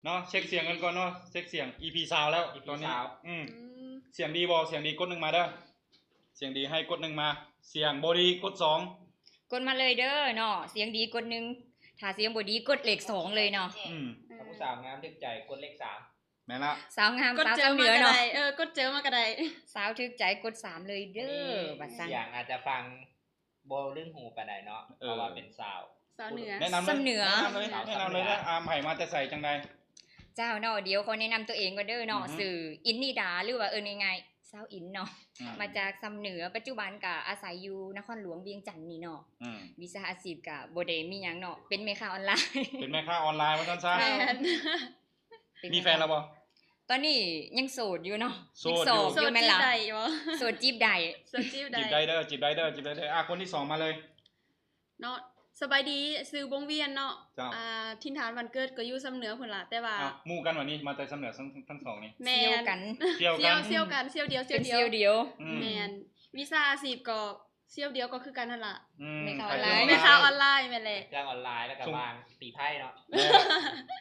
ເນາະ ເຊັກສຽງກັນກ່ອນເນາະ ເຊັກສຽງ ອີພີຊາວແລ້ວ ອີພີຊາວ ຕອນນີ້ ອືມ ອືມ ສຽງດີບໍ່? ສຽງດີກົດໜຶ່ງມາເດີ້ ສຽງດີໃຫ້ກົດໜຶ່ງມາ ສຽງບໍ່ດີກົດສອງ ກົດມາເລີຍເດີ້ເນາະ ສຽງດີກົດໜຶ່ງ ຖ້າສຽງບໍ່ດີກົດເລກສອງເລີຍເນາະ ອືມ ຖ້າຜູ້ສາວງາມຖືກໃຈກົດເລກສາມ ແມ່ນລະ ສາວງາມ ກົດເຈີມາກໍໄດ້ ສາວຊຳເໜືອເນາະ ເອີ ກົດເຈີມາກໍໄດ້ ສາວຖືກໃຈກົດສາມເລີຍເດີ້ ອັນນີ້ ວ່າຊັ້ນ ສຽງອາດຈະຟັງ ບໍ່ລຶ້ງຫູປານໃດເນາະ ເອີ ເພາະວ່າເປັນສາວ ສາວເໜືອ ແນະນຳເລີຍ ຊຳເໜືອ ແນະນຳເລີຍ ແນະນຳເລີຍ ສາວເໜືອ ອ່າ ໃຜມາແຕ່ໃສຈັ່ງໃດ? ເຈົ້າເນາະ ດຽວຂໍແນະນຳຕົວເອງກ່ອນເດີ້ເນາະ ອືຮຶ ຊື່ ອິນນິດາ ຫຼືວ່າເອີ້ນງ່າຍໆ ສາວອິນເນາະ ອືມ ມາຈາກຊຳເໜືອ ປັດຈຸບັນກະອາໄສຢູ່ນະຄອນຫຼວງວຽງຈັນນີ້ເນາະ ອືມ ວິຊາອາຊີບກະບໍ່ໄດ້ມີຫຍັງເນາະ ເປັນແມ່ຄ້າອອນລາຍ ເປັນແມ່ຄ້າອອນລາຍວ່າຊັ້ນຊະ ແມ່ນ ເປັນ ມີແຟນແລ້ວບໍ່? ຕອນນີ້ຍັງໂສດຢູ່ເນາະ ໂສດຢູ່ ຍັງໂສດຢູ່ ໂສດ ແມ່ນລະ ຈີບໄດ້ບໍ່? ໂສດຈີບໄດ້ ໂສດຈີບໄດ້ ຈີບໄດ້ເດີ້ ຈີບໄດ້ເດີ້ ຈີບໄດ້ເດີ້ ອ່າ ຄົນທີສອງມາເລີຍເນາະ ສະບາຍດີ ຊື່ວົງວຽນເນາະ ເຈົ້າ ອ່າ ຖິ່ນຖານບ້ານເກີດກໍຢູ່ຊຳເໜືອພຸ້ນລະ ແຕ່ວ່າ ອ່າ ໝູ່ກັນຫວານີ້ ມາແຕ່ຊຳເໜືອທັງ ທັງສອງນີ້ ແມ່ນ ສ່ຽວກັນ ສ່ຽວກັນ ສ່ຽວດຽວ ສ່ຽວດຽວ ເປັນສ່ຽວດຽວ ອືມ ແມ່ນ ວິຊາອາຊີບກໍ ສ່ຽວດຽວກໍຄືກັນຫັ້ນລະ ອືມ ແມ່ຄ້າອອນລາຍ ຂາຍເຄື່ອງອອນລາຍ ແມ່ນແຫຼະ ຂາຍເຄື່ອງອອນລາຍ ແລ້ວກໍວາງຕີໄພ້ເນາະ ແມ່ນ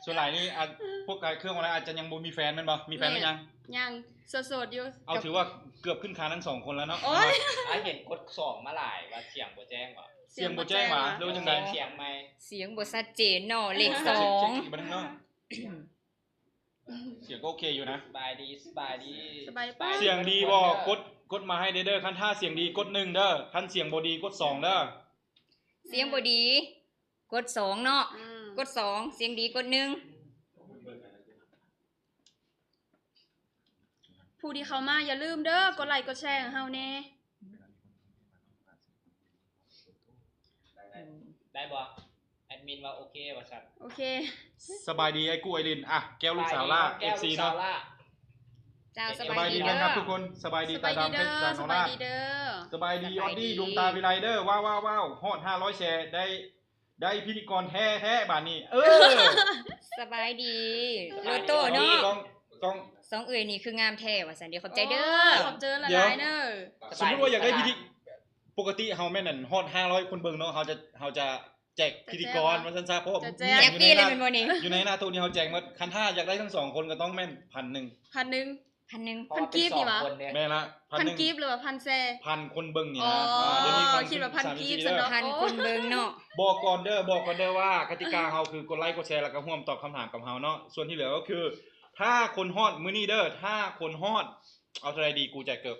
ສ່ວນຫຼາຍນີ້ ອາ ພວກຂາຍເຄື່ອງອອນລາຍອາດຈະຍັງບໍ່ມີແຟນແມ່ນບໍ່? ມີແຟນແລ້ວຍັງ? ຍັງ ໂສດໆຢູ່ ເອົາ ຖືວ່າເກືອບຂຶ້ນຄານທັງສອງຄົນແລ້ວເນາະ ໂອ້ຍ ອ້າຍເຫັນກົດສອງມາຫຼາຍວ່າສຽງບໍ່ແຈ້ງຫວາ? ສຽງບໍ່ແຈ້ງຫວາ ຫຼືວ່າຈັ່ງໃດ? ສຽງໃໝ່ ສຽງບໍ່ຊັດເຈນເນາະ ເລກສອງ ເຊັກອີກບາດໜຶ່ງເນາະ ສຽງກໍໂອເຄຢູ່ນະ ສະບາຍດີ ສະບາຍດີ ສະບາຍດີ ສະບາຍດີ ສຽງດີບໍ່? ກົດ ກົດມາໃຫ້ແດ່ເດີ້ ຄັນຖ້າສຽງດີກົດໜຶ່ງເດີ້ ຄັນສຽງບໍ່ດີກົດສອງເດີ້ ສຽງບໍ່ດີກົດສອງເນາະ ອືມ ກົດສອງ ສຽງດີກົດໜຶ່ງ ຜູ້ທີ່ເຂົ້າມາຢ່າລືມເດີ້ ກົດໄລກົດແຊໃຫ້ເຮົາແດ່. ໄດ້ບໍ່? ແອດມິນວ່າໂອເຄວ່າຊັ້ນ ໂອເຄ ສະບາຍດີອ້າຍກູ້ອ້າຍລິນ ອ່ະ ແກ້ວລູກສາວຫຼ້າ ເອັຟຊີເນາະ ເຈົ້າ ສະບາຍດີແຟນຄລັບທຸກຄົນ ສະບາຍດີຕາດຳເພັດສາວໂນລາ ສະບາຍດີອອດດີ້ ດວງຕາວິໄລເດີ້ ວ້າວໆໆ ຮອດຫ້າຮ້ອຍແຊ ໄດ້ ໄດ້ພິທີກອນແທ້ໆບາດນີ້ ເອີ ສະບາຍດີ ໂລໂຕ້ເນາະ ຕ້ອງ ຕ້ອງ ສອງເອື້ອຍນີ້ຄືງາມແທ້ວ່າຊັ້ນ ດຽວຂອບໃຈເດີ້ ໂອ້ ຂອບໃຈຫຼາຍໆເດີ້ ສົມມຸດວ່າຢາກໄດ້ພິທີ ປົກກະຕິເຮົາແມ່ນ ອັນ ຮອດຫ້າຮ້ອຍຄົນເບິ່ງເນາະ ເຮົາຈະ ເຮົາຈະແຈກພິທີກອນວ່າຊັ້ນຊະ ເພາະວ່າແຈກຟຣີເລີຍແມ່ນບໍ່ນີ້ ຢູ່ໃນໜ້າໂຕະນີ້ເຮົາແຈກໝົດ ຄັນຖ້າຢາກໄດ້ທັງສອງຄົນກໍຕ້ອງແມ່ນພັນໜຶ່ງ ພັນໜຶ່ງ ພັນໜຶ່ງ ພັນກີບນີ້ຫວາ? ແມ່ນລະ ພັນກີບ ຫຼືວ່າພັນແຊ? ພັນຄົນເບິ່ງນີ້ນະ ອໍ ດຽວນີ້ຄົນ ຄິດວ່າພັນກີບຊັ້ນເນາະ ພັນຄົນເບິ່ງເນາະ ບອກກ່ອນເດີ້ ບອກກ່ອນເດີ້ວ່າກະຕິກາເຮົາຄືກົດໄລກົດແຊ ແລ້ວກໍຮ່ວມຕອບຄຳຖາມກັບເຮົາເນາະ ສ່ວນທີ່ເຫຼືອກໍຄື ຖ້າຄົນຮອດມື້ນີ້ເດີ້ ຖ້າຄົນຮອດ ເອົາເທົ່າໃດດີ ກູແຈກເກີບ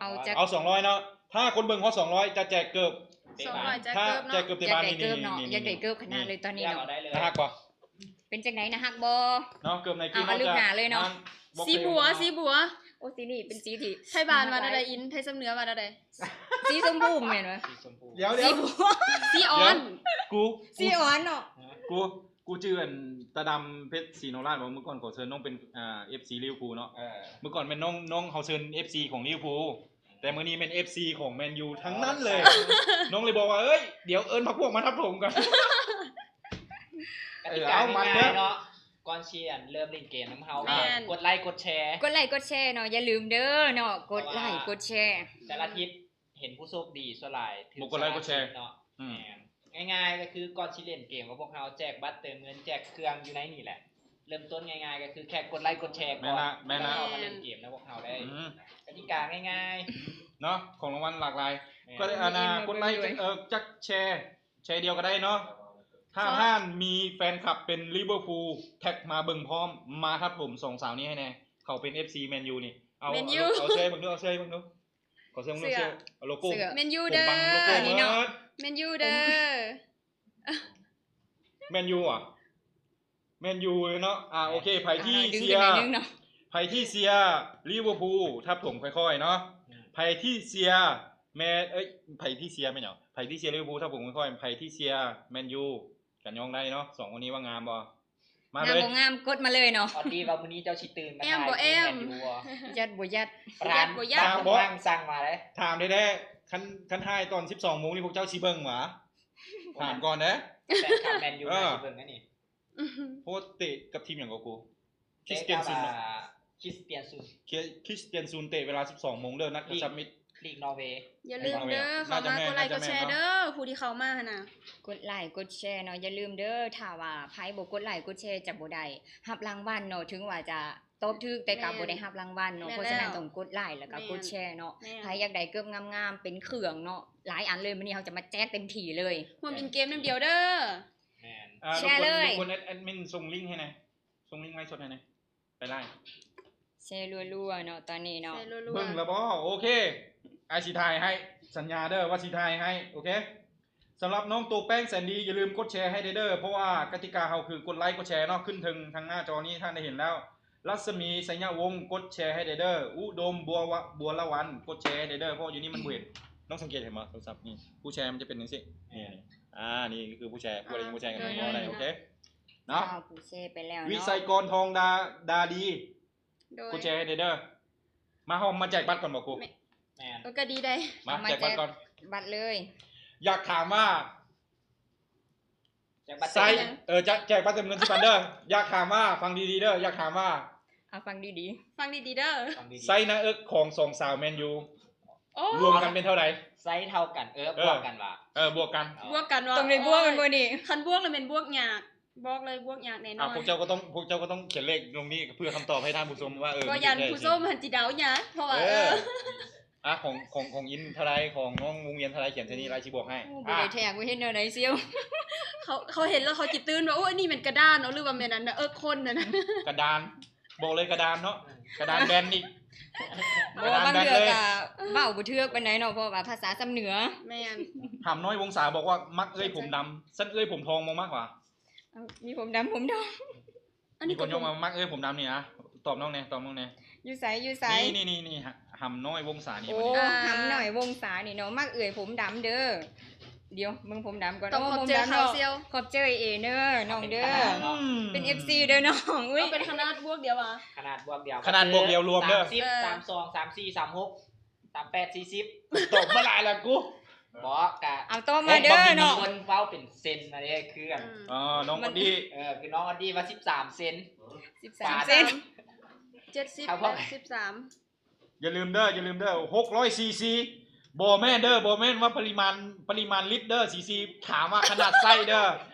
ເອົາຈັກ ເອົາສອງຮ້ອຍເນາະ ຖ້າຄົນເບິ່ງຮອດສອງຮ້ອຍຈະແຈກເກີບ ສອງຮ້ອຍແຈກເກີບເນາະ ແຈກເກີບເຕະບານ ແຈກເກີບເນາະ ນີ້ ຢາກໄດ້ເກີບຂະໜາດເລີຍຕອນນີ້ເນາະ ໜ້າຮັກບໍ່? ເປັນຈັ່ງໃດ ໜ້າຮັກບໍ່? ເນາະ ເກີບໃນຄລິບ ເອົາ ເຮົາຈະ ເອົາລູກໜ້າເລີຍເນາະ ບໍ່ ສີບົວ ສີບົວ ໂອ້ ສີນີ້ເປັນສີທີ່ ໄທບ້ານວ່າແນວໃດ ອິນ ໄທຊຳເໜືອວ່າແນວໃດ? ສີຊົມພູແມ່ນບໍ່? ສີຊົມພູ ດຽວໆ ສີບົວ ສີອ່ອນ ດຽວ ກູ ສີອ່ອນເນາະ ກູ ກູຈື່ອັນຕາດຳເພັດສີໂນລາດບໍ່? ມື້ກ່ອນຂໍເຊີນນ້ອງເປັນ ອ່າ ເອັຟຊີລິເວີພູເນາະ ເອີ ມື້ກ່ອນແມ່ນນ້ອງ ນ້ອງເຮົາເຊີນເອັຟຊີຂອງລິເວີພູ ແຕ່ມື້ນີ້ແມ່ນເອັຟຊີຂອງແມນຢູທັງນັ້ນເລີຍ ອໍ ນ້ອງເລີຍບອກວ່າ ເອີຍ ດຽວເອີ້ນພັກພວກມາທັບຖົມກ່ອນ ກະຕິກາ ເອີ ເອົາມັນເດີ ງ່າຍໆເນາະ ກ່ອນຊິ ອັນ ເລີ່ມຫຼິ້ນເກມນຳເຮົາ ແມ່ນ ກົດໄລກົດແຊ ກົດໄລກົດແຊເນາະ ຢ່າລືມເດີເນາະ ກົດໄລກົດແຊ ເພາະວ່າແຕ່ລະທິດ ເຫັນຜູ້ໂຊກດີສ່ວນຫຼາຍຖືກ ບໍ່ກົດໄລກົດແຊເນາະ ອືມ ແມ່ນ ງ່າຍໆກໍຄືກ່ອນຊິຫຼິ້ນເກມກັບພວກເຮົາ ແຈກບັດເຕີມເງິນ ແຈກເຄື່ອງຢູ່ໃນນີ້ແຫຼະ ເລີ່ມຕົ້ນງ່າຍໆກໍຄືແຄ່ກົດໄລກົດແຊກ່ອນ ແມ່ນລະ ແມ່ນລະ ແລ້ວກໍມາຫຼິ້ນເກມນຳພວກເຮົາໄດ້ ອືມ ກະຕິກາງ່າຍໆເນາະ ຂອງລາງວັນຫຼາກຫຼາຍ ແມ່ນ ກໍໄດ້ ອັນນ່າ ກົດໄລ ເອີ ຈັກແຊ ແຊດຽວກໍໄດ້ເນາະ ຖ້າທ່ານມີແຟນຄລັບເປັນລິເວີພູ ແທັກມາເບິ່ງພ້ອມ ມາທັບຖົມສອງສາວນີ້ໃຫ້ແດ່ ເຂົາເປັນເອັຟຊີແມນຢູນີ້ ເອົາ ເອົາ ເອົາເສື້ອໃຫ້ເບິ່ງດູ ເອົາເສື້ອໃຫ້ເບິ່ງດູ ຂໍເຊື່ອ ເຊື່ອ ເຊື່ອ ໂລໂກ້ ແມ່ນຢູເດີ ໂອ້ ບັງໂລໂກ້ ອັນນີ້ເນາະ ເບີດ ແມ່ນຢູເດີ ແມ່ນຢູຫວາ? ແມ່ນຢູເນາະ ອ່າ ໂອເຄ ໃຜທີ່ເຊຍ ອ່າ ດຶງຂຶ້ນໜ້ອຍໜຶ່ງເນາະ ໃຜທີ່ເຊຍລິເວີພູ ທັບຖົມຄ່ອຍໆເນາະ ອືມ ໃຜທີ່ເຊຍແມນ ເອີຍ ໃຜທີ່ເຊຍແມ່ນຫຍັງ? ໃຜທີ່ເຊຍລິເວີພູ ທັບຖົມຄ່ອຍໆ ໃຜທີ່ເຊຍແມນຢູ ກັນຍອງໄດ້ເນາະ ສອງຄົນນີ້ວ່າງາມບໍ່? ມາເລີຍ ງາມບໍ່ງາມກົດມາເລີຍເນາະ ອອດດີວ່າມື້ນີ້ເຈົ້າຊິຕື່ນມາຖ່າຍແມ່ນຢູ່ບໍ່? ຢ້ານບໍ່ຢ້ານ ຢ້ານບໍ່ຢ້ານ ຕາມບໍ່ ສັ່ງມາເດ້ ຖາມແທ້ໆ ຄັນ ຄັນຖ່າຍຕອນສິບສອງໂມງນີ້ ພວກເຈົ້າຊິເບິ່ງຫວາ? ຖາມກ່ອນເດ້ ແຟນຄລັບແມນຢູ ເອີ ຊິເບິ່ງອັນນີ້ ໂພສເຕະກັບທີມຫຍັງກໍກູ ຄຣິສຕຽນຊຸນ ເນາະ ຄຣິສຕຽນຊຸນ ຄຣິສຕຽນຊຸນເຕະເວລາສິບສອງໂມງເດີ ນັດກັບຊັບມິດ ລີກນໍເວ. ຢ່າລືມເດີ ເຂົ້າມາກົດໄລກົດແຊເດີ ຜູ້ທີ່ເຂົ້າມາຫັ້ນນະ ກົດໄລກົດແຊເນາະ. ຢ່າລືມເດີ ຖ້າວ່າໃຜບໍ່ກົດໄລກົດແຊຈະບໍ່ໄດ້ຮັບລາງວັນເນາະ. ເຖິງວ່າຈະຕອບຖືກ ແຕ່ກໍບໍ່ໄດ້ຮັບລາງວັນເນາະ. ແມ່ນແລ້ວ ເພາະສະນັ້ນຕ້ອງກົດໄລ ແລ້ວກໍ ແມ່ນ ກົດແຊເນາະ. ແມ່ນ ໃຜຢາກໄດ້ເກີບງາມໆ ເປັນເຄື່ອງເນາະ ຫຼາຍອັນເລີຍ. ມື້ນີ້ເຮົາຈະມາແຈກເຕັມທີ່ເລີຍ ຮ່ວມຫຼິ້ນເກມນຳດຽວເດີ. ແມ່ນ ອ່າ ແຊເລີຍ ລົບກວນ ລົບກວນແອັດ ແອັດມິນສົ່ງລິງໃຫ້ແດ່ ສົ່ງລິງໄລຟ໌ສົດໃຫ້ແດ່. ໄປໄລ່ ແຊລົວໆເນາະ ຕອນນີ້ເນາະ ແຊລົວໆ ເບິ່ງແລ້ວບໍ່? ໂອເຄ ອ້າຍຊິຖ່າຍໃຫ້ ສັນຍາເດີວ່າຊິຖ່າຍໃຫ້. ໂອເຄ ສຳລັບນ້ອງໂຕແປ້ງແສນດີ ຢ່າລືມກົດແຊໃຫ້ແດ່ເດີ ເພາະວ່າກະຕິກາເຮົາຄືກົດໄລກົດແຊເນາະ. ຂຶ້ນເທິງທາງໜ້າຈໍນີ້ທ່ານໄດ້ເຫັນແລ້ວ. ລັດສະໝີ ໄຊຍະວົງ ກົດແຊໃຫ້ແດ່ເດີ. ອຸດົມ ບົວວະ ບົວລະວັນ ກົດແຊໃຫ້ແດ່ເດີ ເພາະຢູ່ນີ້ມັນບໍ່ເຫັນ. ນ້ອງສັງເກດເຫັນບໍ່? ໂທລະສັບນີ້ ຜູ້ແຊມັນຈະເປັນຈັ່ງຊີ້. ນີ້ ນີ້ ອ່າ ນີ້ຄືຜູ້ແຊ ຜູ້ໃດຍັງບໍ່ແຊກັນ ອ່າ ບໍ່ໄດ້. ໂອເຄ ເນາະ ເຈົ້າ ຜູ້ແຊໄປແລ້ວເນາະ. ວິໄຊກອນ ທອງດາ ດາດີ ໂດຍ ກົດແຊໃຫ້ແດ່ເດີ. ມາ ເຮົາມາແຈກບັດກ່ອນບໍ່ຄູ? ແມ່ນ ແມ່ນ ເອີ ກໍດີໄດ໋. ມາ ມາແຈກບັດກ່ອນ ແຈກບັດເລີຍ. ຢາກຖາມວ່າ ແຈກບັດ ໃຊ້ ເອີ ຈະແຈກບັດເຕີມເງິນສິບພັນເດີ. ຢາກຖາມວ່າ ຟັງດີໆເດີ ຢາກຖາມວ່າ ເອົາ ຟັງດີໆ ຟັງດີໆເດີ ຟັງດີໆ. ໄຊນາເອິກຂອງສອງສາວແມນຢູ ໂອ້ ລວມກັນເປັນເທົ່າໃດ? ໄຊເທົ່າກັນ ເອີ ເອີ ບວກກັນວ່າ ເອີ ບວກກັນ ບວກກັນວ່າ ຕ້ອງໄດ້ບວກແມ່ນບໍ່ນີ້? ຄັນບວກແລ້ວແມ່ນບວກຍາກ ບອກເລີຍບວກຍາກແນ່ນອນ. ອ່າ ພວກເຈົ້າກໍຕ້ອງ ພວກເຈົ້າກໍຕ້ອງຂຽນເລກລົງນີ້ເພື່ອຄຳຕອບໃຫ້ທ່ານຜູ້ຊົມວ່າ ເອີ ກໍຢ້ານຜູ້ຊົມຫັ້ນຊິເດົາຍາກ ເພາະວ່າ ເອີ ເອີ ອ່ະ ຂອງ ຂອງ ຂອງອິນເທົ່າໃດ ຂອງນ້ອງວົງວຽນເທົ່າໃດ ຂຽນໃສ່ນີ້ ລາຍຊິບອກໃຫ້. ໂອ້ ບໍ່ໄດ້ແທກ ບໍ່ເຫັນແນວໃດຊິວ. ເຂົາ ເຂົາເຫັນແລ້ວເຂົາຊິຕື່ນວ່າ ໂອ້ ອັນນີ້ແມ່ນກະດານເນາະ ຫຼືວ່າແມ່ນອັນເອິກຄົນນັ້ນນະ ກະດານ. ບອກເລີຍກະດານເນາະ ກະດານແບນອີກ. ບໍ່ ບາງເທື່ອກະເວົ້າບໍ່ຖືກປານໃດເນາະ ເພາະວ່າພາສາຊຳເໜືອ. ແມ່ນ. ຫຳນ້ອຍວົງສາບອກວ່າ ມັກເອື້ອຍຜົມດຳ ຊັ້ນເອື້ອຍຜົມທອງບໍ່ມັກຫວາ? ເອົ້າ ມີຜົມດຳ ຜົມທອງ ອັນນີ້ ມີຄົນຍົກມາມັກເອື້ອຍຜົມດຳນີ້ນະ. ຕອບນ້ອງແດ່ ຕອບນ້ອງແດ່. ຢູ່ໃສ ຢູ່ໃສ? ນີ້ ນີ້ ນີ້ ຫຳນ້ອຍວົງສານີ້. ໂອ້ ອ່າ ຫຳນ້ອຍວົງສານີ້ເນາະ ມັກເອື້ອຍຜົມດຳເດີ. ດຽວເບິ່ງຜົມດຳກ່ອນ. ຕ້ອງຂອບໃຈເຂົາ ເຊວ ຂອບໃຈເອເດີ ນ້ອງເດີ ເປັນເອັຟຊີເດີນ້ອງ. ອຸ້ຍ ເປັນຂະໜາດບວກດຽວຫວາ? ຂະໜາດບວກດຽວ ຂະໜາດບວກດຽວລວມເດີ ສາມສິບ ເອີ ສາມສອງ ສາມສີ່ ສາມຫົກ ສາມແປດ ສີ່ສິບ. ຕອບມາຫຼາຍແລ້ວກູ. ບໍ່ ກະ ເອົາຕອບມາເດີເນາະ ຄົນເວົ້າເປັນເຊັນນະເດ້ ຄື ອືມ ອໍ ນ້ອງອອດດີ້ ເອີ ຄືນ້ອງອອດດີ້ວ່າສິບສາມເຊັນ ສິບສາມເຊັນ ເຈັດສິບ ແປດສິບສາມ. ຢ່າລືມເດີ ຢ່າລືມເດີ ຫົກຮ້ອຍຊີຊີ ບໍ່ແມ່ນເດີ ບໍ່ແມ່ນວ່າປະລິມານ ປະລິມານລິດເດີ ຊີຊີ ຖາມວ່າຂະໜາດໄຊເດີ.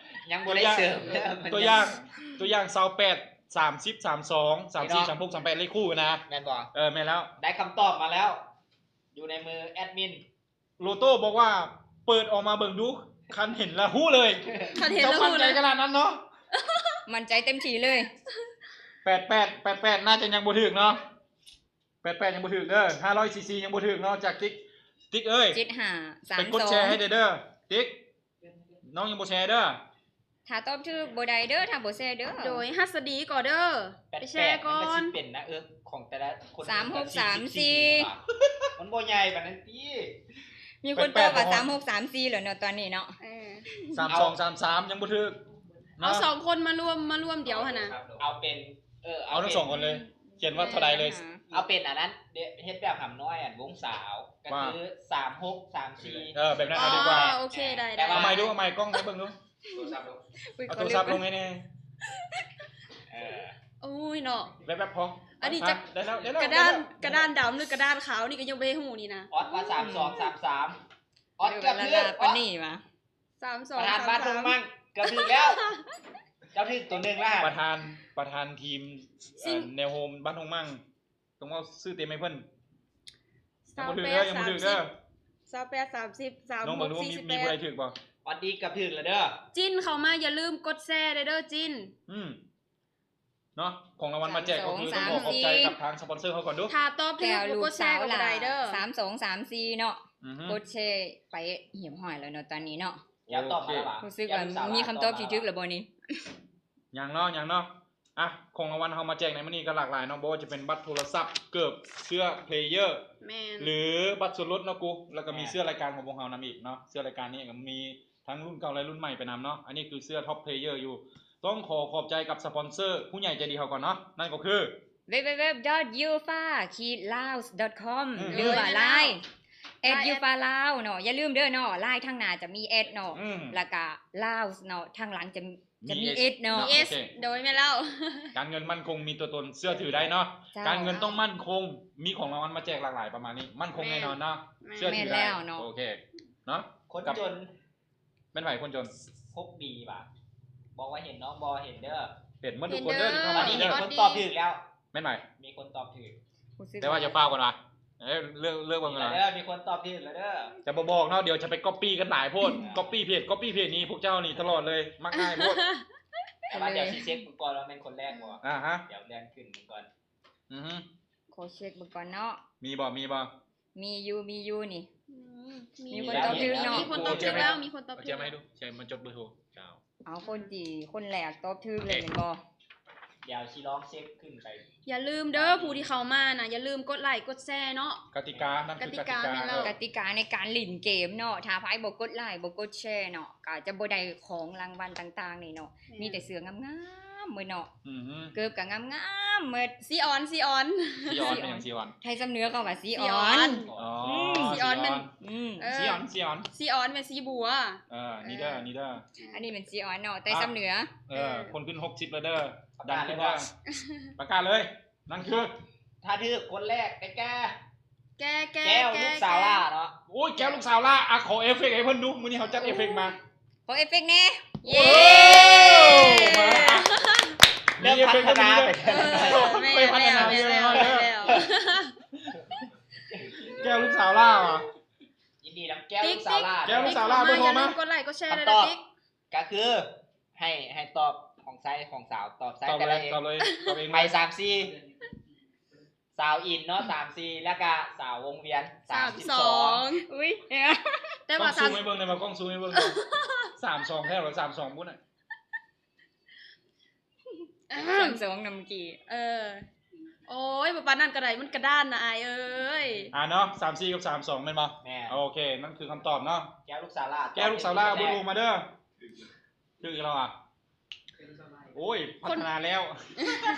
ຍັງບໍ່ໄດ້ເສີມເດີ ຕົວຢ່າງ ຕົວຢ່າງ ຊາວແປດ ສາມສິບ ສາມສອງ ສາມສີ່ ສາມຫົກ ສາມແປດ ເລກຄູ່ນະ. ແມ່ນບໍ່? ເອີ ແມ່ນແລ້ວ ໄດ້ຄຳຕອບມາແລ້ວ ຢູ່ໃນມືແອດມິນ. ໂລໂຕ້ບອກວ່າ ເປີດອອກມາເບິ່ງດູ ຄັນເຫັນລະຮູ້ເລີຍ. ຄັນເຫັນລະຮູ້ເລີຍ ເຈົ້າໝັ້ນໃຈຂະໜາດນັ້ນເນາະ? ໝັ້ນໃຈເຕັມທີ່ເລີຍ. ແປດແປດ ແປດແປດ ໜ້າຈະຍັງບໍ່ຖືກເນາະ ແປດແປດ ຍັງບໍ່ຖືກເດີ ຫ້າຮ້ອຍຊີຊີ ຍັງບໍ່ຖືກເນາະ. ຈາກຕິກ ຕິກເອີຍ ເຈັດຫ້າ ສາມສອງ ໄປກົດແຊໃຫ້ແດ່ເດີ ຕິກ ນ້ອງຍັງບໍ່ແຊເດີ. ຖ້າຕອບຖືກບໍ່ໄດ້ເດີ ຖ້າບໍ່ແຊເດີ. ໂດຍ ຮັດສະດີກໍເດີ ໄປແຊກ່ອນ. ມັນກໍຊິເປັນນາເອິກຂອງແຕ່ລະຄົນ ສາມຫົກສາມສີ່ ມັນບໍ່ໃຫຍ່ປານນັ້ນຕິ. ມີຄົນຕອບວ່າ ສາມຫົກສາມສີ່ ແລ້ວເນາະ ຕອນນີ້ເນາະ. ເອີ ສາມສອງສາມສາມ ຍັງບໍ່ຖືກເນາະ. ເອົາສອງຄົນມາລວມ ມາລວມດຽວຫັ້ນນະ ເອົາເປັນ ເອີ ເອົາທັງສອງຄົນເລີຍ ຂຽນວ່າເທົ່າໃດເລີຍ. ເອົາເປັນອັນນັ້ນເດ ເຮັດແບບຫຳນ້ອຍ ອັນວົງສາວ ກໍຄື ສາມຫົກສາມສີ່. ເອີ ແບບນັ້ນເອົາດີກວ່າ. ອໍ ໂອເຄ ໄດ້ ໄດ້ ເອົາໃໝ່ດູ ເອົາໃໝ່ ກ້ອງໃຫ້ເບິ່ງດູ ໂທລະສັບລົງ ເອົາໂທລະສັບລົງໃຫ້ແດ່. ເອີ ໂອ້ຍເນາະ ແວບໆ ພໍ ອັນນີ້ຈະ ໄດ້ແລ້ວ ໄດ້ແລ້ວ ກະດານ ກະດານດຳ ຫຼື ກະດານຂາວນີ້ກໍຍັງບໍ່ໄດ້ຮູ້ນີ້ນະ. ອອດວ່າ ສາມສອງສາມສາມ ອອດເກືອບຖືກ ປານນີ້ຫວາ? ສາມສອງ ປະທານບ້ານທົ່ງມັ່ງ ເກືອບຖືກແລ້ວ ເຈົ້າຖືກໂຕໜຶ່ງລະ. ປະທານ ປະທານທີມ ເອີ ແນວໂຮມບ້ານທົ່ງມັ່ງ ຕ້ອງເວົ້າຊື່ເຕັມໃຫ້ເພິ່ນ. ຍັງບໍ່ຖືກເດີ ຍັງບໍ່ຖືກເດີ. ຊາວແປດ ສາມສິບ ສາມຫົກ ສີ່ສິບແປດ ມີຜູ້ໃດຖືກບໍ່? ອອດດີ້ເກືອບຖືກແລ້ວເດີ. ຈິນເຂົ້າມາ ຢ່າລືມກົດແຊແດ່ເດີ ຈິນ. ອືມ ເນາະ ຂອງລາງວັນມາແຈກກໍຄື ຕ້ອງຂໍຂອບໃຈກັບທາງສະປອນເຊີເຮົາກ່ອນດູ. ຖ້າຕອບຖືກ ບໍ່ກົດແຊກໍບໍ່ໄດ້ເດີ. ສາມສອງສາມສີ່ເນາະ ອືຮຶ ກົດແຊໄປຮຽບຮ້ອຍແລ້ວເນາະ ຕອນນີ້ເນາະ. ເຈົ້າຕອບມາແລ້ວຫວາ? ຮູ້ສຶກວ່າມີຄຳຕອບທີ່ຖືກແລ້ວບໍ່ນີ້? ຍັງເນາະ ຍັງເນາະ. ອ່ະ ຂອງລາງວັນເຮົາມາແຈກໃນມື້ນີ້ກໍຫຼາກຫຼາຍເນາະ ບໍ່ວ່າຈະເປັນບັດໂທລະສັບ, ເກີບ, ເສື້ອເພລເຢີ ແມ່ນ ຫຼື ບັດສ່ວນລົດເນາະກູ, ແລ້ວກໍມີ ແມ່ນ ເສື້ອລາຍການຂອງພວກເຮົານຳອີກເນາະ. ເສື້ອລາຍການນີ້ກໍມີທັງລຸ້ນເກົ່າ ແລະ ລຸ້ນໃໝ່ໄປນຳເນາະ. ອັນນີ້ຄືເສື້ອ Top Player ຢູ່. ຕ້ອງຂໍຂອບໃຈກັບສະປອນເຊີຜູ້ໃຫຍ່ໃຈດີເຮົາກ່ອນເນາະ, ນັ້ນກໍຄື www.ufa.laos.com ອືມ ຫຼືວ່າ Line ແອັດຢູຟາລາວເນາະ. ຢ່າລືມເດີເນາະ Line ທາງໜ້າຈະມີແອັດເນາະ ອືມ ແລ້ວກະ Laos ເນາະ ທາງຫຼັງຈະ ຈະມີ S ເນາະ S ໂດຍ ແມ່ນແລ້ວ ການເງິນໝັ້ນຄົງ ມີຕົວຕົນເຊື່ອຖືໄດ້ເນາະ ເຈົ້າ ການເງິນຕ້ອງໝັ້ນຄົງ ມີຂອງລາງວັນມາແຈກຫຼາກຫຼາຍປະມານນີ້ ໝັ້ນຄົງແນ່ນອນເນາະ ເຊື່ອຖືໄດ້ ໂອເຄເນາະ ຄົນຈົນ ແມ່ນໃຜຄົນຈົນ ຫົກ B ຫວາ ບອກວ່າເຫັນນ້ອງບໍ່ ເຫັນເດີ ເຫັນໝົດທຸກຄົນເດີ ທີ່ເຂົ້າມານີ້ເດີ ຄົນຕອບຖືກແລ້ວ ແມ່ນໃຜ ມີຄົນຕອບຖືກ ແຕ່ວ່າຢ່າຟ້າວກ່ອນວ່າ ເອີ ເລືອກ ເລືອກເບິ່ງກ່ອນວ່າ ມີຄົນຕອບຖືກແລ້ວເດີ ຈະບໍ່ບອກເນາະ ດຽວຈະໄປກັອບປີ້ກັນຫຼາຍໂພດ ກັອບປີ້ເພຈ ກັອບປີ້ເພຈນີ້ ພວກເຈົ້ານີ້ຕະຫຼອດເລີຍ ມັກງ່າຍໂພດ ແຕ່ວ່າດຽວຊິເຊັກເບິ່ງກ່ອນວ່າແມ່ນຄົນແລກບໍ່ ອ່າຮະ ດຽວເລື່ອນຂຶ້ນເບິ່ງກ່ອນ ອືຮຶ ຂໍເຊັກເບິ່ງກ່ອນເນາະ ມີບໍ່ ມີບໍ່ ມີຢູ່ ມີຢູ່ນີ້ ມີຄົນຕອບຖືກເນາະ ມີຄົນຕອບຖືກແລ້ວ ມີຄົນຕອບຖືກ ເອົາໃຫ້ດູ ໃຊ້ມັນຈົດເບີໂທ ເຈົ້າ ເອົາຄົນທີ່ຄົນແລກຕອບຖືກເລີຍແມ່ນບໍ່ ດຽວຊິລອງເຊັກຂຶ້ນໄປ ຢ່າລືມເດີ ຜູ້ທີ່ເຂົ້າມານະ ຢ່າລືມກົດໄລກົດແຊເນາະ ກະຕິກາ ນັ້ນຄືກະຕິກາ ກະຕິກາ ແມ່ນແລ້ວ ກະຕິກາໃນການຫຼິ້ນເກມເນາະ ຖ້າໃຜບໍ່ກົດໄລ ບໍ່ກົດແຊເນາະ ກະຈະບໍ່ໄດ້ຂອງລາງວັນຕ່າງໆນີ້ເນາະ ມີແຕ່ເສື້ອງາມໆເບິດເນາະ ເກີບກະງາມໆເບິດ ຊີອອນ ຊີອອນ ຊີອອນ ແມ່ນຫຍັງຊີອອນ ໄທສຳເໜືອເຂົາວ່າຊີອອນ ອໍ ອືມ ຊີອອນແມ່ນ ເອີ ຊີອອນ ຊີອອນ ຊີອອນແມ່ນຊີບົວ ເອີ ນີ້ເດີ ນີ້ເດີ ອັນນີ້ແມ່ນຊີອອນເນາະ ໄທສຳເໜືອ ເອີ ຄົນຂຶ້ນຫົກສິບແລ້ວເດີ ດັນຂຶ້ນເດີ ປະກາດເລີຍ ນັ້ນຄື ຖ້າຖືກຄົນແລກໄດ້ແກ່ ແກ່ ແກ່ ແກ້ວລູກສາວຫຼ້າເນາະ ໂອ້ຍ ແກ້ວລູກສາວຫຼ້າ ອ່ະ ຂໍເອຟເຟັກໃຫ້ເພິ່ນດູ ມື້ນີ້ເຮົາຈັດເອຟເຟັກມາ ຂໍເອຟເຟັກແດ່ ເຢ້ ມາລະ ເລີ່ມພັດທະນາໄປ ເອີ ແມ່ນແລ້ວ ແມ່ນແລ້ວ ແກ້ວລູກສາວຫຼ້າຫວາ ຍິນດີນຳແກ້ວລູກສາວຫຼ້າ ແກ້ວລູກສາວຫຼ້າ ເບີໂທມາ ຢ່າລືມເດີ ກົດໄລກົດແຊ ກະຄື ໃຫ້ ໃຫ້ຕອບຂອງຊາຍຂອງສາວ ຕອບຊາຍ ຕອບເລີຍ ຕອບເລີຍ ຕອບເອງ ໄປ ສາມ ສີ່ ສາວອິນເນາະ ສາມ ສີ່ ແລ້ວກະສາວວົງວຽນ ສາມ ສາມ ສອງ ອຸ້ຍ ແຕ່ວ່າ ກ້ອງຊູມໃຫ້ເບິ່ງແດ່ ວ່າກ້ອງຊູມໃຫ້ເບິ່ງ ສາມ ສອງ ແທ້ບໍ່ ສາມ ສອງ ພຸ້ນນະ ສາມ ສອງ ນຳກີ້ ເອີ ໂອ້ຍ ບໍ່ປານນັ້ນກະໄດ້ ມັນກະດ້ານນະ ອ້າຍເອີຍ ອ່າເນາະ ສາມ ສີ່ ກັບ ສາມ ສອງ ແມ່ນບໍ່ ແມ່ນ ໂອເຄ ນັ້ນຄືຄຳຕອບເນາະ ແກ້ວລູກສາວຫຼ້າ ແກ້ວລູກສາວຫຼ້າ ເບີໂທມາເດີ ຖືກແລ້ວອະ ໂອ້ຍ ພັດທະນາແລ້ວ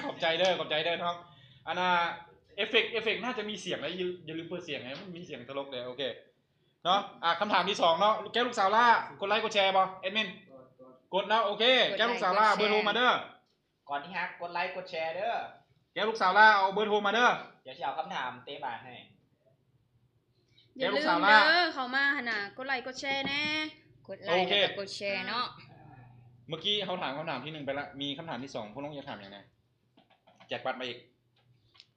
ຂອບໃຈເດີ ຂອບໃຈເດີນ້ອງ ອັນນ່າ ເອຟເຟັກ ເອຟເຟັກໜ້າຈະມີສຽງແລ້ວ ຢ່າລືມເປີດສຽງໃຫ້ມັນມີສຽງຕະຫຼົກເດີ ໂອເຄເນາະ ອ່າ ຄຳຖາມທີສອງເນາະ ແກ້ວລູກສາວຫຼ້າ ກົດໄລກົດແຊບໍ່ ແອດມິນ ກົດເນາະ ໂອເຄ ແກ້ວລູກສາວຫຼ້າ ເບີໂທມາເດີ ກ່ອນທີ່ຮັກ ກົດໄລກົດແຊເດີ ແກ້ວລູກສາວຫຼ້າ ເອົາເບີໂທມາເດີ ດຽວຊິເອົາຄຳຖາມເຕະບານໃຫ້ ຢ່າລືມເດີ ເຂົ້າມາຫັ້ນນະ ກົດໄລກົດແຊແດ່ ກົດໄລ ແລ້ວກະກົດແຊເນາະ ເມື່ອກີ້ເຮົາຖາມຄຳຖາມທີໜຶ່ງໄປລະ ມີຄຳຖາມທີສອງ ພວກນ້ອງຢາກຖາມຫຍັງແດ່ ແຈກບັດມາອີກ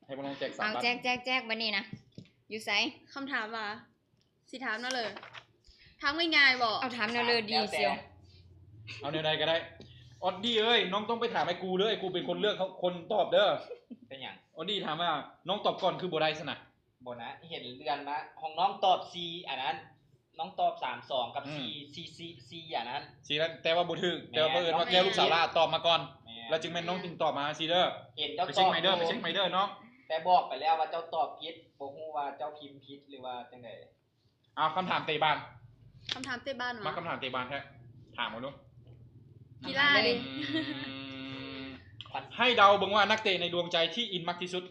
ໃຫ້ພວກນ້ອງແຈກສາມບັດ ເອົາແຈກ ແຈກ ແຈກ ບັດນີ້ນະ ຢູ່ໃສ ຄຳຖາມວ່າ ຊິຖາມແນວເລີ ຖາມງ່າຍໆບໍ່ ເອົາຖາມແນວເລີດີສ່ຽວ ເອົາແນວໃດກະໄດ້ ອອດດີ້ເອີຍ ນ້ອງຕ້ອງໄປຖາມໄອ້ກູເດີ ໄອ້ກູເປັນຄົນເລືອກຄົນຕອບເດີ ເປັນຫຍັງ ອອດດີ້ຖາມວ່າ ນ້ອງຕອບກ່ອນຄືບໍ່ໄດ້ຊັ້ນນະ ບໍ່ນະ ເຫັນເລື່ອນມາ ຂອງນ້ອງຕອບສີ່ອັນນັ້ນ ນ້ອງຕອບສາມສອງກັບ ອືມ ສີ່ ສີ່ ສີ່ ສີ່ອັນນັ້ນ ສີ່ ແຕ່ວ່າບໍ່ຖືກ ແຕ່ວ່າບັງເອີນວ່າແກ້ວລູກສາວຫຼ້າຕອບມາກ່ອນ ແລ້ວຈຶ່ງແມ່ນນ້ອງຈຶ່ງຕອບມາຊີ້ເດີ ເຫັນເຈົ້າຕອບ ໄປເຊັກໃໝ່ເດີ ໄປເຊັກໃໝ່ເດີນ້ອງ ແຕ່ບອກໄປແລ້ວວ່າເຈົ້າຕອບຜິດ ບໍ່ຮູ້ວ່າເຈົ້າພິມຜິດ ຫຼືວ່າຈັ່ງໃດ ເອົາຄຳຖາມເຕະບານ ຄຳຖາມເຕະບານຫວາ ມັກຄຳຖາມເຕະບານແທ້ ຖາມເອົາດູ ກິລາເດ ອືມ ໃຫ້ເດົາເບິ່ງວ່ານັກເຕະໃນດວງໃຈທີ່ອິນມັກທີ່ສຸດ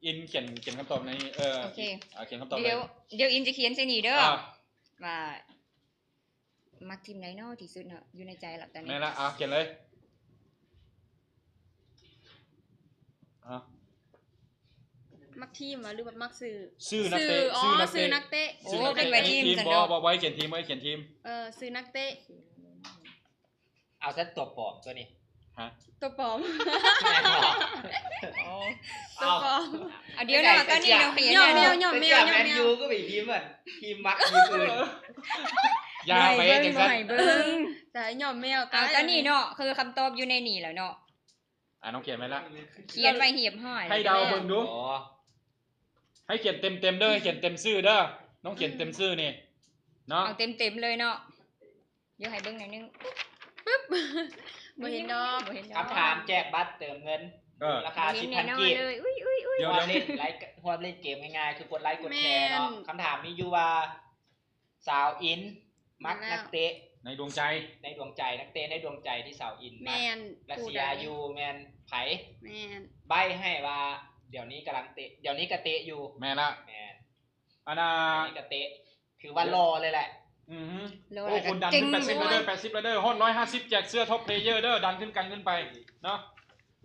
ອິນຂຽນ ຂຽນຄຳຕອບໃນ ເອີ ໂອເຄ ຂຽນຄຳຕອບເລີຍ ດຽວ ດຽວອິນຈະຂຽນໃສ່ນີ້ເດີ ອ່າ ວ່າ ມັກທີມໃດເນາະທີ່ສຸດເນາະ ຢູ່ໃນໃຈລະຕອນນີ້ ແມ່ນລະ ອ່າ ຂຽນເລີຍ ອ່າ ມັກທີມຫວາ ຫຼືວ່າມັກຊື່ ຊື່ນັກເຕະ ຊື່ນັກເຕະ ໂອ້ ເປັນວ່າທີມ ບໍ່ ບໍ່ ບໍ່ໃຫ້ຂຽນທີມ ບໍ່ໃຫ້ຂຽນທີມ ເອີ ຊື່ນັກເຕະ ເອົາຊັ້ນຕົວປອມຕົວນີ້ ຮະ ຕົວປອມ ຕົວປອມ ເອົາ ດຽວເນາະ ຕອນນີ້ເນາະ ຍ້ອນແມວ ຍ້ອນແມວ ຍ້ອນແມວ ແມນຢູ ກໍໄປທີມ ທີມມັກທີມອື່ນ ຢ່າໄປເຮັດຈັ່ງຊັ້ນ ໃຊ່ ຍ້ອນແມວ ຕາຍ ຕອນນີ້ເນາະ ຄືຄຳຕອບຢູ່ໃນນີ້ແລ້ວເນາະ ອ່າ ນ້ອງຂຽນໄວ້ລະ ຂຽນໄວ້ຮຽບຮ້ອຍ ໃຫ້ເດົາເບິ່ງດູ ອໍ ໃຫ້ຂຽນເຕັມໆເດີ ໃຫ້ຂຽນເຕັມຊື່ເດີ ນ້ອງຂຽນເຕັມຊື່ນີ້ເນາະ ເອົາເຕັມໆເລີຍເນາະ ດຽວໃຫ້ເບິ່ງໜ້ອຍໜຶ່ງ ປຶບ ບໍ່ເຫັນດອກ ບໍ່ເຫັນດອກ ຄຳຖາມແຈກບັດເຕີມເງິນ ເອີ ມູນລະຄ່າສິບພັນກີບ ດຽວ ຮ່ວມເຫຼັ້ນ ຮ່ວມເຫຼັ້ນເກມງ່າຍໆ ຄືກົດໄລກົດແຊເນາະ ຄຳຖາມມີຢູ່ວ່າ ສາວອິນມັກນັກເຕະໃນດວງໃຈ ໃນດວງໃຈ ນັກເຕະໃນດວງໃຈທີ່ສາວອິນມັກ ແມ່ນ ແລະ ຊີອາຢູແມ່ນໃຜ ແມ່ນ ໃບ້ໃຫ້ວ່າ ດຽວນີ້ກຳລັງເຕະ ດຽວນີ້ກະເຕະຢູ່ ແມ່ນລະ ແມ່ນ ອັນນ່າ ດຽວນີ້ກະເຕະ ຖືວ່າຫຼໍ່ເລີຍແຫຼະ ອືຮຶ ໂອ້ ຄົນດັນຂຶ້ນແປດສິບແລ້ວເດີ ແປດສິບແລ້ວເດີ ຮອດຮ້ອຍຫ້າສິບ ແຈກເສື້ອ Top Player ເດີ ດັນຂຶ້ນໄກຂຶ້ນໄປເນາະ.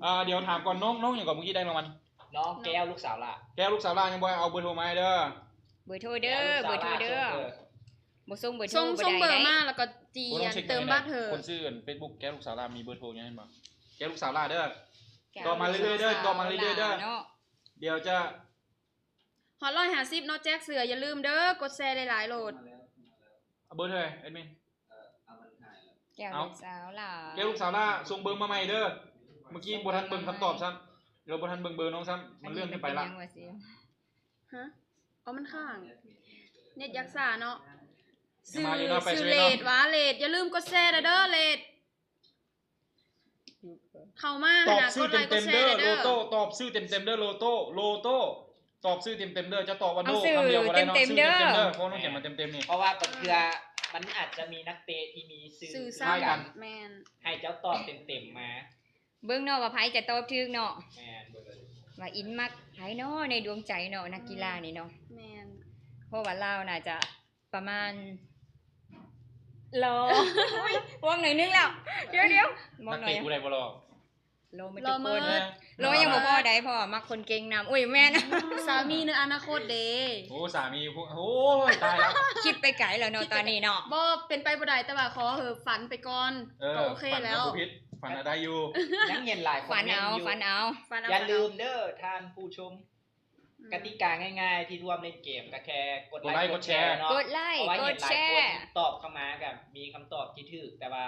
ອ່າ ດຽວຖາມກ່ອນ ນ້ອງ ນ້ອງຫຍັງເກາະ ເມື່ອກີ້ໄດ້ລາງວັນ ນ້ອງແກ້ວລູກສາວຫຼ້າ ແກ້ວລູກສາວຫຼ້າ ຍັງບໍ່ເອົາເບີໂທມາໃຫ້ເດີ ເບີໂທເດີ ເບີໂທເດີ ບໍ່ສົ່ງເບີໂທ ສົ່ງ ສົ່ງເບີມາ ແລ້ວກໍຈີອັນເຕີມບັດເທີ ຄົນຊື່ອັນ Facebook ແກ້ວລູກສາວຫຼ້າ ມີເບີໂທຍັງເຫັນບໍ່ ແກ້ວລູກສາວຫຼ້າເດີ ຕໍ່ມາເລື້ອຍໆເດີ ຕໍ່ມາເລື້ອຍໆເດີ ດຽວຈະ ຮອດຮ້ອຍຫ້າສິບເນາະ ແຈກເສື້ອ ຢ່າລືມເດີ ກົດແຊຫຼາຍໆໂລດ ເອົາເບີເທົ່າໃດແອດມິນ ແກ້ວລູກສາວຫຼ້າ ແກ້ວລູກສາວຫຼ້າ ສົ່ງເບີມາໃໝ່ເດີ ເມື່ອກີ້ບໍ່ທັນເບິ່ງຄຳຕອບຊ້ຳ ເອີ ບໍ່ທັນເບິ່ງເບີນ້ອງຊ້ຳ ມັນເລື່ອນຂຶ້ນໄປລະ ຮະ ອໍ ມັນຄ້າງ ເນັດຢາກຊ້າເນາະ ຊື່ ຊື່ເລດຫວາ ເລດ ຢ່າລືມກົດແຊເດີ ເລດ ເຂົ້າມາຕອບຊື່ເຕັມໆເດີ ໂລໂຕ້ ຕອບຊື່ເຕັມໆເດີ ໂລໂຕ້ ໂລໂຕ້ ຕອບຊື່ເຕັມໆເດີ ຈະຕອບວ່າໂດຄຳດຽວບໍ່ໄດ້ເນາະ ຊື່ເຕັມໆເດີ ເພາະນ້ອງຂຽນມາເຕັມໆນີ້ ເພາະວ່າບາງເທື່ອມັນອາດຈະມີນັກເຕະທີ່ມີຊື່ຄ້າຍກັນ ແມ່ນ ໃຫ້ເຈົ້າຕອບເຕັມໆມາ ເບິ່ງເນາະວ່າໃຜຈະຕອບຖືກເນາະ ແມ່ນ ວ່າອິນມັກໃຜເນາະ ໃນດວງໃຈເນາະ ນັກກິລານີ້ເນາະ ແມ່ນ ເພາະວ່າລາວໜ້າຈະ ປະມານ ລໍ ໂອ້ຍ ຫວ່າງໜ້ອຍໜຶ່ງແລ້ວ ດຽວໆ ຫວ່າງໜ້ອຍ ຜູ້ໃດບໍ່ລໍ ລໍໝົດທຸກຄົນ ລໍຍັງບໍ່ພໍໃດ ເພາະວ່າມັກຄົນເກັ່ງນຳ ໂອ້ຍ ແມ່ນ ສາມີໃນອະນາຄົດເດ ໂອ້ ສາມີຜູ້ ໂອ້ຍ ຕາຍແລ້ວ ຄິດໄປໄກແລ້ວເນາະ ຕອນນີ້ເນາະ ບໍ່ເປັນໄປບໍ່ໄດ້ ແຕ່ວ່າຂໍເອີ ຝັນໄປກ່ອນ ເອີ ກໍໂອເຄແລ້ວ ຝັນບໍ່ຜິດ ຝັນໄດ້ຢູ່ ຍັງເຫັນຫຼາຍຄອມເມັນຢູ່ ຝັນເອົາ ຝັນເອົາ ຢ່າລືມເດີທ່ານຜູ້ຊົມ ອືມ ກະຕິກາງ່າຍໆ ທີ່ຮ່ວມຫຼິ້ນເກມກໍແຄ່ກົດໄລ ກົດໄລ ກົດແຊເນາະ ກົດໄລ ເພາະວ່າເຫັນຫຼາຍຄົນຕອບເຂົ້າມາກໍມີຄຳຕອບທີ່ຖືກ ແຕ່ວ່າ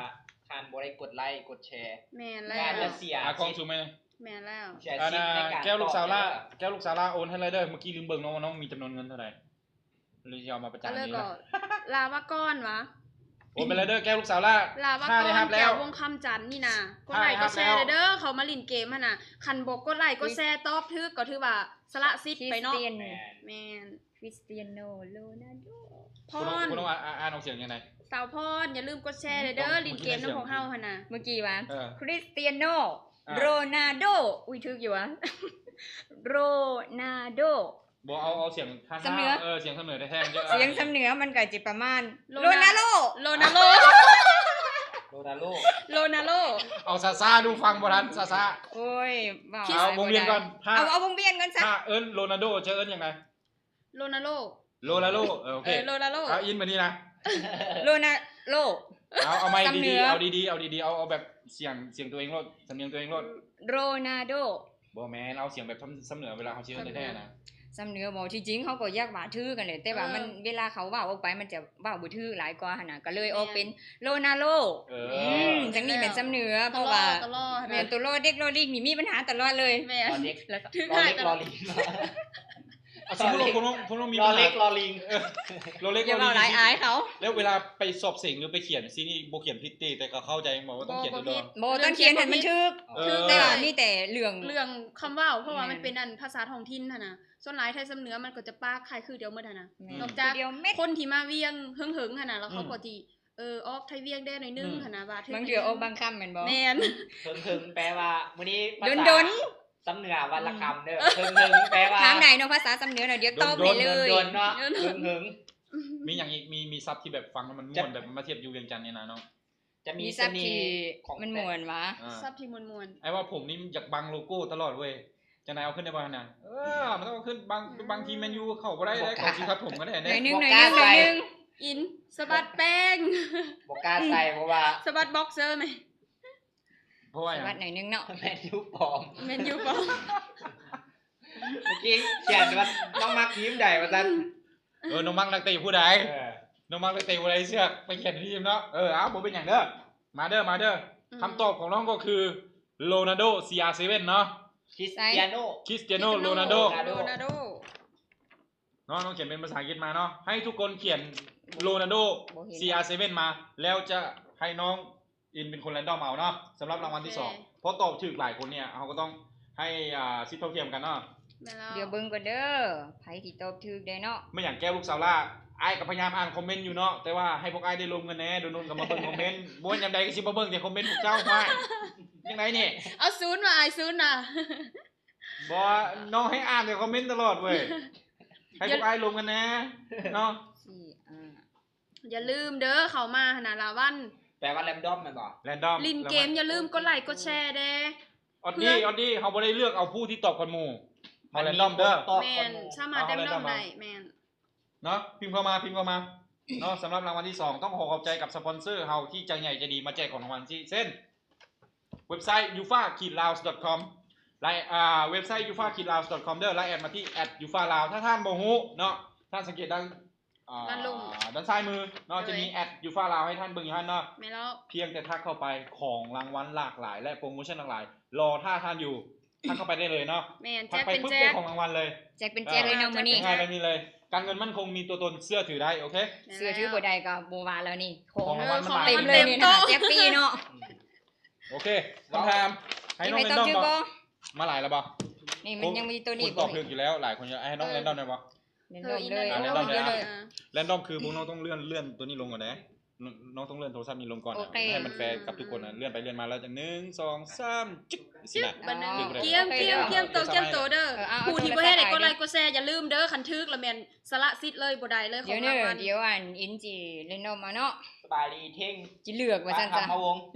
ທ່ານບໍ່ໄດ້ກົດໄລກົດແຊ ແມ່ນແລ້ວ ອາດຈະເສຍສິດ ແມ່ນແລ້ວ ເສຍສິດໃນການຕອບ ແກ້ວລູກສາວຫຼ້າ ແກ້ວລູກສາວຫຼ້າ ໂອນໃຫ້ເລີຍເດີ ເມື່ອກີ້ລືມເບິ່ງເນາະວ່ານ້ອງມີຈຳນວນເງິນເທົ່າໃດ ຫຼືຊິເອົາມາປະຈານນີ້ລະ ລາວະກອນຫວາ ໂອນໄປເລີຍເດີ ແກ້ວລູກສາວຫຼ້າ ລາວະກອນ ແກ້ວວົງຄຳຈັນນີ້ນະ ກົດໄລກົດແຊເດີ ເຂົ້າມາຫຼິ້ນເກມຫັ້ນນະ ຄັນບໍ່ກົດໄລກົດແຊຕອບຖືກກໍຖືວ່າ ສະລະສິດໄປເນາະ ຄຣິສຕຽນ ແມ່ນ ຄຣິສຕຽໂນ ໂຣນາໂດ ພອນ ອ່ານອອກສຽງຈັ່ງໃດ ສາວພອນ ຢ່າລືມກົດແຊເດີ ຫຼິ້ນເກມນຳພວກເຮົາຫັ້ນນະ ເມື່ອກີ້ວ່າ ເອີ ຄຣິສຕຽໂນ ອ່າ ໂຣນາໂດ ອຸ້ຍ ຖືກຢູ່ຫວາ ໂຣນາໂດ ບໍ່ ເອົາ ເອົາສຽງ ສຳເໜືອ ເອີ ສຽງສຳເໜືອແທ້ໆ ສຽງສຳເໜືອມັນກໍຊິປະມານ ໂຣນາໂດ ໂຣນາໂດ ໂຣນາໂດ ໂຣນາໂດ ເອົາຊ້າໆ ດູຟັງບໍ່ທັນ ຊ້າໆ ໂອ້ຍ ເວົ້າ ເອົາວົງວຽນກ່ອນ ເອົາ ເອົາວົງວຽນກ່ອນຊະ ຖ້າເອີ້ນໂຣນາໂດ ຈະເອີ້ນຫຍັງໃດ ໂຣນາໂດ ໂຣນາໂດ ເອີ ໂອເຄ ເອີ ໂຣນາໂດ ເອົາ ອິນບາດນີ້ນະ ໂຣນາໂດ ເອົາ ເອົາໃໝ່ດີໆ ເອົາດີໆ ເອົາດີໆ ເອົາ ເອົາແບບສຽງ ສຽງຕົວເອງໂລດ ສຳນຽງຕົວເອງໂລດ ໂຣນາໂດ ບໍ່ແມ່ນ ເອົາສຽງແບບສຳ ສຳເໜືອ ເວລາເຮົາຊິເອີ້ນແທ້ໆນະ ສຳເໜືອບໍ່ ທີ່ຈິງເຮົາກໍຢາກວ່າຖືກຫັ້ນແຫຼະ ແຕ່ວ່າມັນ ເອີ ເວລາເຂົາເວົ້າອອກໄປ ມັນຈະເວົ້າບໍ່ຖືກຫຼາຍກວ່າຫັ້ນນະ ກໍເລີຍອອກເປັນ ແມ່ນ ໂຣນາໂດ ເອີ ອືມ ຈັ່ງນີ້ແມ່ນສຳເໜືອ ເພາະວ່າ ຕະຫຼອດ ຕະຫຼອດ ແມ່ນ ໂຕລໍເດັກລໍລິງນີ້ມີບັນຫາຕະຫຼອດເລີຍ ແມ່ນ ລໍເດັກ ລໍເດັກລໍລິງ ອ່ະ ສົມມຸດວ່າພວກນ້ອງ ພວກນ້ອງມີ ລໍເດັກລໍລິງ ເອີ ລໍເດັກລໍລິງ ຢ່າເວົ້າຫຼາຍ ອາຍເຂົາ ແລ້ວເວລາໄປສອບເສັງ ຫຼືໄປຂຽນຊີ້ນີ້ ບໍ່ຂຽນຜິດຕິ ແຕ່ກໍເຂົ້າໃຈບໍ່ວ່າຕ້ອງຂຽນໂດນໆ ບໍ່ ຕ້ອງຂຽນໃຫ້ມັນຖືກ ເອີ ຖືກ ແຕ່ວ່າມີແຕ່ເລື່ອງ ເລື່ອງຄຳເວົ້າ ເພາະວ່າມັນເປັນອັນພາສາທ້ອງຖິ່ນຫັ້ນນະ ສ່ວນຫຼາຍໄທສຳເໜືອ ມັນກໍຈະປາກຄ້າຍຄືດຽວໝົດຫັ້ນນະ ແມ່ນ ນອກຈາກຄົນທີ່ມາວຽງເຫິງໆຫັ້ນນະ ແລ້ວເຂົາກໍຊິ ອືມ ເອີ ອອກໄທວຽງແດ່ໜ້ອຍໜຶ່ງ ອືມ ຫັ້ນນະ ວ່າເຖິງ ບາງເທື່ອອອກບາງຄຳແມ່ນບໍ່? ແມ່ນ ເຫິງໆ ແປວ່າ ມື້ນີ້ພາສາດົນໆ ສຳເໜືອວ່າລະຄຳເດີ ອືມ ເຫິງໆ ແປວ່າ ຖາມໄດ້ເນາະ ພາສາສຳເໜືອນະ ດຽວຕອບໃຫ້ເລີຍ ດົນໆ ເນາະ ເຫິງໆ ມີຫຍັງອີກ? ມີ ມີສັບທີ່ແບບຟັງແລ້ວມັນມ່ວນ ແບບມາທຽບຢູ່ວຽງຈັນນີ້ນະນ້ອງ ຈະມີ ມີສັບທີ່ ສະເໜ່ຂອງ ມັນມ່ວນຫວາ? ອ່າ ສັບທີ່ມ່ວນໆ ອ້າຍວ່າຜົມນີ້ຢາກບັງໂລໂກ້ຕະຫຼອດເວີຍ ຈັ່ງໃດເອົາຂຶ້ນໄດ້ບໍ່ຫັ້ນນະ? ເອີ ມັນຕ້ອງເອົາຂຶ້ນ ບາງ ບາງທີແມນຢູເຂົ້າບໍ່ໄດ້ເດ້ ບໍ່ກ້າ ຂອງຊິຕັດຜົມກໍໄດ້ເດ້ ໜ້ອຍໜຶ່ງ ໜ້ອຍໜຶ່ງ ໜ້ອຍໜຶ່ງ ອິນ ສະບັດແປ້ງ ບໍ່ກ້າໃສ່ ເພາະວ່າ ສະບັດບັອກເຊີແມ ເພາະວ່າຫຍັງ? ສະບັດໜ້ອຍໜຶ່ງເນາະ ແມນຢູປອມ ແມນຢູປອມ ເມື່ອກີ້ຂຽນວ່ານ້ອງມັກທີມໃດວ່າຊັ້ນ ເອີ ນ້ອງມັກນັກເຕະຜູ້ໃດ? ເອີ ນ້ອງມັກນັກເຕະຜູ້ໃດ ເຊືອກໄປຂຽນໃນທີມເນາະ ເອີ ເອົາ ບໍ່ເປັນຫຍັງເດີ ມາເດີ ມາເດີ ອືມ ຄຳຕອບຂອງນ້ອງກໍຄື ໂຣນາໂດ ຊີອາເຊເວັນເນາະ ຄຣິສຕຽໂນ ຄຣິສຕຽໂນ ໂຣນາໂດ ໂຣນາໂດ ເນາະ ນ້ອງຂຽນເປັນພາສາອັງກິດມາເນາະ ໃຫ້ທຸກຄົນຂຽນໂຣນາໂດ ບໍ່ເຫັນ ຊີອາເຊເວັນ ມາ ແລ້ວຈະໃຫ້ນ້ອງ ອິນເປັນຄົນແຣນດອມເອົາເນາະ ສຳລັບລາງວັນທີສອງ ໂອເຄ ເພາະຕອບຖືກຫຼາຍຄົນເນີ້ຍ ເຮົາກໍຕ້ອງໃຫ້ ອ່າ ສິດເທົ່າທຽມກັນເນາະ ແມ່ນແລ້ວ ດຽວເບິ່ງກ່ອນເດີ ໃຜທີ່ຕອບຖືກແດ່ເນາະ ແມ່ນຫຍັງແກ້ວລູກສາວຫຼ້າ ອ້າຍກໍພະຍາຍາມອ່ານຄອມເມັນຢູ່ເນາະ ແຕ່ວ່າໃຫ້ພວກອ້າຍໄດ້ລົມກັນແດ່ ດົນໆກໍມາເບິ່ງຄອມເມັນ ບໍ່ຍາມໃດກໍຊິມາເບິ່ງແຕ່ຄອມເມັນພວກເຈົ້າ ວ້າຍ ຈັ່ງໃດນີ້ ເອົາສູນວ່າອ້າຍສູນນະ ບໍ່ ນ້ອງໃຫ້ອ່ານແຕ່ຄອມເມັນຕະຫຼອດເວີຍ ໃຫ້ພວກອ້າຍລົມກັນແດ່ເນາະ ສີ່ ອ່າ ຢ່າລືມເດີ ເຂົ້າມາຫັ້ນນະລາວັນ ແປວ່າແຣນດອມແມ່ນບໍ່? ແຣນດອມ ຫຼິ້ນເກມຢ່າລືມກົດໄລກົດແຊເດ້. ອອດດີ ເພື່ອ ອອດດີ ເຮົາບໍ່ໄດ້ເລືອກເອົາຜູ້ທີ່ຕອບກ່ອນໝູ່ ເຮົາແຣນດອມເດີ. ແມ່ນ ສາມາດແຣນດອມໄດ້ ແມ່ນ ເນາະ ພິມເຂົ້າມາ ພິມເຂົ້າມາເນາະ. ສຳລັບລາງວັນທີສອງ ຕ້ອງຂໍຂອບໃຈກັບສະປອນເຊີເຮົາທີ່ໃຈໃຫຍ່ໃຈດີມາແຈກຂອງລາງວັນ ເຊັ່ນ ເວັບໄຊຢູຟາຂີດລາວດອດຄອມ ລາຍ ອ່າ ເວັບໄຊຢູຟາຂີດລາວດອດຄອມເດີ ລາຍແອດມາທີ່ແອດຢູຟາລາວ. ຖ້າທ່ານບໍ່ຮູ້ເນາະ ທ່ານສັງເກດດ້ານ ອ່າ ດ້ານລຸ່ມ ດ້ານຊ້າຍມືເນາະ ໂດຍ ຈະມີແອດຢູຟາລາວໃຫ້ທ່ານເບິ່ງຢູ່ຫັ້ນເນາະ. ແມ່ນແລ້ວ ພຽງແຕ່ທັກເຂົ້າໄປ ຂອງລາງວັນຫຼາກຫຼາຍ ແລະ ໂປຣໂມຊັນຫຼາກຫຼາຍ ລໍຖ້າທ່ານຢູ່. ທັກເຂົ້າໄປໄດ້ເລີຍເນາະ ແມ່ນ ທັກໄປປຶບ ແຈກເປັນແຈກ ໄດ້ຂອງລາງວັນເລີຍ ແຈກເປັນແຈກເລີຍເນາະ ເອີ ມື້ນີ້ ງ່າຍໆແບບນີ້ເລີຍ. ການເງິນໝັ້ນຄົງ ມີຕົວຕົນ ເຊື່ອຖືໄດ້. ໂອເຄ ເຊື່ອຖືບໍ່ໄດ້ກໍບໍ່ວ່າແລ້ວນີ້ ຂອງລາງວັນ ເອີ ຂອງລາງວັນເຕັມເລີຍນີ້ນະ ແຈກຟຣີເນາະ. ໂອເຄ ຄຳຖາມ ໃຫ້ນ້ອງແຣນດອມເນາະ ມາຫຼາຍແລ້ວບໍ່? ນີ້ມັນຍັງມີຕົວນີ້ ຄົນຕອບຖືກຢູ່ແລ້ວ ຫຼາຍຄົນ ໃຫ້ນ້ອງແຣນດອມໄດ້ບໍ່? ແຣນດອມເລີຍ ອ່າ ແຣນດອມເລີຍ ອ່າ ແລນດອມຄືພວກນ້ອງຕ້ອງເລື່ອນ ເລື່ອນຕົວນີ້ລົງກ່ອນເດ້ ນ້ອງຕ້ອງເລື່ອນໂທລະສັບນີ້ລົງກ່ອນ ໂອເຄ ໃຫ້ມັນແຟກັບທຸກຄົນນະ ເລື່ອນໄປເລື່ອນມາແລ້ວຈັ່ງ ໜຶ່ງ ສອງ ສາມ ຈຶກ ຊິນະ ບັດນີ້ ກຽມ ກຽມ ກຽມ ໂຕ ກຽມ ໂຕເດີ ຜູ້ທີ່ບໍ່ເຮັດໃຫ້ກົດໄລກົດແຊຢ່າລືມເດີ ຄັນຖືກລະແມ່ນສະລະສິດເລີຍ ບໍ່ໄດ້ເລີຍຂອງລາງວັນ. ດຽວ ດຽວອັນອິນຊິແຣນດອມເອົາເນາະ ສະບາຍດີເທ່ງ ຊິເລືອກວ່າຊັ້ນ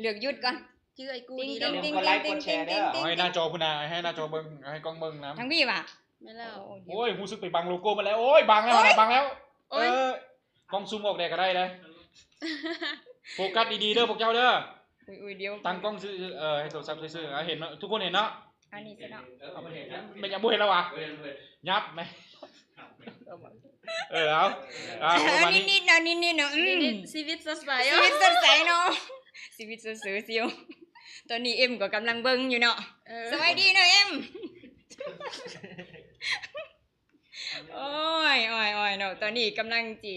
ເລືອກຢຸດກ່ອນ ຈື່ໄອ້ກູດີເດີ ຕິງ ຕິງ ຕິງ ຕິງ ຕິງ ຕິງ ເອົາໃຫ້ໜ້າຈໍພຸ້ນນະ ໃຫ້ໜ້າຈໍເບິ່ງ ໃຫ້ກ້ອງເບິ່ງນຳ ທາງພີ້ຫວາ? ແມ່ນແລ້ວ ໂອ້ຍ ຮູ້ສຶກໄປບັງໂລໂກ້ມາແລ້ວ ໂອ້ຍ ບັງແລ້ວ ໂອ້ຍ ບັງແລ້ວ ໂອ້ຍ ເອີ ກ້ອງຊູມອອກແດ່ກໍໄດ້ເດ້ ໂຟກັສດີໆເດີພວກເຈົ້າເດີ ອຸ້ຍໆ ດຽວ ຕັ້ງກ້ອງຊື່ ເອີ ໃຫ້ໂທລະສັບຊື່ໆ ເຫັນເນາະ ທຸກຄົນເຫັນເນາະ ອັນນີ້ຊະເນາະ ແມ່ນຫຍັງບໍ່ເຫັນແລ້ວຫວາ? ຫຍັບແມ່ ເອີ ເອົາ ເອົາ ເອີ ນິດໆເນາະ ນິດໆເນາະ ອືມ ຊີວິດສົດໃສ ຊີວິດສົດໃສເນາະ ຊີວິດສົດໃສຊິວ ຕອນນີ້ເອັມກໍກຳລັງເບິ່ງຢູ່ເນາະ ເອີ ສະບາຍດີເນາະເອັມ ໂອ້ຍ ໂອ້ຍ ໂອ້ຍ ເນາະ ຕອນນີ້ກຳລັງຊິ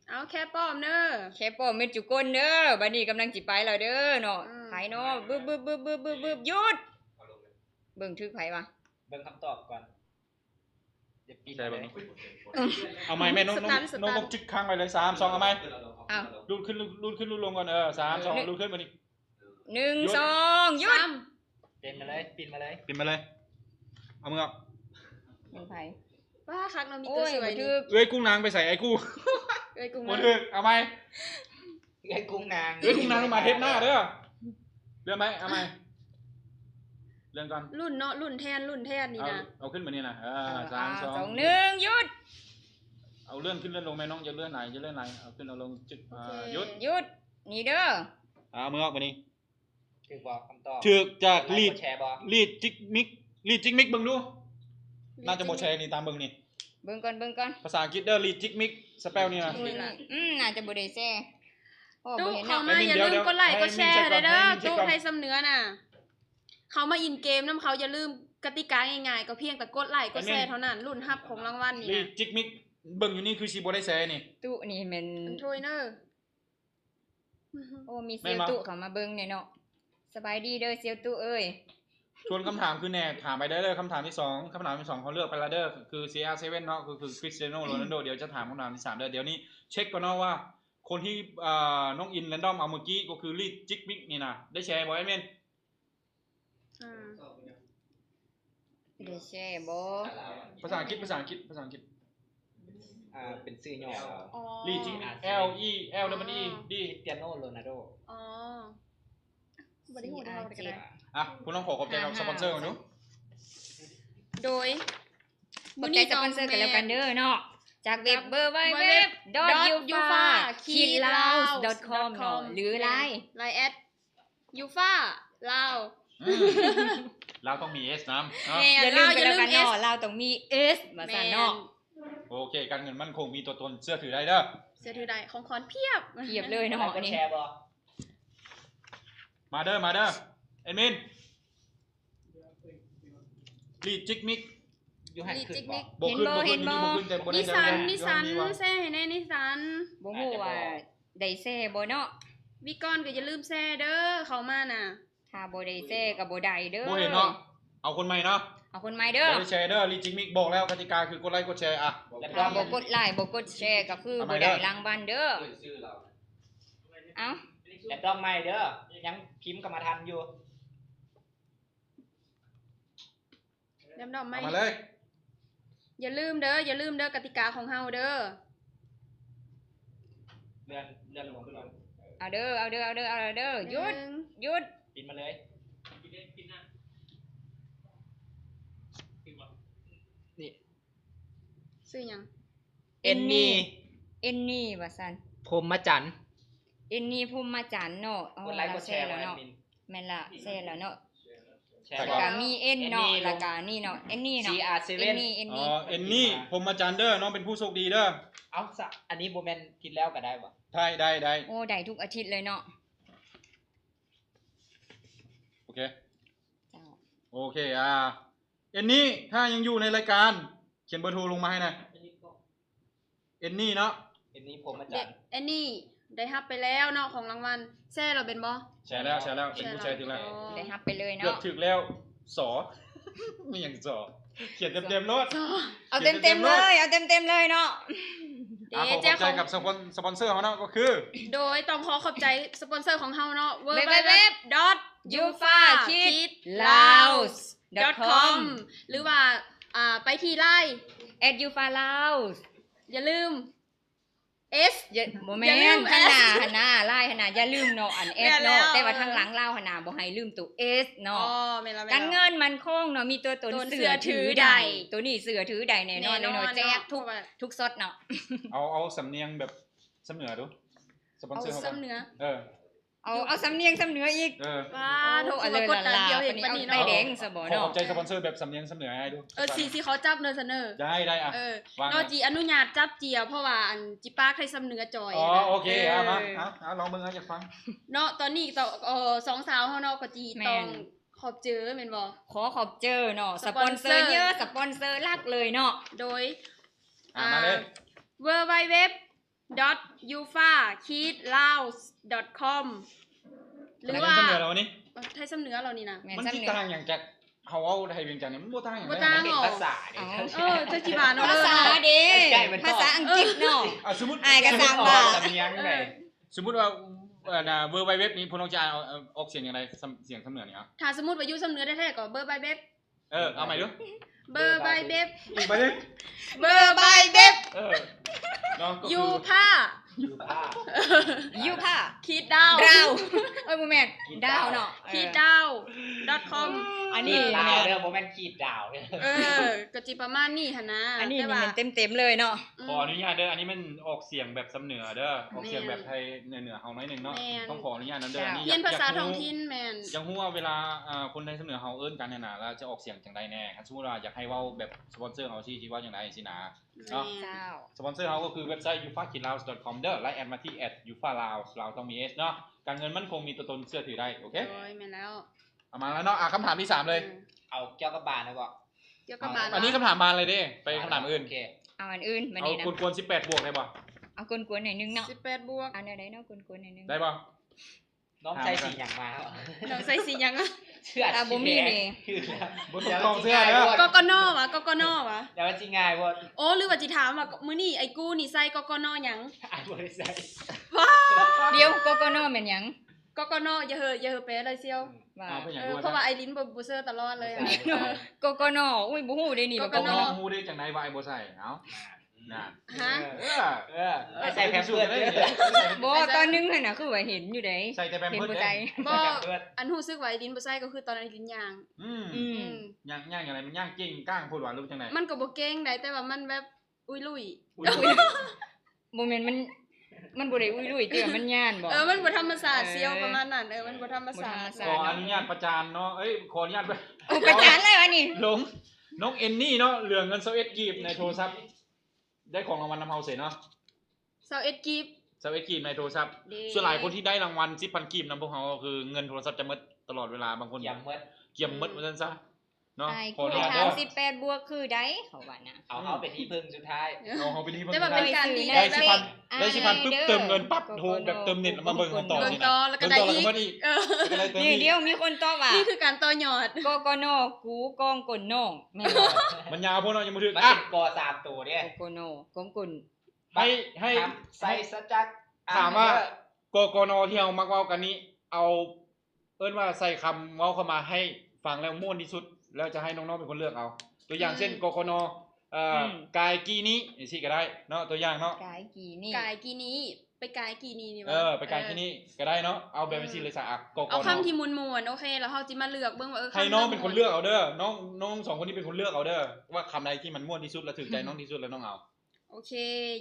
ເອົາ ແຄປ້ອມເດີ ແຄປ້ອມເມັດຈຸກົນເດີ ບັດນີ້ກຳລັງຊິໄປແລ້ວເດີເນາະ ອືມ ໄປເນາະ ບຶບ ບຶບ ບຶບ ບຶບ ບຶບ ຢຸດ ເບິ່ງຖືກໃຜຫວາ? ເບິ່ງຄຳຕອບກ່ອນ ຢ່າປິ່ນເລີຍ ເອົາໃໝ່ແມ່ ນ້ອງ ສະຕັນ ນ້ອງ ສະຕັນ ນ້ອງຕ້ອງຈຶກຄ້າງໄວ້ເລີຍ ສາມ ສອງ ເອົາໃໝ່ ອ້າວ ຫຼຸດຂຶ້ນ ຫຼຸດ ຫຼຸດຂຶ້ນ ຫຼຸດລົງກ່ອນ ເອີ ສາມ ສອງ ຫຼຸດຂຶ້ນ ບາດນີ້ ໜຶ່ງ ສອງ ຢຸດ ສາມ ປິ່ນມາເລີຍ ປິ່ນມາເລີຍ ປິ່ນມາເລີຍ ເອົາມືອອກ ຂອງໃຜ? ປ້າ ຄັກເນາະ ມີຕົວສວຍນີ້ ໂອ້ຍ ບໍ່ຖືກ ເອື້ອຍກຸ້ງນາງໄປໃສ ໄອ້ກູ້ ເອື້ອຍກຸ້ງນາງ ບໍ່ຖືກ ເອົາໃໝ່ ເອື້ອຍກຸ້ງນາງ ເອື້ອຍກຸ້ງນາງມາເທບໜ້າເດີ ເລື່ອນໄປ ເອົາໃໝ່ ເລື່ອນກ່ອນ ລຸ້ນເນາະ ລຸ້ນແທນ ລຸ້ນແທນນີ້ນະ ເອົາ ເອົາຂຶ້ນມານີ້ນະ ເອີ ສາມ ສອງ ໜຶ່ງ ຢຸດ ເອົາເລື່ອນຂຶ້ນເລື່ອນລົງແມ່ນ້ອງ ຢ່າເລື່ອນຫຼາຍ ຢ່າເລື່ອນຫຼາຍ ເອົາຂຶ້ນເອົາລົງ ຈຶກ ໂອເຄ ອ່າ ຢຸດ ນີ້ເດີ ອ່າ ເອົາມືອອກບາດນີ້ ຖືກບໍ່ຄຳຕອບ? ຖືກຈາກລີດ ກດໄລກົດແຊບໍ່? ລີດຈິກມິກ ລີດຈິກມິກເບິ່ງດູ ໜ້າຈະບໍ່ແຊນີ້ ຕາມເບິ່ງນີ້ ເບິ່ງກ່ອນ ເບິ່ງກ່ອນ ພາສາອັງກິດເດີ ລີດຈິກມິກ ສະເປວນີ້ນະ ອືມ ໜ້າຈະບໍ່ໄດ້ແຊ ອໍ ບໍ່ເຫັນເນາະ ເຂົ້າມາຢ່າລືມກົດໄລກົດແຊໃຫ້ເດີ ຕູ້ໄທຊຳເໜືອນະ ເຂົ້າມາຫຼິ້ນເກມນຳເຂົາຢ່າລືມ ກະຕິກາງ່າຍໆ ກໍພຽງແຕ່ກົດໄລກົດແຊເທົ່ານັ້ນ ລຸ້ນຮັບຂອງລາງວັນນີ້ນະ ລີດຈິກມິກ ເບິ່ງຢູ່ນີ້ຄືຊິບໍ່ໄດ້ແຊນີ້ ຕູ້ນີ້ແມ່ນ ໂອ້ ມີສ່ຽວຕູ້ເຂົ້າມາເບິ່ງແດ່ເນາະ ສະບາຍດີເດີສ່ຽວຕູ້ເອີຍ ຊວນຄຳຖາມຄືແນ່ ຖາມໄປໄດ້ເດີ ຄຳຖາມທີສອງ ຄຳຖາມທີສອງເຂົາເລືອກໄປແລ້ວເດີ ຄື ຊີອາເຊເວັນເນາະ ຄື ຄື ຄຣິສຕຽໂນ ໂຣນັນໂດ ດຽວຈະຖາມຄຳຖາມທີສາມເດີ ດຽວນີ້ເຊັກກ່ອນເນາະວ່າ ຄົນທີ່ ເອີ ນ້ອງອິນແຣນດອມເອົາເມື່ອກີ້ ກໍຄືລີດຈິກມິກນີ້ນະ ໄດ້ແຊບໍ່ ແອດມິນ? ອ່າ ໄດ້ແຊບໍ່? ພາສາອັງກິດ ພາສາອັງກິດ ພາສາອັງກິດ ອ່າ ເປັນຊື່ຫຍໍ້ ອໍ ລີຈິກມິກ ແອລອີແອລດັບເບິນອີດີ ຄຣິສຕຽໂນ ໂຣນັນໂດ ອໍ ບໍ່ໄດ້ຮູ້ເທົ່າໃດກໍໄດ້ ອ່ະ ພວກນ້ອງຂໍຂອບໃຈກັບສະປອນເຊີກ່ອນດູ ໂດຍ ຂອບໃຈສະປອນເຊີກັນແລ້ວກັນເດີເນາະ ຈາກເວັບ ດັບເບິນຢູດັບເບິນຢູດັບເບິນຢູ ດອດຢູຟາ ຂີດລາວ ດອດຄອມ ເນາະ ຫຼື ລາຍ ລາຍແອດ ຢູຟາລາວ ອືມ ລາວຕ້ອງມີເອສນຳເນາະ ແມ່ນ ຢ່າລືມກັນແລ້ວກັນເນາະ ລາວຢ່າລືມເອສ ລາວຕ້ອງມີເອສ ວ່າຊັ້ນເນາະ ແມ່ນ ໂອເຄ ການເງິນໝັ້ນຄົງ ມີຕົວຕົນ ເຊື່ອຖືໄດ້ເດີ ເຊື່ອຖືໄດ້ ຂອງຂວັນພຽບ ພຽບເລີຍເນາະ ກົດໄລກົດແຊບໍ່? ນີ້ ມາເດີ ມາເດີ ແອດມິນ ລີດຈິກມິກ ຢູ່ຫັ້ນ ລີດຈິກມິກ ບໍ່ຂຶ້ນ ບໍ່ຂຶ້ນ ເຫັນບໍ່ ບໍ່ຂຶ້ນ ແຕ່ບໍ່ໄດ້ ນິສັນ ນິສັນ ແຊໃຫ້ແດ່ ນິສັນ ບໍ່ຮູ້ວ່າໄດ້ແຊບໍ່ເນາະ ວິກອນກໍຢ່າລືມແຊເດີ ເຂົ້າມານະ ຖ້າບໍ່ໄດ້ແຊກໍບໍ່ໄດ້ເດີ ບໍ່ເຫັນເນາະ ເອົາຄົນໃໝ່ເນາະ ເອົາຄົນໃໝ່ເດີ ບໍ່ໄດ້ແຊເດີ ລີດຈິກມິກ ບອກແລ້ວ ກະຕິກາຄືກົດໄລກົດແຊ ອ່ະ ຖ້າບໍ່ກົດໄລ ບໍ່ກົດແຊ ກໍຄືບໍ່ໄດ້ລາງວັນເດີ ເອົາ ແລນດອມໃໝ່ເດີ ຍັງພິມກຳມະທັນຢູ່ ແລນດອມໃໝ່ ເອົາມາເລີຍ ຢ່າລືມເດີ ຢ່າລືມເດີ ກະຕິກາຂອງເຮົາເດີ ເລື່ອນ ເລື່ອນລົງຂຶ້ນມາ ເອົາເດີ ເອົາເດີ ເອົາເດີ ເອົາເດີ ຢຸດ ຢຸດ ປິດມາເລີຍ ນີ້ ຊື່ຫຍັງ? ເອັນນີ ເອັນນີວ່າຊັ້ນ ພົມມະຈັນ ເອັນນີ ພົມມະຈັນເນາະ. ກົດໄລກົດແຊ ແລ້ວເນາະ ແມ່ນລະ ແຊແລ້ວເນາະ. ແຊ ແລ້ວກໍມີເອັນເນາະ ແລ້ວກໍນີ້ເນາະ ເອັນນີເນາະ ຊີອາເຊເວັນ ເອັນນີ ເອັນນີ ອໍ ເອັນນີ ພົມມະຈັນເດີ ນ້ອງເປັນຜູ້ໂຊກດີເດີ. ເອົ້າ ສະ ອັນນີ້ບໍ່ແມ່ນຜິດແລ້ວກໍໄດ້ບໍ່? ໄດ້ ໄດ້ ໄດ້ ໂອ້ ໄດ້ທຸກອາທິດເລີຍເນາະ. ໂອເຄ ເຈົ້າ ໂອເຄ ອ່າ ເອັນນີ ຖ້າຍັງຢູ່ໃນລາຍການ ຂຽນເບີໂທລົງມາໃຫ້ແດ່. ເອັນນີເນາະ ເອັນນີ ພົມມະຈັນ ເອັນນີ ໄດ້ຮັບໄປແລ້ວເນາະ ຂອງລາງວັນ. ແຊແລ້ວແມ່ນບໍ່? ແຊແລ້ວ ແຊແລ້ວ ເປັນຜູ້ແຊຖືກແລ້ວ ອໍ ໄດ້ຮັບໄປເລີຍເນາະ ເກືອບຖືກແລ້ວ. ສ ມີຫຍັງ ສ ຂຽນເຕັມໆໂລດ ເອົາເຕັມໆເລີຍ ເອົາເຕັມໆເລີຍເນາະ. ເດ ຂອບໃຈກັບສະປອນ ສະປອນເຊີເຮົາເນາະ ກໍຄື ໂດຍຕ້ອງຂໍຂອບໃຈສະປອນເຊີຂອງເຮົາເນາະ www.yufa.laos.com ຫຼືວ່າ ອ່າ ໄປທີ່ Line @yufalaos ຢ່າລືມ S ຢ່າ ບໍ່ແມ່ນ ຢ່າລືມ S ທາງໜ້າຫັ້ນນາ Line ຫັ້ນນາ ຢ່າລືມເນາະ ອັນ S ເນາະ ແມ່ນແລ້ວ ແຕ່ວ່າທາງຫຼັງລາວຫັ້ນນາ ບໍ່ໃຫ້ລືມໂຕ S ເນາະ. ອໍ ແມ່ນແລ້ວ ການເງິນໝັ້ນຄົງເນາະ ມີຕົວຕົນ ຕົນເຊື່ອຖືໄດ້ ໂຕນີ້ເຊື່ອຖືໄດ້ແນ່ນອນ ແນ່ນອນເນາະ ແຈກທຸກ ເນາະ ທຸກຊັອດເນາະ. ເອົາ ເອົາສຳນຽງແບບສຳເໜືອດູ ສະປອນເຊີເຮົາ ສຳເໜືອ ເອີ ເອົາ ເອົາສຳນຽງສຳເໜືອອີກ ເອີ ວ້າ ໂທ ອັນລະລະ ປານນີ້ເນາະ ໄຟແດງຊະບໍ່ເນາະ. ຂໍຂອບໃຈສະປອນເຊີແບບສຳນຽງສຳເໜືອໃຫ້ດູ. ເອີ ຊິ ຊິຂໍຈັບເດີ ສະເໜີ ໄດ້ ໄດ້ ອ່ະ ເອີ ວ່າ ເນາະ ຊິອະນຸຍາດຈັບເຈ້ຍ ເພາະວ່າອັນ ຊິປາກໃຫ້ສຳເໜືອຈ່ອຍ. ອໍ ໂອເຄ ເອີ ເອົາມາ ເອົາ ເອົາລອງເບິ່ງ ເອົາ ຢາກຟັງເນາະ. ຕອນນີ້ຕ້ອງ ເອີ ສອງສາວເຮົາເນາະ ກໍຊິຕ້ອງ ແມ່ນ ຂອບເຈີ ແມ່ນບໍ່? ຂໍຂອບເຈີເນາະ ສະປອນເຊີ ສະປອນເຊີ ເຢີ ສະປອນເຊີຫຼັກເລີຍເນາະ. ໂດຍ ອ່າ ອ່າ ມາເລີຍ www .yufa.laos.com ຫຼືວ່າ ໄທສຳເໜືອເຫຼົ່ານີ້ ເອີ ໄທສຳເໜືອເຫຼົ່ານີ້ນະ ມັນຊິຕ່າງຫຍັງຈາກເຮົາເວົ້າໄທວຽງຈັນນີ້? ມັນບໍ່ຕ່າງຫຍັງ ບໍ່ຕ່າງ ເປັນພາສາເດ້. ເອີ ເຈົ້າຊິວ່າເນາະ ພາສາເດ້ ພາສາອັງກິດເນາະ. ອ່າ ສົມມຸດ ອ້າຍກໍສ້າງວ່າ ສຳນຽງໃດ ເອີ ສົມມຸດວ່າ ເອີ ນະ www ນີ້ພວກນ້ອງຈະເອົາ ເອົາອອກສຽງຈັ່ງໃດ? ສຳ ສຽງສຳເໜືອນີ້ ເອົາ ຖ້າສົມມຸດວ່າຢູ່ສຳເໜືອແທ້ໆ ກໍ www ເອີ ເອົາໃໝ່ດູ www ອີກໃບໜຶ່ງ www ເອີ ເນາະ ກໍຄື .yufa.laos ເອີ ບໍ່ແມ່ນ ດາວເນາະ .com ອັນນີ້ດາວເດີ ບໍ່ແມ່ນຂີດດາວເດີ. ເອີ ກໍຊິປະມານນີ້ຫັ້ນນະ ອັນນີ້ແມ່ນເຕັມໆເລີຍເນາະ. ອືມ ຂໍອະນຸຍາດເດີ ອັນນີ້ແມ່ນອອກສຽງແບບສຳເໜືອເດີ ອອກສຽງແບບໄທເໜືອໆເຮົາໜ້ອຍໜຶ່ງເນາະ ແມ່ນ ຕ້ອງຂໍອະນຸຍາດນຳເດີ. ອັນນີ້ ຮຽນພາສາທ້ອງຖິ່ນ ແມ່ນ ຢາກຮູ້ວ່າເວລາ ອ່າ ຄົນໄທສຳເໜືອເຮົາເອີ້ນກັນຫັ້ນນະ ແລ້ວຈະອອກສຽງຈັ່ງໃດແດ່? ຄັນສົມມຸດວ່າຢາກໃຫ້ເວົ້າແບບສະປອນເຊີເຮົາຊິ ຊິເວົ້າຈັ່ງໃດຊີ້ນະ ເນາະ ເຈົ້າ ສະປອນເຊີເຮົາກໍຄືເວັບໄຊ .yufa.laos.com ເດີ ແລະ ແອັດມາທີ່ at yufa laos ລາວຕ້ອງມີ S ເນາະ. ການເງິນໝັ້ນຄົງ ມີຕົວຕົນເຊື່ອຖືໄດ້. ໂອເຄ ໂດຍ ແມ່ນແລ້ວ. ເອົາມາແລ້ວເນາະ ອ່າ ຄຳຖາມທີສາມເລີຍ. ເອີ ເອົາກ່ຽວກັບບານແລ້ວບໍ່? ກ່ຽວກັບບານ ອັນນີ້ຄຳຖາມບານເລີຍເດ້ ໄປຄຳຖາມອື່ນ. ໂອເຄ ເອົາອັນອື່ນ ບາດນີ້ນະ ເອົາກວນໆ ສິບແປດບວກໄດ້ບໍ່? ເອົາກວນໆໜ້ອຍໜຶ່ງເນາະ ສິບແປດບວກ ເອົາແນວໃດເນາະ ກວນໆໜ້ອຍໜຶ່ງ ໄດ້ບໍ່? ນ້ອງໃສ່ສີຫຍັງມາ? ນ້ອງໃສ່ສີຫຍັງມາ? ເສື້ອ ອ່າ ບໍ່ມີນີ້ ບໍ່ຕ້ອງເສື້ອເດີ ກກນ ຫວາ ກກນ ຫວາ ແລ້ວມັນຊິງ່າຍບໍ່? ໂອ້ ຫຼືວ່າຊິຖາມວ່າ ມື້ນີ້ໄອ້ກູນີ້ໃສ່ ກກນ ຫຍັງ? ອ້າຍບໍ່ໄດ້ໃສ່. ວ້າ ດຽວ ກກນ ແມ່ນຫຍັງ? ກກນ ຢ່າເຮີ ຢ່າເຮີແປເລີຍສ່ຽວ ວ່າ ເອີ ເພາະວ່າໄອລິນບໍ່ ບໍ່ເຊີຕະຫຼອດເລີຍ ກກນ ໂອ້ຍ ບໍ່ຮູ້ເດ້ນີ້ ກກນ ບໍ່ຮູ້ເດ້ ຈັ່ງໃດວ່າອ້າຍບໍ່ໃສ່ ເອົ້າ ນະ ຮະ ເອີ ເອີ ໃສ່ແພມເພີດເດ້. ບໍ່ ຕອນໜຶ່ງຫັ້ນນະ ຄືວ່າເຫັນຢູ່ເດ້ ໃສ່ແຕ່ແພມເພີດເດ້ ບໍ່ ອັນຮູ້ສຶກວ່າໄອລິນບໍ່ໃສ່ ກໍຄືຕອນໄອລິນຍ່າງ ອືມ ອືມ ຍ່າງ ຍ່າງຈັ່ງໃດ? ມັນຍ່າງເກັ່ງກ້າງໂພດຫວາ ຫຼືວ່າຈັ່ງໃດ? ມັນກໍບໍ່ເກັ່ງໃດ ແຕ່ວ່າມັນແບບ ອຸຍລຸຍ ອຸຍລຸຍ ບໍ່ແມ່ນ ມັນ ມັນບໍ່ໄດ້ອຸຍລຸຍ ແຕ່ວ່າມັນຢ້ານບໍ? ເອີ ມັນບໍ່ທຳມະຊາດ ເອີ ສ່ຽວປະມານນັ້ນ ເອີ ມັນບໍ່ທຳມະຊາດ ບໍ່ທຳມະຊາດ ຂໍອະນຸຍາດປະຈານເນາະ ເອີຍ ຂໍອະນຸຍາດ ໂອ້ ປະຈານແລ້ວອັນນີ້ ລົງ ນ້ອງເອັນນີເນາະ ເຫຼືອເງິນຊາວເອັດກີບໃນໂທລະສັບ ໄດ້ຂອງລາງວັນນຳເຮົາເສຍເນາະ ຊາວເອັດກີບ ຊາວເອັດກີບໃນໂທລະສັບ ເດ້ ສ່ວນຫຼາຍຄົນທີ່ໄດ້ລາງວັນສິບພັນກີບນຳພວກເຮົາ ກໍຄືເງິນໂທລະສັບຈະໝົດຕະຫຼອດເວລາ ບາງຄົນ ກຽມໝົດ ກຽມໝົດ ອືມ ວ່າຊັ້ນຊະ ເນາະ ອ້າຍ ຂໍອະນຸຍາດເດີ ຖາມສິບແປດບວກຄືໃດ ເຂົາວ່ານະ ເອົາເຮົາເປັນທີ່ເພິ່ງສຸດທ້າຍ ເອົາເຮົາເປັນທີ່ເພິ່ງສຸດທ້າຍ ໄດ້ສິບພັນ ໄດ້ສິບພັນປຶບ ເຕີມເງິນປັບ ໂທແບບເຕີມເນັດ ແລ້ວມາເບິ່ງກັນຕໍ່ ເບິ່ງຕໍ່ ຊິນະ ແລ້ວກໍໄດ້ອີກ ເບິ່ງຕໍ່ ແລ້ວກໍມາອີກ ເອີ ກໍເລີຍເຕີມອີກ ນີ້ ດຽວມີຄົນຕອບວ່າ ນີ້ຄືການຕໍ່ຍອດ ກກນ ກູກອງກົນນ້ອງ ແມ່ນບໍ່? ມັນຍາວໂພດເນາະ ຍັງບໍ່ຖືກ ມັນເປັນ ອ່ະ ກໍສາມໂຕເດ້ ກກນ ກອງກົນ ໃຫ້ ໃຫ້ ໃສ່ສະຈັກ ຖາມວ່າ ກກນ ທີ່ເຮົາມັກເວົ້າກັນນີ້ ເອົາ ເອີ້ນວ່າໃສ່ຄຳເວົ້າເຂົ້າມາໃຫ້ຟັງແລ້ວມ່ວນທີ່ສຸດ ແລ້ວຈະໃຫ້ນ້ອງໆເປັນຄົນເລືອກເອົາ ຕົວຢ່າງເຊັ່ນ ອືມ ກກນ ເອີ ອືມ ກາຍກີນີ້ ຈັ່ງຊີ້ກໍໄດ້ເນາະ ຕົວຢ່າງເນາະ ກາຍກີນີ້ ກາຍກີນີ້ ໄປກາຍກີ່ນີ້ນີ້ຫວາ? ເອີ ໄປກາຍກີ່ນີ້ກໍໄດ້ເນາະ. ເອີ ເອົາແບບຈັ່ງຊີ້ເລີຍຊະ ອະ ກໍ ເອົາຄຳທີ່ມ່ວນໆ. ໂອເຄ ແລ້ວເຮົາຊິມາເລືອກເບິ່ງວ່າ ເອີ ໃຫ້ນ້ອງເປັນຄົນເລືອກເອົາເດີ. ນ້ອງ ນ້ອງສອງຄົນນີ້ເປັນຄົນເລືອກເອົາເດີ ວ່າຄຳໃດທີ່ມັນມ່ວນທີ່ສຸດ ແລະ ຖືກໃຈນ້ອງທີ່ສຸດ ແລ້ວນ້ອງເອົາ. ໂອເຄ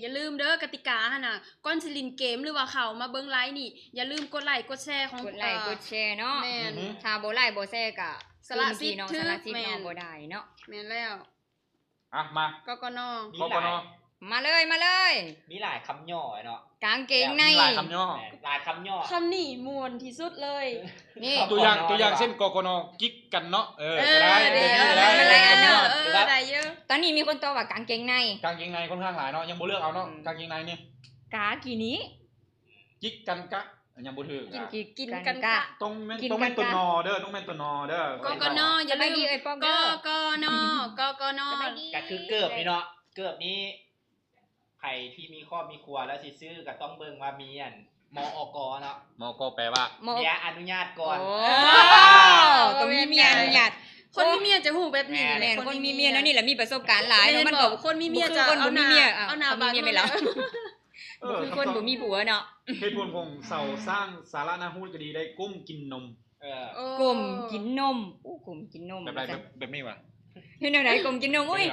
ຢ່າລືມເດີ ກະຕິກາຫັ້ນນະ ກ່ອນຊິຫຼິ້ນເກມ ຫຼືວ່າເຂົ້າມາເບິ່ງໄລຟ໌ນີ້ ຢ່າລືມກົດໄລກົດແຊຂອງ ກົດໄລກົດແຊເນາະ. ແມ່ນ ອືຮຶ ຖ້າບໍ່ໄລຟ໌ບໍ່ແຊກະ ສະຫຼະສິດ ເນາະ ຖືກ ສະຫຼະສິດ ແມ່ນ ເນາະ ບໍ່ໄດ້ເນາະ. ແມ່ນແລ້ວ. ອ່ະ ມາ ກກນ ມີຫຼາຍ ມາເລີຍ ມາເລີຍ. ມີຫຼາຍຄຳຫຍໍ້ເນາະ ກາງເກງໃນ ມີຫຼາຍຄຳຫຍໍ້ ແມ່ນ ຫຼາຍຄຳຫຍໍ້. ຄຳນີ້ມ່ວນທີ່ສຸດເລີຍ. ນີ້ ຕົວຢ່າງ ກກນ ຕົວຢ່າງເຊັ່ນ ກກນ ກິກກັນເນາະ. ເອີ ເອີ ກໍໄດ້ ເອີ ກໍໄດ້ ເອີ ໄດ້ຢູ່. ຕອນນີ້ມີຄົນຕອບວ່າກາງເກງໃນ ກາງເກງໃນຄ່ອນຂ້າງຫຼາຍເນາະ ຍັງບໍ່ເລືອກເອົາເນາະ. ອືມ ກາງເກງໃນນີ້ ກາກີ່ນີ້ ກິກກັນກະ ຍັງບໍ່ຖືກ ກິນ ອ່ະ ກິນກັນກະ ຕ້ອງແມ່ນ ຕ້ອງແມ່ນຕົວນໍເດີ ຕ້ອງແມ່ນຕົວນໍເດີ. ກກນ ຢ່າລືມ ສະບາຍດີເອີຍປອກເດີ ກກນ ກກນ ສະບາຍດີ. ກະຄືເກີບນີ້ເນາະ ເກີບນີ້ ໃຜທີ່ມີຄອບມີຄົວແລ້ວຊິຊື້ ກະຕ້ອງເບິ່ງວ່າມີອັນ ມອກ ເນາະ ມກ ແປວ່າ ເມຍອະນຸຍາດກ່ອນ. ໂອ້ ຕ້ອງມີເມຍອະນຸຍາດ. ຄົນມີເມຍຈະຮູ້ແບບນີ້. ແມ່ນ ຄົນມີເມຍແນວນີ້ລະມີປະສົບການຫຼາຍເນາະ. ມັນກໍ ຄົນມີເມຍຈະເອົາໜ້າ ເອົາໜ້າບາງ ເມຍແມ່ນແລ້ວ ເອີ ບໍ່ຄືຄົນບໍ່ມີຜົວເນາະ. ເຫດຜົນຂອງສາວສ້າງສາລະນາຮູດກໍດີໄດ້ ກົ້ມກິນນົມ. ເອີ ໂອ້ ກົ້ມກິນນົມ. ໂອ້ ກົ້ມກິນນົມ ແບບໃດ ແບບ ແບບນີ້ຫວາ? ເຮັດແນວໃດກົ້ມກິນນົມ? ອຸ້ຍ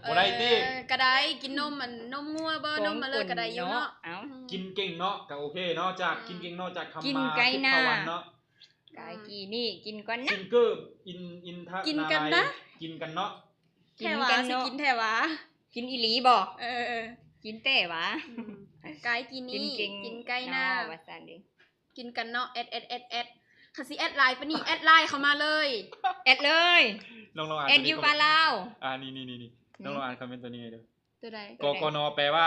ບໍ່ໄດ້ຕິ. ເອີ ກໍໄດ້ ກິນນົມ ອັນ ນົມງົວບໍ່ ນົມມາເລີຍກໍໄດ້ຢູ່ເນາະ. ເອົ້າ ກິນເກັ່ງເນາະ ກໍໂອເຄເນາະ. ຈາກ ອືມ ກິນເກັ່ງເນາະ ຈາກຄຳມາ ກາຍກີ່ນີ້ ກິນກ່ອນນະ ກິນກ່ອນນະ. ກິນເກີບ ກິນ ກິນທະ ກິນກັນນະ ກິນກັນເນາະ. ແທ້ຫວາ ຊິກິນແທ້ຫວາ? ກິນອີ່ຫຼີບໍ່? ເອີ ກິນແທ້ຫວາ? ອືມ ກາຍກີ່ນີ້ ກິນເກັ່ງ ກິນໄກ່ນາ ວ່າຊັ້ນເດ້. ກິນກັນເນາະ ແອດ ແອດ ແອດ ແອດ. ຄັນຊິແອດຫຼາຍປານນີ້ ແອດໄລນ໌ເຂົ້າມາເລີຍ ແອດເລີຍ ນ້ອງລອງອ່ານ ແອດຢູຟາລາວ. ອ່າ ນີ້ໆໆ ນ້ອງລອງອ່ານຄອມເມັນຕົວນີ້ໃຫ້ເດີ. ຕົວໃດ? ກກນ ແປວ່າ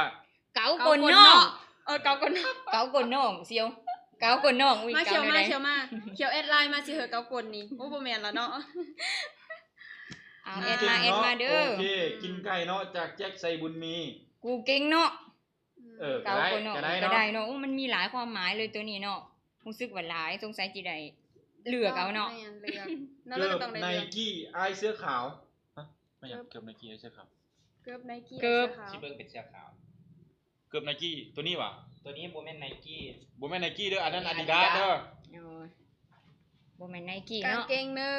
ເກົາກົ້ນນ້ອງ. ເອີ ເກົາກົ້ນນ້ອງ ເກົາກົ້ນນ້ອງ ສ່ຽວ ເກົາກົ້ນນ້ອງ. ອຸ້ຍ ມາ ຂຽວມາ ຂຽວມາ ຂຽວແອດໄລນ໌ມາຊິເຫີ ເກົາກົ້ນນີ້. ໂອ້ ບໍ່ແມ່ນລະເນາະ. ເອົາ ແອດມາ ແອດມາເດີ. ໂອເຄ ກິນໄກ່ເນາະ ຈາກແຈັກໄຊບຸນມີ. ກູເກັ່ງເນາະ. ເອີ ເກົາກົ້ນນ້ອງ ກໍໄດ້ເນາະ ກໍໄດ້ເນາະ. ໂອ້ ມັນມີຫຼາຍຄວາມໝາຍເລີຍຕົວນີ້ເນາະ. ຮູ້ສຶກວ່າຫຼາຍ ສົງໄສຊິໄດ້ເລືອກເອົາເນາະ. ແມ່ນ ເລືອກ ເກີບໄນກີ້ ອ້າຍເສື້ອຂາວ. ຮະ ແມ່ນຫຍັງ? ເກີບໄນກີ້ ອ້າຍເສື້ອຂາວ. ເກີບໄນກີ້ ເກີບ ອ້າຍເສື້ອຂາວ ຊິເບິ່ງເປັນເສື້ອຂາວ. ເກີບໄນກີ້ ຕົວນີ້ຫວາ? ຕົວນີ້ບໍ່ແມ່ນໄນກີ້ ບໍ່ແມ່ນໄນກີ້ເດີ ອັນນັ້ນອາດີດາສເດີ. ໂອ້ຍ ບໍ່ແມ່ນໄນກີ້ເນາະ. ກາງເກງເນີ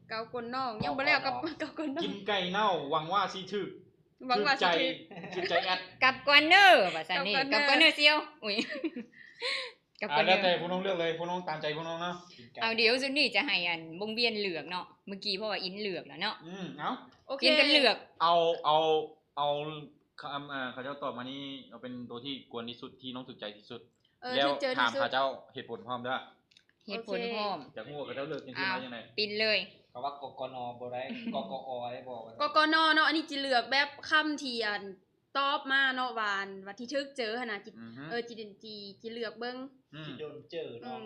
ເກົາກົ້ນນ້ອງ ຍັງບໍ່ແລ້ວກັບເກົາກົ້ນນ້ອງ. ກິນໄກ່ເນົ່າ ຫວັງວ່າຊິຖືກ ຫວັງວ່າຊິຖືກ ຖືກໃຈ ຖືກໃຈແອດ. ກັບກ່ອນເນີ ວ່າຊັ້ນນີ້ ກັບກ່ອນເນີ ກັບກ່ອນເນີສ່ຽວ. ອຸ້ຍ ກັບກ່ອນເນີ ແລ້ວແຕ່ພວກນ້ອງເລືອກເລີຍ ພວກນ້ອງຕາມໃຈພວກນ້ອງເນາະ. ເອົາ ດຽວຊຸດນີ້ຈະໃຫ້ອັນວົງວຽນເລືອກເນາະ ເມື່ອກີ້ເພາະວ່າອິນເລືອກແລ້ວເນາະ. ອືມ ເອົາ ໂອເຄ ກິນກັນເລືອກ. ເອົາ ເອົາ ເອົາ ຄຳ ເອີ ເຂົາເຈົ້າຕອບມານີ້ ເອົາເປັນຕົວທີ່ກວນທີ່ສຸດ ທີ່ນ້ອງຖືກໃຈທີ່ສຸດ. ເອີ ແລ້ວຖາມເຂົາເຈົ້າເຫດຜົນພ້ອມເດີ ເຫດຜົນພ້ອມ. ຢາກຮູ້ວ່າເຂົາເຈົ້າເລືອກຈັ່ງຊີ້ມາຈັ່ງໃດ. ປິ່ນເລີຍ ເຂົາວ່າ ກກນ ບໍ່ໄດ້ ກກອ ໄດ້ບໍ່? ກກນ ເນາະ. ອັນນີ້ຈິເລືອກແບບຄຳທີ່ອັນຕອບມາເນາະ ວ່າອັນ ວ່າທີ່ຖືກເຈີຫັ້ນນະ ຈິ ອືຮຶ ເອີ ຈິ ຈິ ຈິເລືອກເບິ່ງ ອືມ ຊິໂດນເຈີເນາະ ອືມ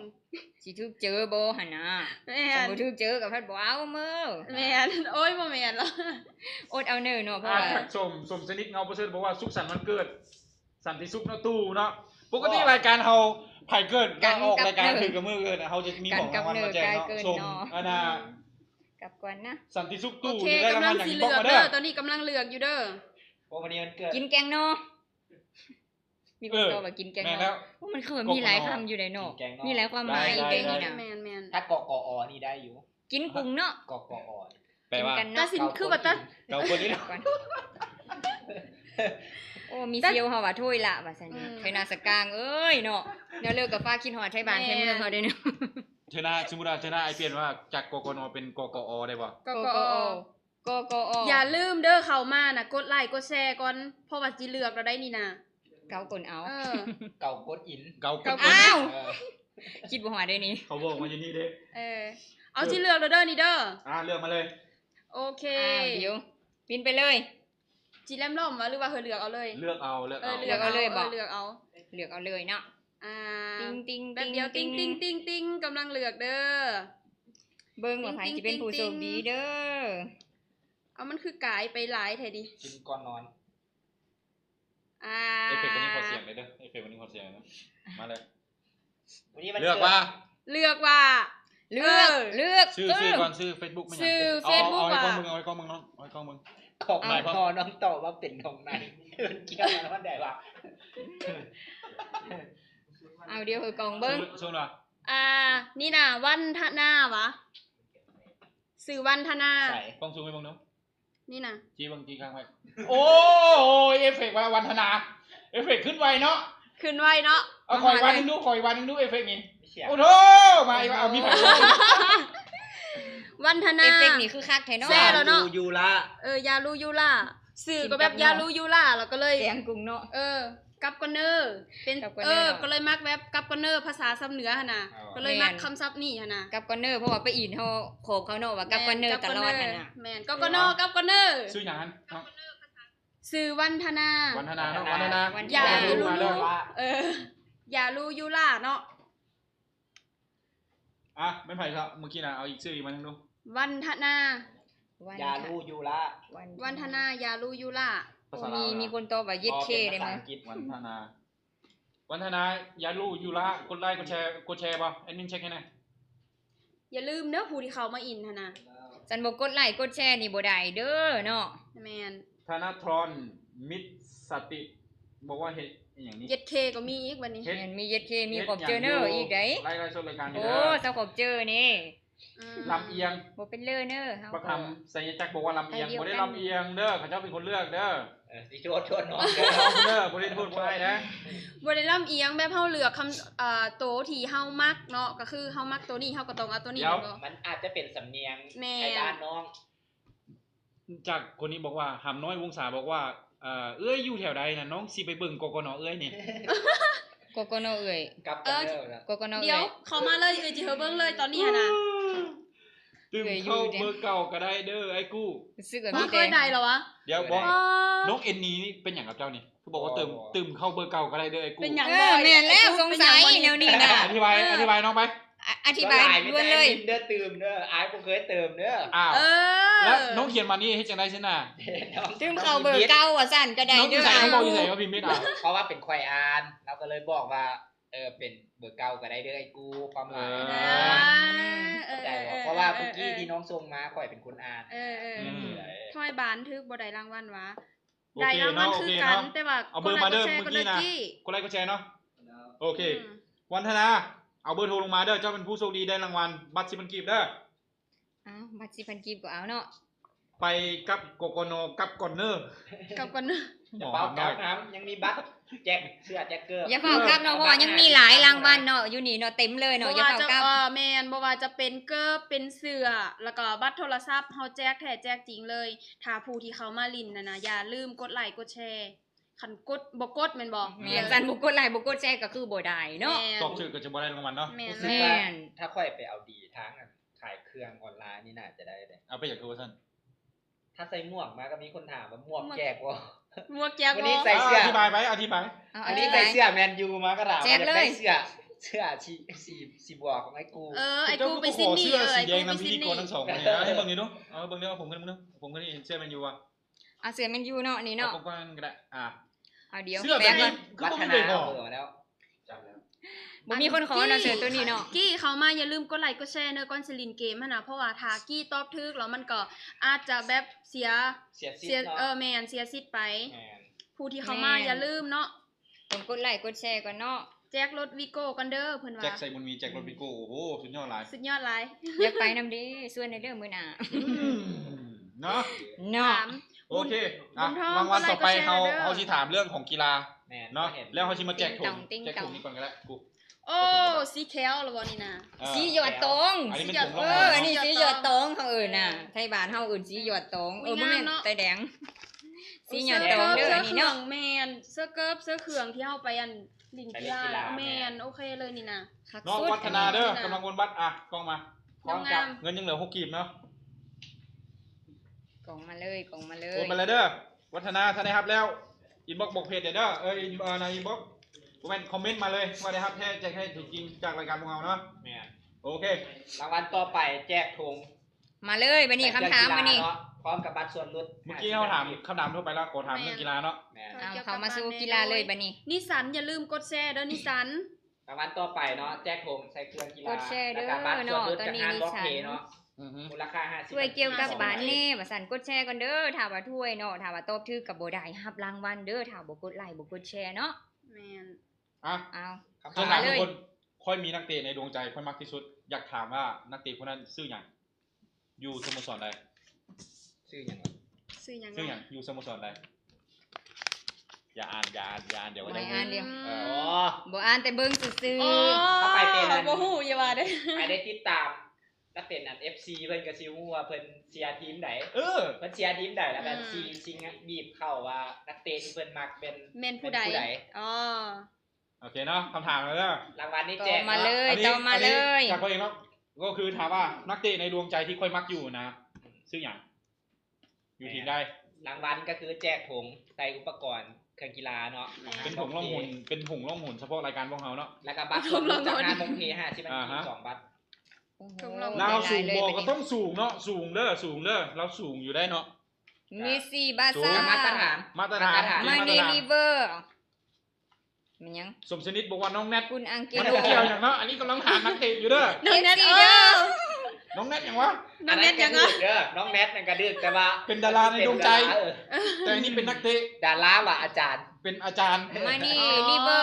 ຊິຖືກເຈີບໍ່ຫັ້ນນະ. ແມ່ນ ຄັນບໍ່ຖືກເຈີກໍພັດບໍ່ເອົາເມີ. ແມ່ນ ໂອ້ຍ ບໍ່ແມ່ນລະ ອົດເອົາເນີເນາະ. ເພາະວ່າ ອ່າ ຊົມ ຊົມສະໜິດເງົາປະເສີດ ບອກວ່າ ສຸກສັນວັນເກີດ ສັນຕິສຸກເນາະ ຕູ້ເນາະ. ປົກກະຕິ ເອີ ລາຍການເຮົາ ໃຜເກີດ ກັນ ກໍອອກລາຍການຖືກກັບມື້ເກີດ ເຮົາຈະມີຂອງລາງວັນມາແຈກເນາະ. ຊົມ ອືມ ອັນນ່າ ກັບກ່ອນນະ ສັນຕິສຸກ ຕູ້ ໂອເຄ ກຳລັງຊິເລືອກເດີ ຕອນນີ້ກຳລັງເລືອກຢູ່ເດີ. ໂອ້ ວັນນີ້ວັນເກີດ ກິນແກງໜໍ່. ມີຄົນຕອບວ່າກິນແກງໜໍ່. ເອີ ແມ່ນແລ້ວ. ໂອ້ ມັນຄືມີຫຼາຍຄຳຢູ່ໃດເນາະ ກິນແກງໜໍ່ ມີຫຼາຍຄວາມໝາຍ. ໄດ້ ກິນແກງນີ້ນະ ໄດ້ ແມ່ນໆ ຖ້າ ກກອ ນີ້ໄດ້ຢູ່ ກິນກຸ້ງເນາະ ກກອ ແປວ່າ ຕັດສິນ ຄືວ່າຕັດ ເກົາຄົນນີ້ເນາະ. ໂອ້ ມີສ່ຽວເຮົາວ່າ ໂທຍລະ ວ່າຊັ້ນ. ອືມ ໄທນາສະກາງເອີຍເນາະ ແນວເລີກກໍຝາກຄິດຮອດໄທບ້ານໄທເມືອງເຮົາເດ້ເນາະ. ເທື່ອໜ້າ ສົມມຸດວ່າເທື່ອໜ້າອ້າຍປ່ຽນວ່າ ຈາກ ກກນ ເປັນ ກກອ ໄດ້ບໍ່? ກກ ກກ ອ ຢ່າລືມເດີ ເຂົ້າມານະ ກົດໄລກົດແຊກ່ອນ ເພາະວ່າຊິເລືອກແລ້ວໄດ໋ນີ້ນະ. ເກົາກົ້ນເອົາ ເອີ ເກົາກົ້ນອິນ ເກົາກົ້ນ ເກົາກົ້ນ ອ້າວ ເອີ ຄິດບໍ່ຮອດເດ້ນີ້ ເຂົາບອກມາຢູ່ນີ້ເດ້. ເອີ ເອົາ ຊິເລືອກແລ້ວເດີນີ້ເດີ. ອ່າ ເລືອກມາເລີຍ. ໂອເຄ ອ້າວ ດຽວ ປິ່ນໄປເລີຍ. ຊິແລມລ້ອມຫວາ ຫຼືວ່າເຮີເລືອກເອົາເລີຍ? ເລືອກເອົາ ເລືອກເອົາ ເອີ ເລືອກເອົາເລີຍບໍ? ເອີ ເລືອກເອົາ ເລືອກເອົາເລີຍເນາະ. ອ່າ ຕິງຕິງ ແປັບດຽວ ຕິງຕິງ ຕິງຕິງ ກຳລັງເລືອກເດີ. ເບິ່ງວ່າໃຜຊິເປັນຜູ້ໂຊກດີເດີ. ເອົາ ມັນຄືກາຍໄປຫຼາຍແທ້ນີ້ ກິນກ່ອນນອນ. ອ່າ ເອຟເຟັກວັນນີ້ຂໍສຽງເດີ ເອຟເຟັກວັນນີ້ຂໍສຽງເດີ. ມາເລີຍ ເລືອກວ່າ ເລືອກວ່າ ເລືອກ ເອີ ເລືອກ ເອີ ຊື່ ເອີ ຊື່ກ່ອນ ຊື່ເຟສບຸກແມ່ນຫຍັງ? ຊື່ເຟສບຸກ ເອົາ ເອົາໃຫ້ກ້ອງເບິ່ງ ເອົາໃຫ້ກ້ອງເບິ່ງ ເອົາໃຫ້ກ້ອງເບິ່ງ. ຂອງ ເອົາ ນາຍພໍ່ນ້ອງຕອບວ່າເປັນຂອງນາຍ ມັນກ່ຽວກັນວ່າໃດວະ? ເອົາ ດຽວເຮີກອງເບິ່ງ ສູງ ສູງເນາະ ອ່າ ນີ້ນະ ວັນທະນາຫວາ? ຊື່ວັນທະນາ ໃສ ກ້ອງຊູມໃຫ້ເບິ່ງດູ ນີ້ນະ ຈີ້ເບິ່ງ ຈີ້ຄ້າງໄວ້ ໂອ້ຍ ເອຟເຟັກວ່າວັນທະນາ ເອຟເຟັກຂຶ້ນໄວເນາະ ຂຶ້ນໄວເນາະ ເອົາ ຂໍອີກວັນໜຶ່ງດູ ຂໍອີກວັນໜຶ່ງດູ ເອຟເຟັກນີ້ ໂອ້ໂທ້ ມາອີກແລ້ວ ເອົາ ມີໃຜ ວັນທະນາ ເອຟເຟັກນີ້ຄືຄັກແທ້ເນາະ ແຊແລ້ວເນາະ ຢາລູຢູລາ ເອີ ຢາລູຢູລາ ຊື່ກໍແບບຢາລູຢູລາ ແລ້ວກໍເລີຍ ແກງກຸ້ງເນາະ ເອີ ກັບກອນເນີ ເປັນ ກັບກອນເນີ ເອີ ເນາະ ກໍເລີຍມັກແບບກັບກອນເນີ ພາສາຊຳເໜືອຫັ້ນນະ ອໍ ກໍເລີຍມັກຄຳສັບນີ້ຫັ້ນນະ ກັບກອນເນີ ເພາະວ່າໄປອິນເຮົາຂໍເຂົາເນາະວ່າກັບກອນເນີຕະຫຼອດຫັ້ນນະ ແມ່ນ ກັບກອນເນີ ກັບກອນເນີ ຊື່ຫຍັງຫັ້ນເນາະ ຊື່ວັນທະນາ ວັນທະນາເນາະ ວັນທະນາ ຢາລູ ເອີ ຢາລູຢູລາເນາະ ອ່ະ ແມ່ນໃຜຊະ ມື້ກີ້ນະ ເອົາອີກຊື່ອີກມາໜຶ່ງດູ ວັນທະນາ ວັນທະ ຢາລູຢູລາ ວັນທະນາ ຢາລູຢູລາ ມີ ມີຄົນຕອບວ່າ ເຢດເຄ ໄດ້ມາ ວັນທະນາ ວັນທະນາ ຢາລູຢູລາ ກົດໄລ ກົດແຊ ກົດແຊບໍ່ ແອດມິນເຊັກໃຫ້ແດ່ ຢ່າລືມເດີ ຜູ້ທີ່ເຂົ້າມາອິນຫັ້ນນະ ຄັນບໍ່ກົດໄລກົດແຊນີ້ບໍ່ໄດ້ເດີເນາະ ແມ່ນ ທະນາທອນ ມິດສະຕິ ບອກວ່າເຮັດອີ່ຫຍັງນີ້ ເຢດເຄ ກໍມີອີກບັດນີ້ ເຮັດ ແມ່ນ ມີ ເຢດເຄ ມີ ເຮັດ ຂອບເຈີເນີ ຫຍັງຢູ່ ອີກໃດ໋ ໄລຟ໌ ໄລຟ໌ສົດລາຍການຢູ່ເດີ ໂອ້ ເຈົ້າຂອບເຈີນີ້ ອືມ ລຳອຽງ ບໍ່ເປັນເລີເນີ ເຮົາ ບັກຫຳໄສຍະຈັກບອກວ່າລຳອຽງ ບໍ່ໄດ້ລຳອຽງເດີ ເຂົາເຈົ້າເປັນຄົນເລືອກເດີ ເອີ ຊິໂທດ ໂທດນ້ອງເດີ ເດີ ບໍ່ໄດ້ໂທດຜູ້ໃດນະ ບໍ່ໄດ້ລຳອຽງ ແບບເຮົາເລືອກຄຳ ເອີ ໂຕທີ່ເຮົາມັກເນາະ ກໍຄືເຮົາມັກໂຕນີ້ ເຮົາກໍຕ້ອງເອົາໂຕນີ້ ດຽວ ແມ່ນບໍ່ ມັນອາດຈະເປັນສຳນຽງ ແມ່ນ ໄທບ້ານນ້ອງ ຈາກຄົນນີ້ບອກວ່າ ຫຳນ້ອຍວົງສາບອກວ່າ ເອີ ເອື້ອຍຢູ່ແຖວໃດນະ ນ້ອງຊິໄປເບິ່ງ ກກນ ເອື້ອຍນີ້ ກກນ ເອື້ອຍ ກັບ ເອີ ກກນ ເອື້ອຍ ດຽວ ເຂົ້າມາເລີຍ ເອື້ອຍຊິເຮີເບິ່ງເລີຍຕອນນີ້ຫັ້ນນະ ຕື່ມເຂົ້າເບີເກົ່າກໍໄດ້ເດີອ້າຍກູ້ ຮູ້ສຶກວ່າມີແຕ່ ເຄີຍໄດ້ລະວະ ດຽວບອກ ນ້ອງເອັນນີ້ເປັນຫຍັງກັບເຈົ້ານີ້ ຄືບອກວ່າຕື່ມ ຕື່ມເຂົ້າເບີເກົ່າກໍໄດ້ເດີອ້າຍກູ ເປັນຫຍັງ ເອີ ບໍ່ ແມ່ນແລ້ວ ສົງໄສແນວນີ້ນະ ອະທິບາຍ ອະທິບາຍນ້ອງໄປ ອະ ອະທິບາຍດ່ວນເລີຍ ເດີຕື່ມເດີ ອ້າຍບໍ່ເຄີຍຕື່ມເດີ ອ້າວ ເອີ ແລ້ວນ້ອງຂຽນມານີ້ເຮັດຈັ່ງໃດຊີ້ນະ ຕື່ມເຂົ້າເບີເກົ່າວ່າຊັ້ນກໍໄດ້ເດີ ນ້ອງຢູ່ໃສ ນ້ອງບອກຢູ່ໃສວ່າພິມຜິດ ເພາະວ່າເປັນຂ້ອຍອ່ານ ລາວກໍເລີຍບອກວ່າ ເອີ ເປັນເບີເກົ່າກໍໄດ້ເດີອ້າຍກູ ຄວາມໝາຍ ເອີ ເອີ ເຂົ້າໃຈບໍ່ ເອີ ເພາະວ່າເມື່ອກີ້ທີ່ນ້ອງສົ່ງມາ ຂ້ອຍເປັນຄົນອ່ານ ເອີ ເອີ ອືມ ຖ້ອຍບານຖືກບໍ່ໄດ້ລາງວັນຫວາ ໂອເຄເນາະ ໄດ້ລາງວັນຄືກັນ ໂອເຄເນາະ ແຕ່ວ່າ ເອົາເບີມາເດີ ມື້ກີ້ນະ ກົດໄລກົດແຊເນາະ ໂອເຄ ອືມ ວັນທະນາ ເອົາເບີໂທລົງມາເດີ ເຈົ້າເປັນຜູ້ໂຊກດີໄດ້ລາງວັນ ບັດສິບພັນກີບເດີ ອ້າວ ບັດສິບພັນກີບກໍເອົາເນາະ ໄປກັບ ກກນ ກັບກ່ອນເນີ ກັບກ່ອນເນີ ຢ່າຟ້າວກັບນຳ ຍັງມີບັດແຈກເສື້ອແຈກເກີບ ຢ່າຟ້າວກັບເນາະ ເພາະວ່າຍັງມີຫຼາຍລາງວັນເນາະ ຢູ່ນີ້ເນາະ ເຕັມເລີຍເນາະ ຢ່າຟ້າວກັບ ເອີ ແມ່ນ ບໍ່ວ່າຈະເປັນເກີບ ເປັນເສື້ອ ແລ້ວກໍບັດໂທລະສັບ ເຮົາແຈກແທ້ແຈກຈິງເລີຍ ຖ້າຜູ້ທີ່ເຂົ້າມາຫຼິ້ນຫັ້ນນະ ຢ່າລືມກົດໄລກົດແຊ ຄັນກົດ ບໍ່ກົດແມ່ນບໍ່? ແມ່ນ ຄັນບໍ່ກົດໄລ ບໍ່ກົດແຊ ກໍຄືບໍ່ໄດ້ເນາະ ແມ່ນ ຕອບຖືກກໍຈະບໍ່ໄດ້ລາງວັນເນາະ ແມ່ນ ຮູ້ສຶກວ່າ ແມ່ນ ຖ້າຂ້ອຍໄປເອົາດີທາງ ອັນ ຂາຍເຄື່ອງອອນລາຍນີ້ໜ້າຈະໄດ້ເດ້ ເອົາໄປຫຍັງຄືວ່າຊັ້ນ ຖ້າໃສ່ໝວກມາກໍມີຄົນຖາມວ່າໝວກແຈກບໍ່? ໝວກແຈກບໍ່? ວັນນີ້ໃສ່ເສື້ອ ອະທິບາຍໄປ ອະທິບາຍ ເອົາ ອັນນີ້ໃສ່ເສື້ອແມນຢູມາກໍຖາມວ່າຢາກໄດ້ເສື້ອ ເສື້ອສີ ສີ ສີບົວຂອງອ້າຍກູ ເອີ ອ້າຍກູໄປຊິດນີ ເອີ ອ້າຍກູໄປຊິດນີ ຂໍເສື້ອສີແດງນຳພິທີກອນທັງສອງຄົນນີ້ ໃຫ້ເບິ່ງນີ້ດູ ເອົາເບິ່ງເດີ ເອົາຜົມຂຶ້ນເບິ່ງດູ ຜົມຂຶ້ນເຫັນເສື້ອແມນຢູບໍ່? ເອົາເສື້ອແບບນີ້ ຄືບໍ່ມີເບີກໍ ອ່າ ເອົາດຽວ ເສື້ອແບບນີ້ຄືບໍ່ມີເບີກໍ ບໍ່ມີຄົນຂໍເນາະ ເສື້ອໂຕນີ້ເນາະ ກີ້ເຂົ້າມາຢ່າລືມກົດໄລກົດແຊເດີ ກ່ອນຊິຫຼິ້ນເກມຫັ້ນນະ ເພາະວ່າຖ້າກີ້ຕອບຖືກແລ້ວ ມັນກໍອາດຈະແບບເສຍ ເສຍສິດເນາະ ເອີ ແມ່ນ ເສຍສິດໄປ ແມ່ນ ຜູ້ທີ່ເຂົ້າມາ ແມ່ນ ຢ່າລືມເນາະ ຕ້ອງກົດໄລກົດແຊກ່ອນເນາະ ແຈກລົດວີໂກ້ກ່ອນເດີ ເພິ່ນວ່າ ແຈກໃສ່ບຸນມີ ແຈກລົດວີໂກ້ ໂອ້ໂຫ ສຸດຍອດຫຼາຍ ສຸດຍອດຫຼາຍ ຢາກໄປນຳເດ້ ຊວນແດ່ເດີມື້ໜ້າ ອືມ ເນາະ ເນາະ ໂອເຄ ອ່ະ ລາງວັນຕໍ່ໄປເຮົາ ເຮົາຊິຖາມເລື່ອງຂອງກິລາ ແມ່ນ ເນາະ ແລ້ວເຮົາຊິມາແຈກຖົງ ແຈກຖົງນີ້ກ່ອນກໍໄດ້ ໂອ້ ສີຂຽວລະບໍ່ນີ້ນະ ເອີ ສີຢອດຕອງ ອັນນີ້ເປັນຖົງລອງ ເອີ ອັນນີ້ສີຢອດຕອງ ເຂົາເອີ້ນນະ ໄທບ້ານເຮົາເອີ້ນສີຢອດຕອງ ເອີ ບໍ່ແມ່ນ ຕາຍແດງ ສີຢອດຕອງເດີ ອັນນີ້ເນາະ ແມ່ນ ເສື້ອເກີບ ເສື້ອເຄື່ອງທີ່ເຮົາໄປ ອັນ ຫຼິ້ນກິລາ ແມ່ນ ໂອເຄເລີຍນີ້ນະ ເນາະ ວັດທະນາເດີ ກຳລັງໂອນບັດ ອ່ະ ກ້ອງມາ ເງິນຍັງເຫຼືອຫົກກີບເນາະ ກ້ອງມາເລີຍ ກ້ອງມາເລີຍ ໂອນໄປເລີຍເດີ ວັດທະນາ ຖ້າໄດ້ຮັບແລ້ວ ອິນບັອກ ບອກເພຈເດີ ເອີ ອິນ ເອີ ໃນອິນບັອກ ບໍ່ແມ່ນ ຄອມເມັນມາເລີຍ ວ່າໄດ້ຮັບແທ້ ແຈກແທ້ຖືກຈິງ ຈາກລາຍການພວກເຮົາເນາະ ແມ່ນ ໂອເຄ ລາງວັນຕໍ່ໄປແຈກຖົງ ມາເລີຍ ບັດນີ້ຄຳຖາມ ບັດນີ້ ເອີ ພ້ອມກັບບັດສ່ວນຫຼຸດ ເມື່ອກີ້ເຮົາຖາມຄຳຖາມທົ່ວໄປແລ້ວ ຂໍຖາມເລື່ອງກິລາເນາະ ແມ່ນ ເອົາ ເຂົ້າມາສູ່ກິລາເລີຍບັດນີ້ ນິສັນ ຢ່າລືມກົດແຊເດີ ນິສັນ ລາງວັນຕໍ່ໄປເນາະ ແຈກຖົງໃສ່ເຄື່ອງກິລາ ກົດແຊເດີເນາະ ຕອນນີ້ນິສັນ ມູນລະຄ່າຫ້າສິບ ຊ່ວຍກ່ຽວກັບບານແດ່ ວ່າຊັ້ນ ກົດແຊກ່ອນເດີ ຖ້າວ່າຖ້ວຍເນາະ ຖ້າວ່າຕອບຖືກກໍບໍ່ໄດ້ຮັບລາງວັນເດີ ຖ້າບໍ່ກົດໄລ ບໍ່ກົດແຊເນາະ ແມ່ນ ອ່ະ ເອົາ ຈະຖາມທຸກຄົນ ຂ້ອຍມີນັກເຕະໃນດວງໃຈ ຂ້ອຍມັກທີ່ສຸດ. ຢາກຖາມວ່ານັກເຕະຜູ້ນັ້ນຊື່ຫຍັງ? ຢູ່ສະໂມສອນໃດ? ຊື່ຫຍັງວະ? ຊື່ຫຍັງ? ຊື່ຫຍັງ? ຢູ່ສະໂມສອນໃດ? ຢ່າອ່ານ ຢ່າອ່ານ ຢ່າອ່ານ ດຽວເຂົາຈະຮູ້. ບໍ່ອ່ານ ບໍ່ອ່ານ ແຕ່ເບິ່ງຊື່ໆ. ເຂົ້າໄປເປັນ ບໍ່ຮູ້ ຢ່າວ່າເດີ້. ໄປໄດ້ຕິດຕາມ ຖ້າເປັນອັນ ເອັຟຊີ ເພິ່ນກໍຊິຮູ້ວ່າເພິ່ນເຊຍທີມໃດ. ເອີ ເພິ່ນເຊຍທີມໃດ ແລ້ວກໍຊິ ຊິງະບີບເຂົ້າວ່ານັກເຕະທີ່ເພິ່ນມັກແມ່ນ ແມ່ນຜູ້ໃດ. ອໍ ໂອເຄເນາະ ຄຳຖາມມາເດີ້. ລາງວັນນີ້ແຈກ ຕໍ່ມາເລີຍ ຕໍ່ມາເລີຍ. ຈາກຂ້ອຍເອງເນາະ ກໍຄືຖາມວ່ານັກເຕະໃນດວງໃຈທີ່ຂ້ອຍມັກຢູ່ນະ ຊື່ຫຍັງ? ຢູ່ທີມໃດ? ລາງວັນກໍຄືແຈກຖົງໃສ່ອຸປະກອນເຄື່ອງກິລາເນາະ ເປັນຖົງລ່ອງຫົນ ເປັນຖົງລ່ອງຫົນສະເພາະລາຍການພວກເຮົາເນາະ ແລ້ວກໍບັດສ່ວນລົດຈາກງານໂຮມເພ ຫ້າສິບ ອັນທີສອງບັດ. ລາວສູງບໍ່? ກໍຕ້ອງສູງເນາະ ສູງເດີ້ ສູງເດີ້ ລາວສູງຢູ່ໄດ໋ເນາະ. ເມຊີ ບາຊາ ມາດຕະຖານ ມາດຕະຖານ ມາເນ ລິເວີ. ແມ່ນຫຍັງ? ສົມສະໜິດບອກວ່ານ້ອງແນັດ ຄຸນອັງເກໂລ ມັນກ່ຽວຫຍັງເນາະ? ອັນນີ້ກຳລັງຖາມນັກເຕະຢູ່ເດີ້. ນ້ອງແນັດ ເອີ ນ້ອງແນັດຫຍັງວະ? ນ້ອງແນັດຫຍັງວະ? ເດີ້ ນ້ອງແນັດນັ້ນກະດຶກ ແຕ່ວ່າເປັນດາລາໃນດວງໃຈ ເອີ ແຕ່ອັນນີ້ເປັນນັກເຕະ ດາລາວ່າອາຈານ ເປັນອາຈານ ມາເນ ລິເວີ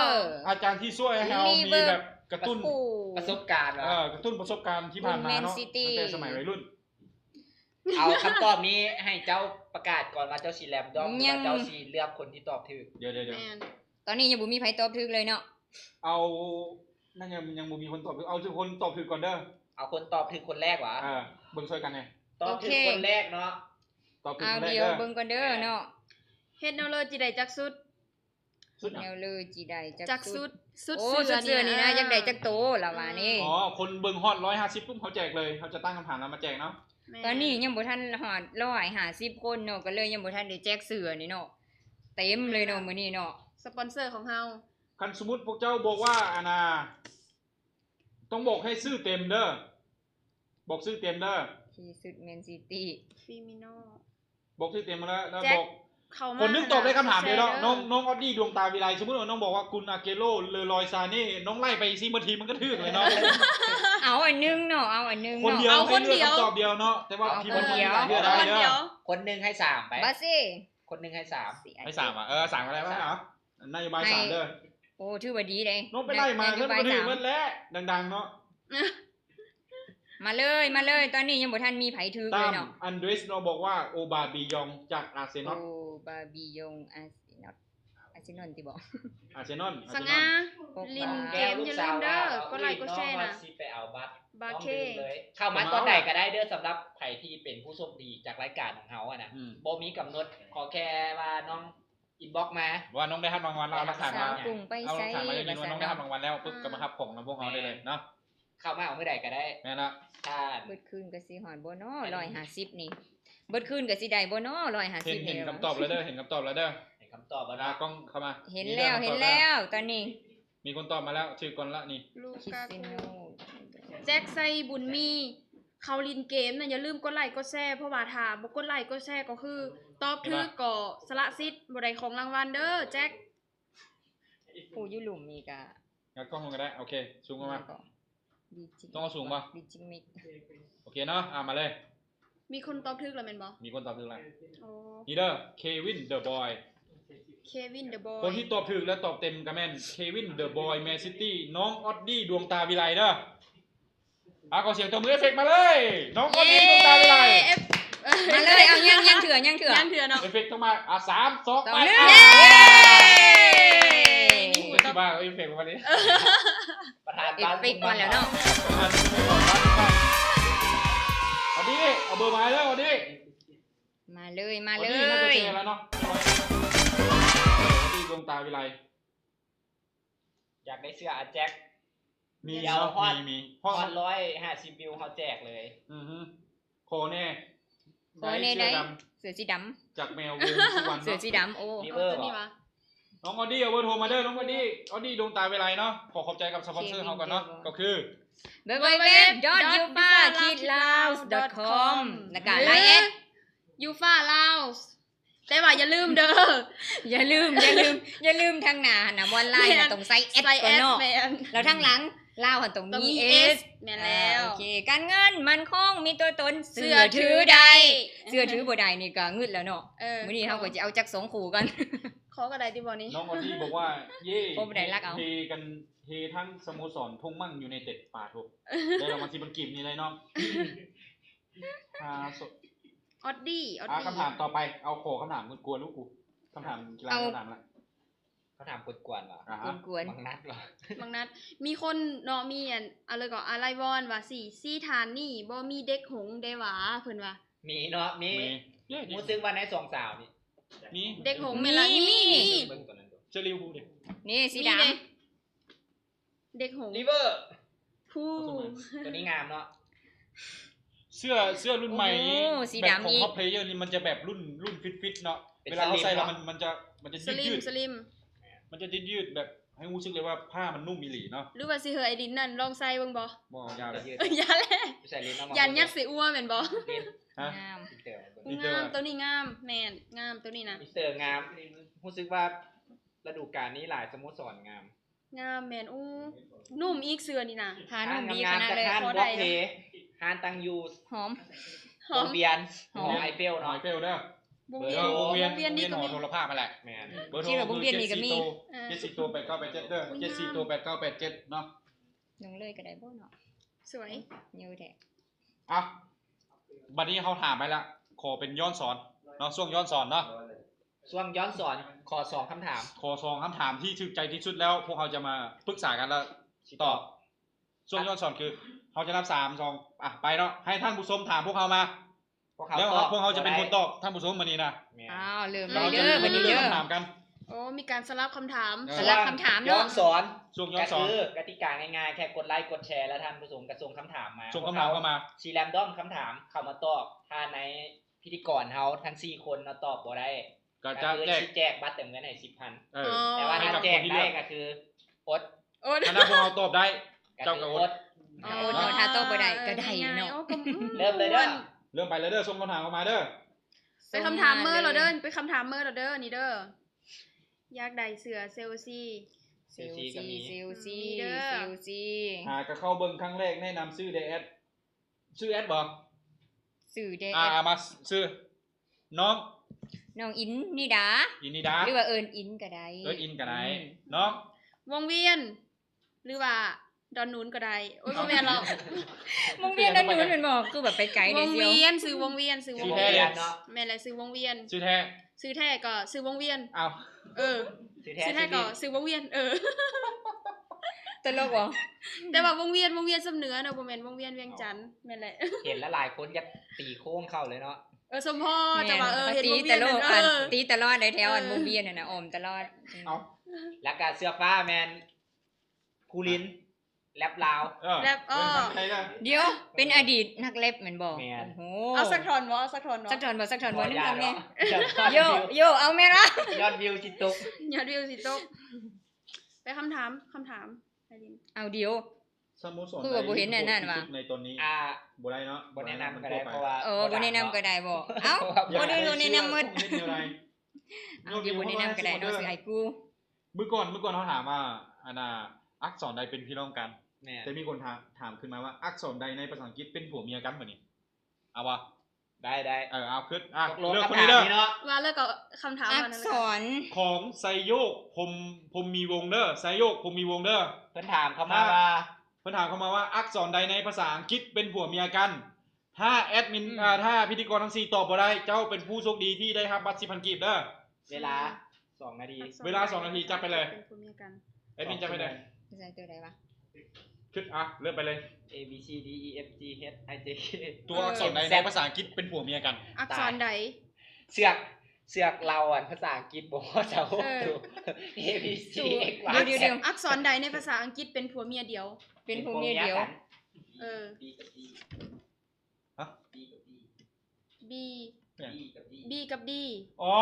ອາຈານທີ່ຊ່ວຍໃຫ້ເຮົາມີແບບກະຕຸ້ນປະສົບການ ເອີ ກະຕຸ້ນປະສົບການທີ່ຜ່ານມາເນາະ ຕັ້ງແຕ່ສະໄໝໄວລຸ້ນ. ເອົາຄຳຕອບນີ້ໃຫ້ເຈົ້າປະກາດກ່ອນວ່າເຈົ້າຊິແຣນດອມ ຫຼືວ່າເຈົ້າຊິເລືອກຄົນທີ່ຕອບຖືກ. ດຽວໆ ແມ່ນ ຕອນນີ້ຍັງບໍ່ມີໃຜຕອບຖືກເລີຍເນາະ. ເອົາ ນັ້ນຍັງ ຍັງບໍ່ມີຄົນຕອບຖືກ ເອົາຄົນຕອບຖືກກ່ອນເດີ້. ເອົາຄົນຕອບຖືກຄົນແລກຫວາ? ເອີ ເບິ່ງຊ່ອຍກັນແດ່ ຕອບຖືກຄົນແລກເນາະ. ຕອບຖືກຄົນແລກເດີ້ ເບິ່ງກ່ອນເດີ້ເນາະ. ເຮັດແນວເລີຈິໄດ້ຈັກຊຸດ? ຊຸດຫຍັງ? ແນວເລີຈິໄດ້ຈັກຊຸດ? ຊຸດ ໂອ້ ຊຸດເສື້ອນີ້ນະ ຢາກໄດ້ຈັກໂຕລະວ່ານີ້. ອໍ ຄົນເບິ່ງຮອດຮ້ອຍຫ້າສິບປຸບ ເຮົາແຈກເລີຍ ເຮົາຈະຕັ້ງຄຳຖາມແລ້ວມາແຈກເນາະ. ຕອນນີ້ຍັງບໍ່ທັນຮອດຮ້ອຍຫ້າສິບຄົນເນາະ ກໍເລີຍຍັງບໍ່ທັນໄດ້ແຈກເສື້ອນີ້ເນາະ ເຕັມເລີຍເນາະ ມື້ນີ້ເນາະ ສະປອນເຊີຂອງເຮົາ. ຄັນສົມມຸດພວກເຈົ້າບອກວ່າ ອັນນ່າ ຕ້ອງບອກໃຫ້ຊື່ເຕັມເດີ້ ບອກຊື່ເຕັມເດີ້. ທີ່ສຸດແມນຊິຕີ ຟີມິໂນ ບອກຊື່ເຕັມມາແລ້ວ ແລະບອກ ຄົນໜຶ່ງຕອບໄດ້ຄຳຖາມດຽວເນາະ. ນ້ອງ ນ້ອງອອດດີ້ ດວງຕາວິໄລ ສົມມຸດວ່ານ້ອງບອກວ່າ ກຸນອາເກໂລ ເລີລອຍ ຊາເນ ນ້ອງໄລ່ໄປສີ່ເບິດທີມມັນກໍຖືກເລີຍເນາະ. ເອົາອັນໜຶ່ງເນາະ ເອົາອັນໜຶ່ງ ຄົນດຽວ ໃຫ້ເລືອກຄຳຕອບດຽວເນາະ ແຕ່ວ່າທີມມັນມີຫຼາຍເທື່ອໄດ້ເດີ້. ຄົນໜຶ່ງໃຫ້ສາມໄປ ບາເຊ ຄົນໜຶ່ງໃຫ້ສາມ ໃຫ້ສາມ ເອີ ສາມກໍໄດ້ ເອົາ ນະໂຍບາຍສາມເດີ້. ໂອ້ ຖືວ່າດີເດ້ ນ້ອງໄປໄລ່ມາ ນະໂຍບາຍສາມ ເບິດແລ້ວ ດັງໆເນາະ. ມາເລີຍ ມາເລີຍ ຕອນນີ້ຍັງບໍ່ທັນມີໃຜຖືກເລີຍເນາະ. ຕາມອັນເດຣສເນາະ ບອກວ່າ ໂອບາບີຢອງ ຈາກອາເຊນອນ. ໂອບາບີຢອງ ອາເຊນອນ ອາເຊນອນຕິບໍ? ອາເຊນອນ ສະຫງ່າ ຫຼິ້ນເກມຢ່າລືມເດີ້ ກົດໄລກົດແຊນະ ຊິໄປເອົາບັດ ບາເຄ ເຂົ້າມາຕອນໃດກໍໄດ້ເດີ້. ສຳລັບໃຜທີ່ເປັນຜູ້ໂຊກດີຈາກລາຍການຂອງເຮົາຫັ້ນນະ ບໍ່ມີກຳນົດ ຂໍແຄ່ວ່ານ້ອງ ອິນບັອກມາ ວ່ານ້ອງໄດ້ຮັບລາງວັນແລ້ວ ເອົາຫຼັກຖານມາ ເອົາຫຼັກຖານມາ ຢືນຢັນວ່ານ້ອງໄດ້ຮັບລາງວັນແລ້ວ ປຶບ ກໍມາຮັບຂອງນຳພວກເຮົາໄດ້ເລີຍເນາະ. ເຂົ້າມາເອົາມື້ໃດກໍໄດ້ ແມ່ນລະ. ເບິດຄືນກໍຊິຮອດບໍ່ເນາະ ຮ້ອຍຫ້າສິບນີ້ ເບິດຄືນນີ້ ເບິດຄືນກໍຊິໄດ້ບໍ່ເນາະ ຮ້ອຍຫ້າສິບ ເຫັນ ເຫັນຄຳຕອບແລ້ວເດີ້ ເຫັນຄຳຕອບແລ້ວເດີ້ ເຫັນຄຳຕອບແລ້ວເນາະ. ກ້ອງເຂົ້າມາ ເຫັນແລ້ວ ເຫັນແລ້ວ ຕອນນີ້ມີຄົນຕອບມາແລ້ວ ຖືກກ່ອນລະນີ້ ລູກາກູ ແຈັກ ໄຊບຸນມີ ເຂົາຫຼິ້ນເກມນະ ຢ່າລືມກົດໄລກົດແຊ ເພາະວ່າຖ້າບໍ່ກົດໄລກົດແຊກໍຄືຕອບຖືກກໍສະລະສິດ ບໍ່ໄດ້ຂອງລາງວັນເດີ້ແຈັກ. ຜູ້ຢູ່ລຸ່ມນີ້ກະ ງັດກ້ອງລົງກໍໄດ້ ໂອເຄ ຊູມເຂົ້າມາ ຕ້ອງເອົາສູງບໍ່? ໂອເຄເນາະ ອ່າ ມາເລີຍ. ມີຄົນຕອບຖືກແລ້ວແມ່ນບໍ່? ມີຄົນຕອບຖືກແລ້ວ ໂອ້ ນີ້ເດີ້ ເຄວິນ ເດີບອຍ ເຄວິນ ເດີບອຍ ຄົນທີ່ຕອບຖືກ ແລະ ຕອບເຕັມກໍແມ່ນ ເຄວິນ ເດີບອຍ ແມນຊິຕີ ນ້ອງອອດດີ້ ດວງຕາວິໄລເດີ້. ອ່າ ຂໍສຽງຕົບມືເອຟເຟັກມາເລີຍ ນ້ອງອອດດີ້ ດວງຕາວິໄລ ມາເລີຍ. ເອົາ ຍັງ ຍັງເທື່ອ ຍັງເທື່ອ ຍັງເທື່ອເນາະ ເອຟເຟັກຕ້ອງມາ ອ່າ ສາມ ສອງ ໄປ ເຢ້ ນີ້ ຊິວ່າເອຟເຟັກມານີ້ ປະທານ ເອຟເຟັກກ່ອນແລ້ວເນາະ ປະທານ ອອດດີ້ ເອົາເບີມາເລີຍ ອອດດີ້ ມາເລີຍ ມາເລີຍ ອອດດີ້ ດວງຕາວິໄລ ຢາກໄດ້ເສື້ອອາແຈັກ ມີ ດຽວຮອດ ມີ ຮອດຮ້ອຍຫ້າສິບວິວເຮົາແຈກເລີຍ. ອືຮຶ ຂໍແນ່ ຂໍແນ່ໄດ້ ເສື້ອສີດຳ ຈາກແມວວົງສຸວັນ ເສື້ອສີດຳ ໂອ້ ເອົາຕົວນີ້ຫວາ. ນ້ອງອອດດີ້ ເອົາເບີໂທມາເດີ້ ນ້ອງອອດດີ້ ອອດດີ້ ດວງຕາວິໄລເນາະ. ຂໍຂອບໃຈກັບສະປອນເຊີເຮົາກ່ອນເນາະ ກໍຄື www.ufa.laos.com ແລ້ວກໍ Line@ufa.laos ແຕ່ວ່າຢ່າລືມເດີ້ ຢ່າລືມ ຢ່າລືມ ຢ່າລືມ ທາງໜ້າຫັ້ນນະ ບ່ອນ Line ນະ ຕ້ອງໃສ່ແອັດກ່ອນເນາະ ແມ່ນ ແລ້ວທາງຫຼັງລາວຫັ້ນຕ້ອງມີເອສ ແມ່ນແລ້ວ ໂອເຄ ການເງິນໝັ້ນຄົງ ມີຕົວຕົນ ເຊື່ອຖືໄດ້ ເຊື່ອຖືບໍ່ໄດ້ນີ້ກໍງຶດແລ້ວເນາະ. ມື້ນີ້ເຮົາກໍຊິເອົາຈັກສອງຄູ່ກ່ອນ ຂໍກໍໄດ້ຕິບໍ່ນີ້? ນ້ອງອອດດີ້ບອກວ່າ ເຢ້ ໂອ້ ບໍ່ໄດ້ລັກເອົາ ເຮກັນ ເຮທັງສະໂມສອນທົ່ງມັ້ງຢູໄນເຕັດ ປາໂທ ໄດ້ລາງວັນສິບພັນກີບນີ້ໄດ໋ນ້ອງ. ອ່າ ສ- ອອດດີ້ ອອດດີ້ ອ່າ ຄຳຖາມຕໍ່ໄປ ເອົາຂໍຄຳຖາມກວນໆລູກກູ ຄຳຖາມກິລາ ເອົາ ຄຳຖາມລະ ຄຳຖາມກວນໆຫວາ? ອ່າຮະ ກວນໆ ບັກນັດຫວາ? ບັກນັດ ມີຄົນເນາະ ມີອັນ ອາ ແລ້ວກໍອາໄລວອນວ່າ ສີ່ ສີ່ທ່ານນີ້ບໍ່ມີເດັກຫົງເດ້ຫວາ ເພິ່ນວ່າ. ມີເນາະ ມີ ມີ ຮູ້ສຶກວ່າໃນສອງສາວນີ້ ມີ ເດັກຫົງແມ່ນລະ ມີ ມີ ມີ ມີ ເບິ່ງຕົວນັ້ນດູ ເສື້ອລິເວີພູລເດ ນີ້ສີດຳ ເດັກຫົງ ລິເວີ ພູລ ຕົວນີ້ງາມເນາະ ເສື້ອ ເສື້ອລຸ້ນໃໝ່ ໂອ້ໂຫ ສີດຳ ແບບຂອງ ອີກ Top Player ນີ້ມັນຈະແບບລຸ້ນ ລຸ້ນຟິດໆເນາະ ເວລາເຮົາໃສ່ແລ້ວມັນ ມັນຈະ ມັນຈະຍືດໆ ສະລິມ ສະລິມ ມັນຈະຍືດໆ ແບບໃຫ້ຮູ້ສຶກເລີຍວ່າຜ້າມັນນຸ້ມອີ່ຫຼີເນາະ. ຫຼືວ່າຊິໃຫ້ອ້າຍລິນນັ້ນລອງໃສ່ເບິ່ງບໍ່? ບໍ່ ຢ່າເລີຍ ຢ່າແຫຼະ ໃສ່ຫຼິ້ນເອົາມາ ຢ້ານຍັດໃສ່ອົວແມ່ນບໍ່? ຮະ? ງາມ ງາມ ໂຕນີ້ງາມ ແມ່ນ ງາມໂຕນີ້ນະ ມິສເຕີງາມ ຮູ້ສຶກວ່າລະດູການນີ້ຫຼາຍສະໂມສອນງາມ ງາມແມ່ນ ໂອ້ ນຸ້ມອີກເສື້ອນີ້ນະ ຜ້ານຸ້ມດີຂະໜາດເລີຍ ຮ້ານງາມໆ ຈາກຮ້ານ ຂໍໄດ້ ບລັອກເພ ຮ້ານຕັ້ງຢູ່ ຫອມ ຫອມ ວົງວຽນ ຫອມ ຫໍໄອເຟວເນາະ ຫໍໄອເຟວເດີ ວົງວຽນ ເອີ ວົງວຽນ ວົງວຽນນີ້ກໍມີ ຫໍໂທລະພາບຫັ້ນແຫຼະ ແມ່ນ ເບີໂທ ວົງວຽນນີ້ກໍມີ ເຈັດສີ່ໂຕ ເຈັດສີ່ໂຕ ແປດເກົ້າແປດເຈັດເດີ ເຈັດສີ່ໂຕ ແປດເກົ້າແປດເຈັດເນາະ ລົງເລີຍກໍໄດ້ບໍ່ເນາະ ສວຍ ເຍາະແທ້ ອ່ະ ບັດນີ້ເຮົາຖາມໄປລະ ຂໍເປັນຍ້ອນສອນເນາະ ຊ່ວງຍ້ອນສອນເນາະ ຊ່ວງຍ້ອນສອນ ຂໍສອງຄຳຖາມ ຂໍສອງຄຳຖາມທີ່ຖືກໃຈທີ່ສຸດແລ້ວ ພວກເຮົາຈະມາປຶກສາກັນລະຕອບ ຊ່ວງຍ້ອນສອນຄື ເຮົາຈະນັບສາມ ສອງ ອ່ະ ໄປເນາະ ໃຫ້ທ່ານຜູ້ຊົມຖາມພວກເຮົາມາ ພວກເຮົາ ແລ້ວ ຕອບ ພວກເຮົາຈະເປັນຄົນຕອບ ບໍ່ໄດ້ ທ່ານຜູ້ຊົມ ມື້ນີ້ນະ ແມ່ນ ອ້າວ ເລີ່ມເລີຍເດີ ບາດນີ້ເລີ່ມ ເລີ່ມຖາມກັນ ໂອ້ ມີການສະຫຼັບຄຳຖາມ ເອີ ສະຫຼັບຄຳຖາມເນາະ ຍ້ອນສອນ ຊ່ວງຍ້ອນສອນ ກໍຄືກະຕິກາງ່າຍໆ ແຄ່ກົດໄລກົດແຊ ແລ້ວທ່ານຜູ້ຊົມກໍສົ່ງຄຳຖາມມາ ສົ່ງຄຳຖາມເຂົ້າມາ ຊິແຣນດອມຄຳຖາມເຂົ້າມາຕອບ ຖ້າໃນພິທີກອນເຮົາທັງສີ່ຄົນເນາະຕອບບໍ່ໄດ້ ກໍຈະ ກໍຄື ແຈກ ຊິແຈກບັດເຕີມເງິນໃຫ້ສິບພັນ ເອີ ແຕ່ວ່າຖ້າແຈກໄດ້ກໍຄືອົດ ອົດ ຖ້າພວກເຮົາຕອບໄດ້ ກໍຄື ເຈົ້າກໍອົດ ອົດ ເນາະ ຖ້າຕອບບໍ່ໄດ້ກໍໄດ້ເນາະ ງ່າຍໆ ໂອ້ ກໍ ເລີ່ມເລີຍເດີ ເລີ່ມໄປເລີຍເດີ ສົ່ງຄຳຖາມເຂົ້າມາເດີ ເປັນຄຳຖາມເມີແລ້ວເດີ ເປັນຄຳຖາມເມີແລ້ວເດີ ນີ້ເດີ ຢາກໄດ້ເສື້ອເຊລຊີ ເຊລຊີ ເຊລຊີ ເຊລຊີ ເຊລຊີ ຫາກໍເຂົ້າເບິ່ງຄັ້ງແລກ ແນະນຳຊື່ແດ່ແອັດ ຊື່ແອັດບໍ່? ຊື່ແດ່ ອ່າ ມາ ຊື່ ນ້ອງ ນ້ອງອິນນິດາ ອິນນິດາ ຫຼືວ່າເອີ້ນອິນກໍໄດ້ ເອີ້ນອິນກໍໄດ້ ອືມ ນ້ອງ ວົງວຽນ ຫຼືວ່າດອນນູນກໍໄດ້ ໂອ້ຍ ບໍ່ແມ່ນຫຼອກ ວົງວຽນດອນນູນແມ່ນບໍ່? ຄືແບບໄປໄກແດ່ ວົງວຽນ ຊື່ວົງວຽນ ຊື່ວົງວຽນ ຊື່ແທ້ເນາະ ແມ່ນແຫຼະ ຊື່ວົງວຽນ ຊື່ແທ້ ຊື່ແທ້ກໍຊື່ວົງວຽນ ອ້າວ ເອີ ຊື່ແທ້ ຊື່ແທ້ກໍຊື່ວຽນ ຊື່ວົງວຽນ ເອີ ຕະຫຼົກບໍ່? ແຕ່ວ່າວົງວຽນ ວົງວຽນຊຳເໜືອເນາະ ບໍ່ແມ່ນວົງວຽນວຽງຈັນ ແມ່ນແຫຼະ ເຫັນລະຫຼາຍຄົນຢາກຕີໂຄ້ງເຂົ້າເລີຍເນາະ ເອີ ສົມພໍ້ ແມ່ນ ແຕ່ວ່າ ເອີ ເຫັນ ຕີຕະຫຼອດ ວົງວຽນ ອັນ ເອີ ຕີຕະຫຼອດໄດ໋ແຖວ ເອີ ອັນວົງວຽນຫັ້ນນະ ອ້ອມຕະຫຼອດ ເອົ້າ ແລ້ວກະເສື້ອຟ້າແມ່ນ ພູລິນ ແຣັບລາວ ເອີ ແຣັບ ເອີ ເອີ ດຽວ ເປັນອະດີດນັກແຣັບແມ່ນບໍ່? ແມ່ນ ໂອ້ໂຫ ເອົາສັກທ່ອນບໍ່? ເອົາສັກທ່ອນບໍ່? ສັກທ່ອນບໍ່? ສັກທ່ອນບໍ່? ນຳຟັງແດ່ ໂຢ ໂຢ ເອົາແມ່ນລະ ຍອດວິວຊິຕົກ ຍອດວິວຊິຕົກ ໄປຄຳຖາມ ຄຳຖາມ ໄປຫຼິ້ນ ເອົາ ດຽວ ສະໂມສອນໃດທີ່ໂຫດທີ່ສຸດໃນຕອນນີ້? ອ່າ ບໍ່ໄດ້ເນາະ ບໍ່ແນະນຳກໍໄດ້ ເພາະວ່າ ເອີ ບໍ່ແນະນຳກໍໄດ້ບໍ່? ເອົ້າ ບໍ່ໄດ້ແນະນຳໝົດ ເຮັດແນວໃດ? ເອົາ ດຽວບໍ່ແນະນຳກໍໄດ້ເນາະ ເອົາ ຊິໃຫ້ກູ ມື້ກ່ອນ ມື້ກ່ອນເຮົາຖາມວ່າ ອັນນ່າ ອັກສອນໃດເປັນພີ່ນ້ອງກັນ? ແມ່ນ ແຕ່ມີຄົນຖາມ ຖາມຂຶ້ນມາວ່າ ອັກສອນໃດໃນພາສາອັງກິດເປັນຜົວເມຍກັນ? ບາດນີ້ ເອົາບໍ່? ໄດ້ ໄດ້ ເອີ ເອົາ ຄຶດ ອ່ະ ຕົກລົງ ເລືອກຄົນນີ້ເດີ ຄຳຖາມນີ້ເນາະ ວ່າແລ້ວກໍຄຳຖາມ ອັກສອນ ຂອງໄຊໂຍກ ພົມ ພົມມີວົງເດີ ໄຊໂຍກ ພົມມີວົງເດີ ເພິ່ນຖາມເຂົ້າມາວ່າ ເພິ່ນຖາມເຂົ້າມາວ່າ ອັກສອນໃດໃນພາສາອັງກິດເປັນຜົວເມຍກັນ? ຖ້າແອດມິນ ອືມ ເອີ ຖ້າພິທີກອນທັງສີ່ຕອບບໍ່ໄດ້ ເຈົ້າເປັນຜູ້ໂຊກດີທີ່ໄດ້ຮັບບັດສິບພັນກີບເດີ ເວລາ ອືມ ສອງນາທີ ເວລາສອງນາທີ ຈັບໄປເລີຍ ເປັນຜົວເມຍກັນ ແອດມິນຈັບໄປເລີຍ ໃສ່ຕົວໃດວະ? ຄຶດ ອ່ະ ເລີ່ມໄປເລີຍ A B C D E F G H I J K ຕົວອັກສອນໃດໃນພາສາອັງກິດເປັນຜົວເມຍກັນ? ອັກສອນໃດ? ເຊືອກ ເຊືອກເລົາ ອັນພາສາອັງກິດບໍ່ພໍເທົ່າ ເອີ A B C X Y ດຽວໆໆ ອັກສອນໃດໃນພາສາອັງກິດເປັນຜົວເມຍດຽວ? ເປັນຜົວເມຍດຽວ ເປັນຜົວເມຍກັນ ເອີ B ກັບ D ຮະ? B ກັບ D B ຫຍັງ? B ກັບ D B ກັບ D ໂອ້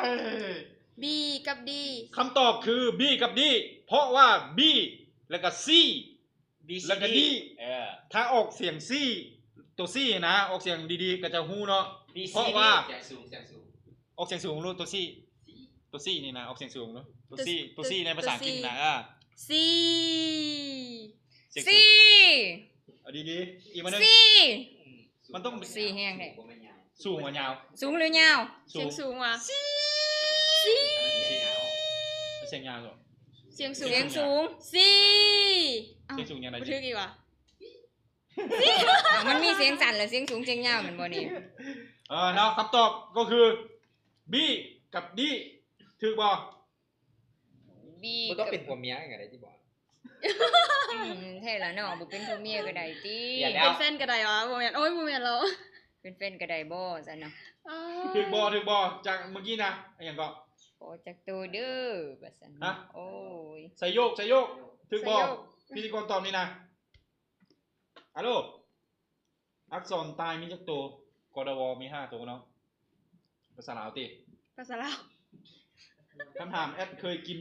ຍ B ກັບ D ຄຳຕອບຄື B ກັບ D ເພາະວ່າ B ແລ້ວກໍ C B C ແລ້ວກໍ D D ເອີ ຖ້າອອກສຽງ C ຕົວ C ນະ ອອກສຽງດີໆ ກໍຈະຮູ້ເນາະ B C ເພາະວ່າ D ສຽງສູງ ສຽງສູງ ອອກສຽງສູງໂລດ ຕົວ C C ຕົວ C ນີ້ນະ ອອກສຽງສູງໂລດ ຕົວ C ຕົວ C ໃນພາສາອັງກິດນະ ອ່າ C ສຽງສູງ C ເອົາດີໆ ອີກບາດໜຶ່ງ C ອືມ ມັນຕ້ອງ C ແຮງແທ້ ສູງບໍ່ຍາວ ສູງບໍ່ຍາວ ສູງຫຼືຍາວ? ສູງ ສຽງສູງຫວາ? ສີ່ ສຽງຍາວ ສຽງສູງ ສຽງສູງ ສີ່ ເອົ້າ ສຽງສູງຈັ່ງໃດ? ບໍ່ຖືກອີກຫວາ? ເອົ້າ ມັນມີສຽງສັ້ນ ແລະ ສຽງສູງ ສຽງຍາວ ແມ່ນບໍ່ນີ້? ເອີ ເນາະ ຄຳຕອບກໍຄື B ກັບ D ຖືກບໍ່? ບໍ່ຕ້ອງເປັນຜົວເມຍກັນກໍໄດ້ຕິບໍ່? ອືມ ແທ້ລະເນາະ ບໍ່ເປັນຜົວເມຍກໍໄດ້ຕິ ເປັນແຟນກໍໄດ້ຫວາ? ບໍ່ແມ່ນ ໂອ້ຍ ບໍ່ແມ່ນແລ້ວ ເປັນແຟນກໍໄດ້ບໍ່ຊັ້ນເນາະ? ຖືກບໍ່? ຖືກບໍ່? ຈາກເມື່ອກີ້ນະ ອີຫຍັງເກາະ? ຂໍຈັກໂຕເດີ ວ່າຊັ້ນ. ຮະ? ໂອ້ຍ ໄຊໂຍກ ໄຊໂຍກ ຖືກບໍ່? ໄຊໂຍກ ພິທີກອນຕອບນີ້ນະ. ອາໂລ ອັກສອນຕາຍມີຈັກໂຕ? ກ ດ ວ ມີຫ້າໂຕເນາະ. ພາສາລາວຕິ? ພາສາລາວ. ຄຳຖາມ ແອັດເຄີຍກິນ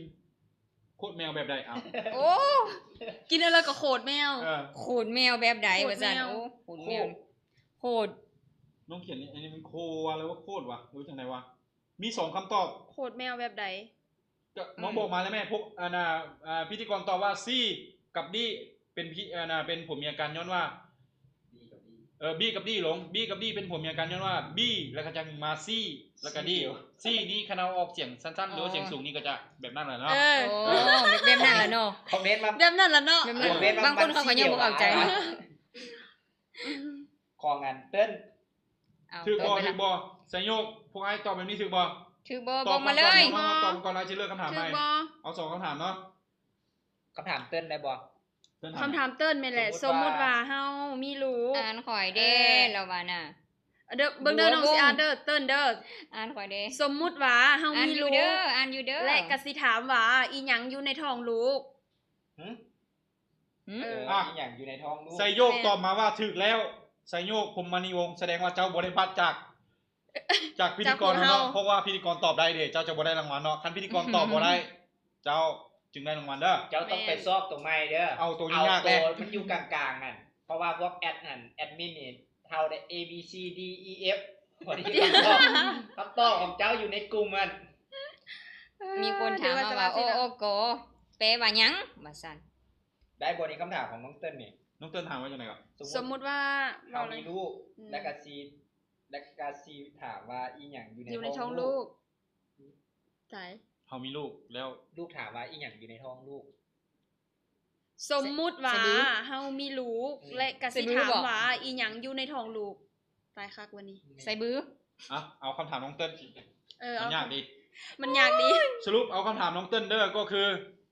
ໂຄດແມວແບບໃດ? ເອົ້າ ໂອ້ ກິນແລ້ວກໍໂຄດແມວ. ເອີ ໂຄດແມວແບບໃດວ່າຊັ້ນ. ໂອ້ ໂຄດແມວ ໂຄດ ນ້ອງຂຽນນີ້ ອັນນີ້ມັນໂຄວະ ຫຼືວ່າໂຄດວະ ຫຼືວ່າຈັ່ງໃດວະ? ມີສອງຄຳຕອບ. ໂຄດແມວແບບໃດ? ກໍນ້ອງບອກມາແລ້ວແມ່ ພວກ ອັນນ່າ ພິທີກອນຕອບວ່າ C ກັບ D ເປັນ ອັນນ່າ ເປັນຜົວເມຍກັນ ຍ້ອນວ່າ B ກັບ D ເອີ B ກັບ D ຫຼົງ B ກັບ D ເປັນຜົວເມຍກັນ ຍ້ອນວ່າ B ແລ້ວກໍຈັ່ງມາ C ແລ້ວກໍ D C ນີ້ຄັນເຮົາອອກສຽງສັ້ນໆ ຫຼືວ່າສຽງສູງນີ້ກໍຈະແບບນັ້ນແຫຼະເນາະ. ເອີ ເອີ ແບບນັ້ນແຫຼະເນາະ ຄອມເມັນມາ ແບບນັ້ນແຫຼະເນາະ. ບາງຄົນເຂົາກໍຍັງບໍ່ເຂົ້າໃຈ. ຂອງອັນເຕີນ ເອົ້າ ຖືກບໍ່? ຖືກບໍ່? ໄຊໂຍກ ພວກອ້າຍຕອບແບບນີ້ຖືກບໍ່? ຖືກບໍ່? ບອກມາເລີຍ ຕອບກ່ອນ ຕອບກ່ອນ ອາດຈະເລືອກຄຳຖາມໃໝ່. ເອົາສອງຄຳຖາມເນາະ. ຄຳຖາມເຕີນໄດ້ບໍ່? ເຕີນຖາມ ຄຳຖາມເຕີນແມ່ນແຫຼະ. ສົມມຸດວ່າເຮົາມີລູກ ອ່ານຂ້ອຍເດ້ ເອີ ລາວວ່ານະ. ເດີ ເບິ່ງເດີ ນ້ອງຊິອ່ານເດີ ເຕີນເດີ ອ່ານຂ້ອຍເດ້. ສົມມຸດວ່າເຮົາມີລູກ ອ່ານຢູ່ເດີ ອ່ານຢູ່ເດີ ແລະກະຊິຖາມວ່າ ອີຫຍັງຢູ່ໃນທ້ອງລູກ? ຫື? ຫື? ເອີ ອ່ະ ອີຫຍັງຢູ່ໃນທ້ອງລູກ? ໄຊໂຍກ ແມ່ນ ຕອບມາວ່າຖືກແລ້ວ. ໄຊໂຍກ ພົມມະນີວົງ ສະແດງວ່າເຈົ້າບໍ່ໄດ້ບັດຈາກ ຈາກພິທີກອນເຮົາເນາະ ເພາະວ່າພິທີກອນຕອບໄດ້ເດ້ ເຈົ້າຈະບໍ່ໄດ້ລາງວັນເນາະ. ຄັນພິທີກອນຕອບບໍ່ໄດ້ ເຈົ້າຈຶ່ງໄດ້ລາງວັນເດີ. ເຈົ້າຕ້ອງໄປຊອກໂຕໃໝ່ເດີ ເອົາໂຕຍາກໆ ເອົາໂຕ ແດ່ ມັນຢູ່ກາງໆ ຫັ້ນ ເພາະວ່າພວກແອັດຫັ້ນ ແອັດມິນນີ້ ເຮົາໄດ້ A B C D E F ພໍດີຄຳຕອບ ຄຳຕອບຂອງເຈົ້າຢູ່ໃນກຸ່ມຫັ້ນ. ມີຄົນຖາມມາວ່າ ໂອ ໂອ ໂກ ແປວ່າຫຍັງ? ວ່າຊັ້ນ. ໄດ້ບໍ່ນີ້ ຄຳຖາມຂອງນ້ອງເຕີນນີ້? ນ້ອງເຕີນຖາມວ່າຈັ່ງໃດກໍ? ສົມມຸດ ສົມມຸດວ່າ ເຮົາມີລູກ ອືມ ແລ້ວກະຊິ ແລ້ວກະຊິຖາມວ່າ ອີຫຍັງຢູ່ໃນ ຢູ່ໃນທ້ອງລູກ? ໃສ? ເຮົາມີລູກແລ້ວ ລູກຖາມວ່າ ອີຫຍັງຢູ່ໃນທ້ອງລູກ? ສົມມຸດວ່າ ສະ ສະບື ເຮົາມີລູກ ອືມ ແລະກະຊິຖາມວ່າ ອີຫຍັງຢູ່ໃນທ້ອງລູກ? ຕາຍຄັກວັນນີ້ ສະບື. ອ່ະ ເອົາຄຳຖາມນ້ອງເຕີນ. ເອີ ມັນຍາກດີ ມັນຍາກດີ. ສະຫຼຸບເອົາຄຳຖາມນ້ອງເຕີນເດີ ກໍຄື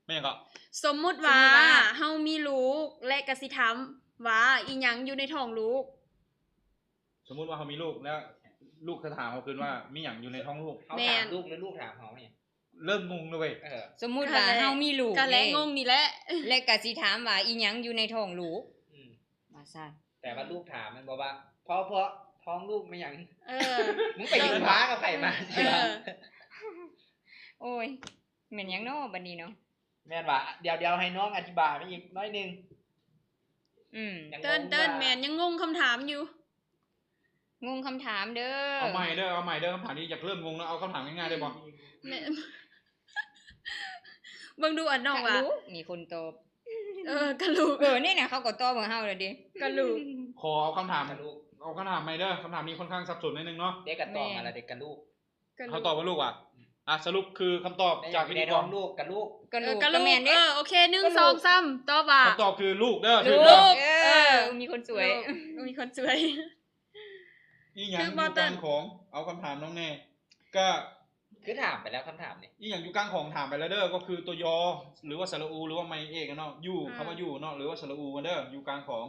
ແມ່ນຫຍັງເກາະ? ສົມມຸດວ່າ ສົມມຸດວ່າ ເຮົາມີລູກ ແລະກະຊິຖາມວ່າ ອີຫຍັງຢູ່ໃນທ້ອງລູກ? ສົມມຸດວ່າເຮົາມີລູກ ແລ້ວລູກຈະຖາມເຮົາຄືນວ່າ ມີຫຍັງຢູ່ໃນທ້ອງລູກ? ເຮົາຖາມ ແມ່ນ ລູກ ຫຼືລູກຖາມເຮົານີ້? ເລີ່ມງົງແລ້ວເວີຍ. ເອີ ສົມມຸດວ່າເຮົາມີລູກ ກະແລະງົງນີ້ແຫຼະ ແລະກະຊິຖາມວ່າ ອີຫຍັງຢູ່ໃນທ້ອງລູກ? ອືມ ວ່າຊັ້ນ. ແຕ່ວ່າລູກຖາມແມ່ນບໍ່ວ່າ ພໍ່ ພໍ່ ທ້ອງລູກແມ່ນຫຍັງ? ເອີ ມຶງໄປກິນພາກັບໃຜມາ? ເອີ ໂອ້ຍ ແມ່ນຫຍັງເນາະບັດນີ້ເນາະ? ແມ່ນວ່າ ດຽວ ດຽວໃຫ້ນ້ອງອະທິບາຍມາອີກໜ້ອຍໜຶ່ງ. ອືມ ເຕີນ ເຕີນ ແມ່ນຍັງງົງຄຳຖາມຢູ່. ງົງຄຳຖາມເດີ. ເອົາໃໝ່ເດີ ເອົາໃໝ່ເດີ ຄຳຖາມນີ້ຢາກເລີ່ມງົງເນາະ. ເອົາຄຳຖາມງ່າຍໆໄດ້ບໍ່? ແມ່ນ ເບິ່ງດູອັນນ້ອງວ່າ ກະລູກ ມີຄົນຕອບ. ເອີ ກະລູກ ເອີ ນີ້ນະ ເຂົາກໍຕອບໃຫ້ເຮົາແລ້ວເດ ກະລູກ. ຂໍເອົາຄຳຖາມ ກະລູກ ເອົາຄຳຖາມໃໝ່ເດີ. ຄຳຖາມນີ້ຄ່ອນຂ້າງສັບສົນໜ້ອຍໜຶ່ງເນາະ. ເດກະຕອບມາແລ້ວເດ ກະລູກ. ກະລູກ ເຮົາຕອບວ່າລູກຫວາ? ອາ ສະຫຼຸບຄືຄຳຕອບຈາກພິທີກອນ ລູກ ກະລູກ ກະລູກ ເອີ ກະລູກ ກະແມ່ນເດ້ ເອີ ໂອເຄ ໜຶ່ງ ສອງ ສາມ ຕອບວ່າ ຄຳຕອບຄືລູກເດີ ຖືກ ເອີ ມີຄົນຊ່ວຍ ລູກ ມີຄົນຊ່ວຍ. ອີຫຍັງຢູ່ກາງຂອງ? ເອົາຄຳຖາມນ້ອງແດ່ ກະ ຄືຖາມໄປແລ້ວຄຳຖາມນີ້ ອີຫຍັງຢູ່ກາງຂອງ? ຖາມໄປແລ້ວເດີ ກໍຄືຕົວ ຍ ຫຼືວ່າ ສະຫຼະອູ ຫຼືວ່າ ໄມເອກ ເນາະ ຢູ່ ອືມ ຄຳວ່າຢູ່ເນາະ ຫຼືວ່າ ສະຫຼະອູ ເນາະເດີ ຢູ່ກາງຂອງ.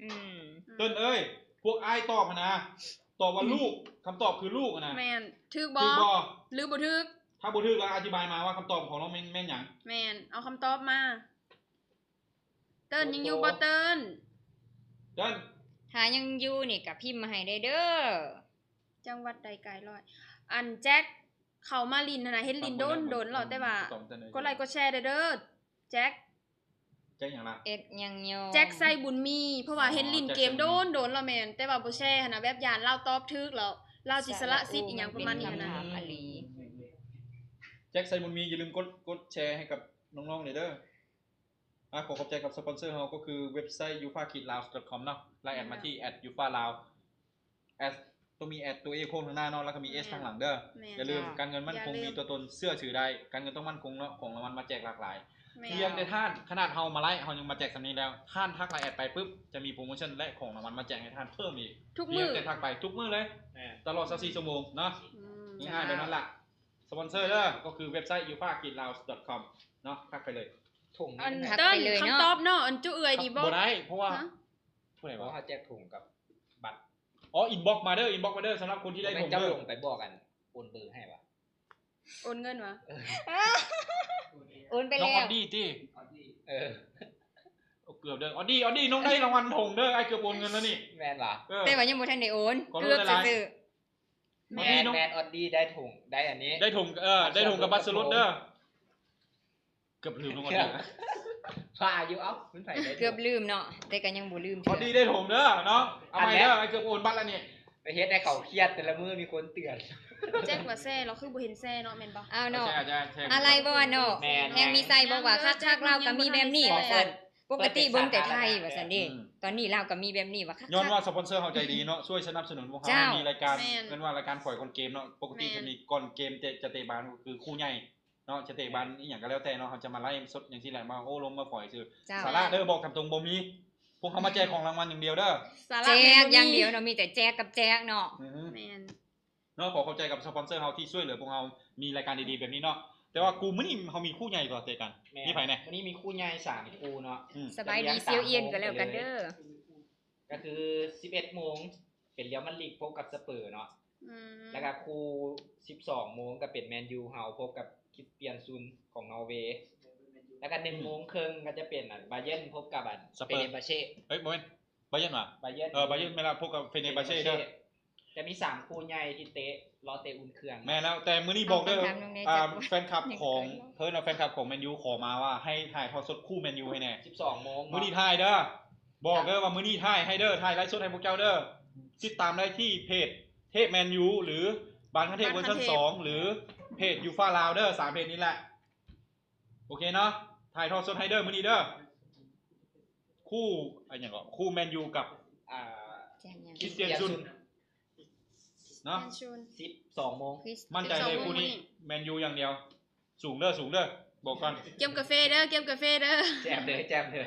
ອືມ ເຕີນເອີຍ ພວກອ້າຍຕອບຫັ້ນນະ ຕອບວ່າລູກ ຄຳຕອບຄືລູກຫັ້ນນະ ແມ່ນ ຖືກບໍ່? ຖືກບໍ່ ຫຼືບໍ່ຖືກ? ຖ້າບໍ່ຖືກລະອະທິບາຍມາວ່າຄຳຕອບຂອງລາວແມ່ນ ແມ່ນຫຍັງ? ແມ່ນ ເອົາຄຳຕອບມາ. ເຕີນຍັງຢູ່ບໍ່ເຕີນ? ເຕີນ ຖ້າຍັງຢູ່ນີ້ກະພິມມາໃຫ້ແດ່ເດີ. ຈັງຫວັດໃດກາຍຮ້ອຍ ອັນແຈັກ ເຂົ້າມາຫຼິ້ນຫັ້ນນະ ເຫັນຫຼິ້ນໂດນໆແລ້ວ ແຕ່ວ່າກົດໄລກົດແຊແດ່ເດີ ແຈັກ. ແຈັກຫຍັງລະ? ເອັດຫຍັງໂຍ ແຈັກໄຊບຸນມີ ເພາະວ່າເຫັນຫຼິ້ນເກມໂດນໆແລ້ວແມ່ນ ແຕ່ວ່າບໍ່ແຊຫັ້ນນະ ແບບຢ້ານລາວຕອບຖືກແລ້ວ ລາວຊິສະຫຼະສິດອີ່ຫຍັງປະມານນີ້ຫັ້ນນະ. ອືມ ແຈັກໄຊບຸນມີ ຢ່າລືມກົດ ກົດແຊໃຫ້ກັບນ້ອງໆແດ່ເດີ. ອ່າ ຂໍຂອບໃຈກັບສະປອນເຊີເຮົາ ກໍຄືເວັບໄຊ Yufa Kids Laos dot com ເນາະ ແລະ ແອັດມາທີ່ ແອັດ Yufa Laos ແອັດ ຕ້ອງມີແອັດຕົວເອໂຄ້ງທາງໜ້າເນາະ ແລ້ວກໍມີເອັສ ແມ່ນ ທາງຫຼັງເດີ. ແມ່ນ ຢ່າລືມ ເຈົ້າ ການເງິນໝັ້ນຄົງ ຢ່າລືມ ມີຕົວຕົນເຊື່ອຖືໄດ້ ການເງິນຕ້ອງໝັ້ນຄົງເນາະ ຂອງລາງວັນມາແຈກຫຼາກຫຼາຍ. ແມ່ນ ພຽງແຕ່ທ່ານ ຂະໜາດເຮົາມາໄລຟ໌ ເຮົາຍັງມາແຈກສ່ຳນີ້ແລ້ວ ທ່ານທັກ ໄລ ແອັດ ໄປປຶບ ຈະມີໂປຣໂມຊັນ ແລະ ຂອງລາງວັນມາແຈກໃຫ້ທ່ານເພີ່ມອີກ ທຸກມື້ ພຽງແຕ່ທັກໄປທຸກມື້ເລີຍ ແມ່ນ ຕະຫຼອດຊາວສີ່ຊົ່ວໂມງເນາະ. ອືມ ງ່າຍໆແບບນັ້ນລະ. ສະປອນເຊີເດີ ກໍຄືເວັບໄຊ ຢູຟາ ກິລາວ ດອດ ຄອມ ເນາະ ທັກໄປເລີຍ. ຖົງນີ້ ອັນ ມັນ ເຕີນ ຄຳຕອບເນາະ ອັນຈຸເອື້ອຍນີ້ບໍ່ ບໍ່ໄດ້ ເພາະວ່າ ຮະ? ຜູ້ໃດວະ? ເພາະເຮົາແຈກຖົງກັບບັດ. ອໍ ອິນບັອກມາເດີ ອິນບັອກມາເດີ ສຳລັບຄົນທີ່ໄດ້ຖົງເດີ. ເຈົ້າລົງໄປບອກ ອັນ ໂອນເບີໃຫ້ວະ ໂອນເງິນວະ? ເອີ ໂອນໄປແລ້ວ ນ້ອງອອດດີ້ຕິ? ເອີ ເກືອບເດີ ອອດດີ້ ອອດດີ້ ນ້ອງໄດ້ລາງວັນຖົງເດີ ອ້າຍເກືອບໂອນເງິນແລ້ວນີ້. ແມ່ນຫວາ? ເອີ ແຕ່ວ່າຍັງບໍ່ທັນໄດ້ໂອນ ເກືອບຊື່ໆ. ແມ່ນ ອອດດີ້ ອອດດີ້ ໄດ້ຖົງ ໄດ້ອັນນີ້ ໄດ້ຖົງ ເອີ ໄດ້ຖົງກັບບັດສ່ວນລົດເດີ. ເກືອບລືມ ອອດດີ້ ວ່າຢູ່ ເອົ້າ ມັນໃຜໄດ້ ເກືອບລືມເນາະ ແຕ່ກໍຍັງບໍ່ລືມເທື່ອ. ອອດດີ້ໄດ້ຖົງເດີເນາະ ເອົາໃໝ່ເດີ ເກືອບໂອນບັດແລ້ວນີ້ ໄປເຮັດໃຫ້ເຂົາຄຽດ ແຕ່ລະມື້ມີຄົນເຕືອນ. ແຈັກວ່າແຊ ລາວຄືບໍ່ເຫັນແຊເນາະ ແມ່ນບໍ່? ເອົາເນາະ ອາໄລບໍ່ເນາະ ແຮງມີໄຊບອກວ່າຄັກໆ ລາວກໍມີແບບນີ້ວ່າຊັ້ນ. ປົກກະຕິເບິ່ງແຕ່ໄທວ່າຊັ້ນເດ້ ອືມ ຕອນນີ້ລາວກໍມີແບບນີ້ວ່າຄັກໆ ຍ້ອນວ່າສະປອນເຊີເຮົາໃຈດີເນາະ ຊ່ວຍສະໜັບສະໜູນພວກເຮົາ ເຈົ້າ ມີລາຍການ ແມ່ນ ເອີ້ນວ່າລາຍການຝອຍກ່ອນເກມເນາະ. ປົກກະຕິ ແມ່ນ ຈະມີກ່ອນເກມ ຈະ ຈະເຕະບານ ກໍຄືຄູ່ໃຫຍ່ເນາະ ຈະເຕະບານ ແມ່ນ ອີ່ຫຍັງກໍແລ້ວແຕ່ເນາະ ເຮົາຈະມາໄລຟ໌ສົດຈັ່ງຊີ້ແຫຼະ ມາໂອ້ລົມມາຝອຍຊື່. ເຈົ້າ ສາລະເດີ ບອກຕາມຕົງ ບໍ່ມີ ພວກເຮົາມາແຈກຂອງລາງວັນຢ່າງດຽວເດີ ແຈກຢ່າງດຽວເນາະ ມີແຕ່ແຈກກັບແຈກເນາະ. ອືຮຶ ແມ່ນ ເນາະ ຂໍຂອບໃຈກັບສະປອນເຊີເຮົາທີ່ຊ່ວຍເຫຼືອພວກເຮົາ ມີລາຍການດີໆແບບນີ້ເນາະ. ແຕ່ວ່າຄູ່ມື້ນີ້ເຮົາມີຄູ່ໃຫຍ່ຕໍ່ເຕະກັນ ແມ່ນ ມີໃຜແດ່? ມື້ນີ້ມີຄູ່ໃຫຍ່ສາມຄູ່ເນາະ. ອືມ ສະບາຍດີ ສ່ຽວອຽນ ກໍແລ້ວກັນເດີ ກໍຄືສິບເອັດໂມງເປັນຣຽວມາດຣິດພົບກັບສະເປີເນາະ. ອືມ ແລ້ວກໍຄູ່ສິບສອງໂມງກໍເປັນແມນຢູເຮົາພົບກັບຄຣິສຕຽນຊຸນຂອງນໍເວ ແລ້ວກໍໜຶ່ງໂມງເຄິ່ງກໍຈະເປັນ ອັນ ບາເຢິນພົບກັບ ອັນ ສະເປີ ເຟເນບາເຊ່. ເອີຍ ບໍ່ແມ່ນ ບາເຢິນຫວາ? ບາເຢິນ ເອີ ບາເຢິນແມ່ນລະ ພົບກັບເຟເນບາເຊ່ເດີ. ຈະມີສາມຄູ່ໃຫຍ່ທີ່ເຕະ ລໍເຕະອຸ່ນເຄື່ອງ. ແມ່ນແລ້ວ ແຕ່ມື້ນີ້ບອກເດີ ອາ ແຟນຄລັບຂອງ ເພິ່ນເອົາແຟນຄລັບຂອງແມນຢູຂໍມາວ່າໃຫ້ຖ່າຍທອດສົດຄູ່ແມນຢູໃຫ້ແດ່ ສິບສອງໂມງ ມື້ນີ້ຖ່າຍເດີ ບອກເດີວ່າມື້ນີ້ຖ່າຍໃຫ້ເດີ ຖ່າຍໄລຟ໌ສົດໃຫ້ພວກເຈົ້າເດີ. ຕິດຕາມໄດ້ທີ່ເພຈເທບແມນຢູ ຫຼື ບ້ານຄັນເທບເວີຊັນສອງ ຫຼື ເພຈຢູຟາລາວເດີ ສາມເພຈນີ້ແຫຼະ. ໂອເຄເນາະ ຖ່າຍທອດສົດໃຫ້ເດີມື້ນີ້ເດີ ຄູ່ ອັນຫຍັງເກາະ ຄູ່ແມນຢູກັບ ອ່າ ຄຣິສຕຽນຊຸນເນາະ ສິບສອງໂມງ. ໝັ້ນໃຈເລີຍຄູ່ນີ້ ແມນຢູຢ່າງດຽວ. ສູງເດີ ສູງເດີ ບອກກ່ອນ. ກຽມກາເຟເດີ ກຽມກາເຟເດີ ແຈ່ມເດີ ແຈ່ມເດີ.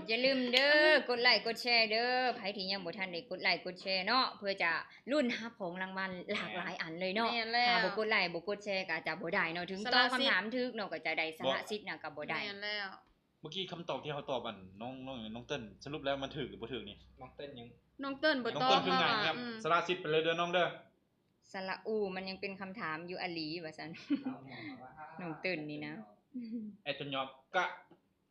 ຢ່າລືມເດີ ກົດໄລກົດແຊເດີ ໃຜທີ່ຍັງບໍ່ທັນໄດ້ກົດໄລກົດແຊເນາະ ເພື່ອຈະ ລຸ້ນຮັບຂອງລາງວັນຫຼາກຫຼາຍອັນເລີຍເນາະ. ແມ່ນແລ້ວ ຖ້າບໍ່ກົດໄລ ບໍ່ກົດແຊ ກໍອາດຈະບໍ່ໄດ້ເນາະ ເຖິງຕອບຄຳຖາມຖືກເນາະ ກໍຈະໄດ້ສະຫຼະສິດນະ ກໍບໍ່ໄດ້. ແມ່ນແລ້ວ ເມື່ອກີ້ຄຳຕອບທີ່ເຮົາຕອບ ອັນ ນ້ອງ ນ້ອງ ນ້ອງເຕີນ ສະຫຼຸບແລ້ວມັນຖືກຫຼືບໍ່ຖືກນີ້? ນ້ອງເຕີນຍັງ ນ້ອງເຕີນບໍ່ຕອບ ນ້ອງເຕີນຄືງ່າຍແບບ ອືມ ສະຫຼະສິດໄປເລີຍເດີນ້ອງເດີ. ສະຫຼະອູ ມັນຍັງເປັນຄຳຖາມຢູ່ອະຫຼີວ່າຊັ້ນ ນ້ອງເຕີນນີ້ນະ. ແອັດຈົນຍອມ ກະ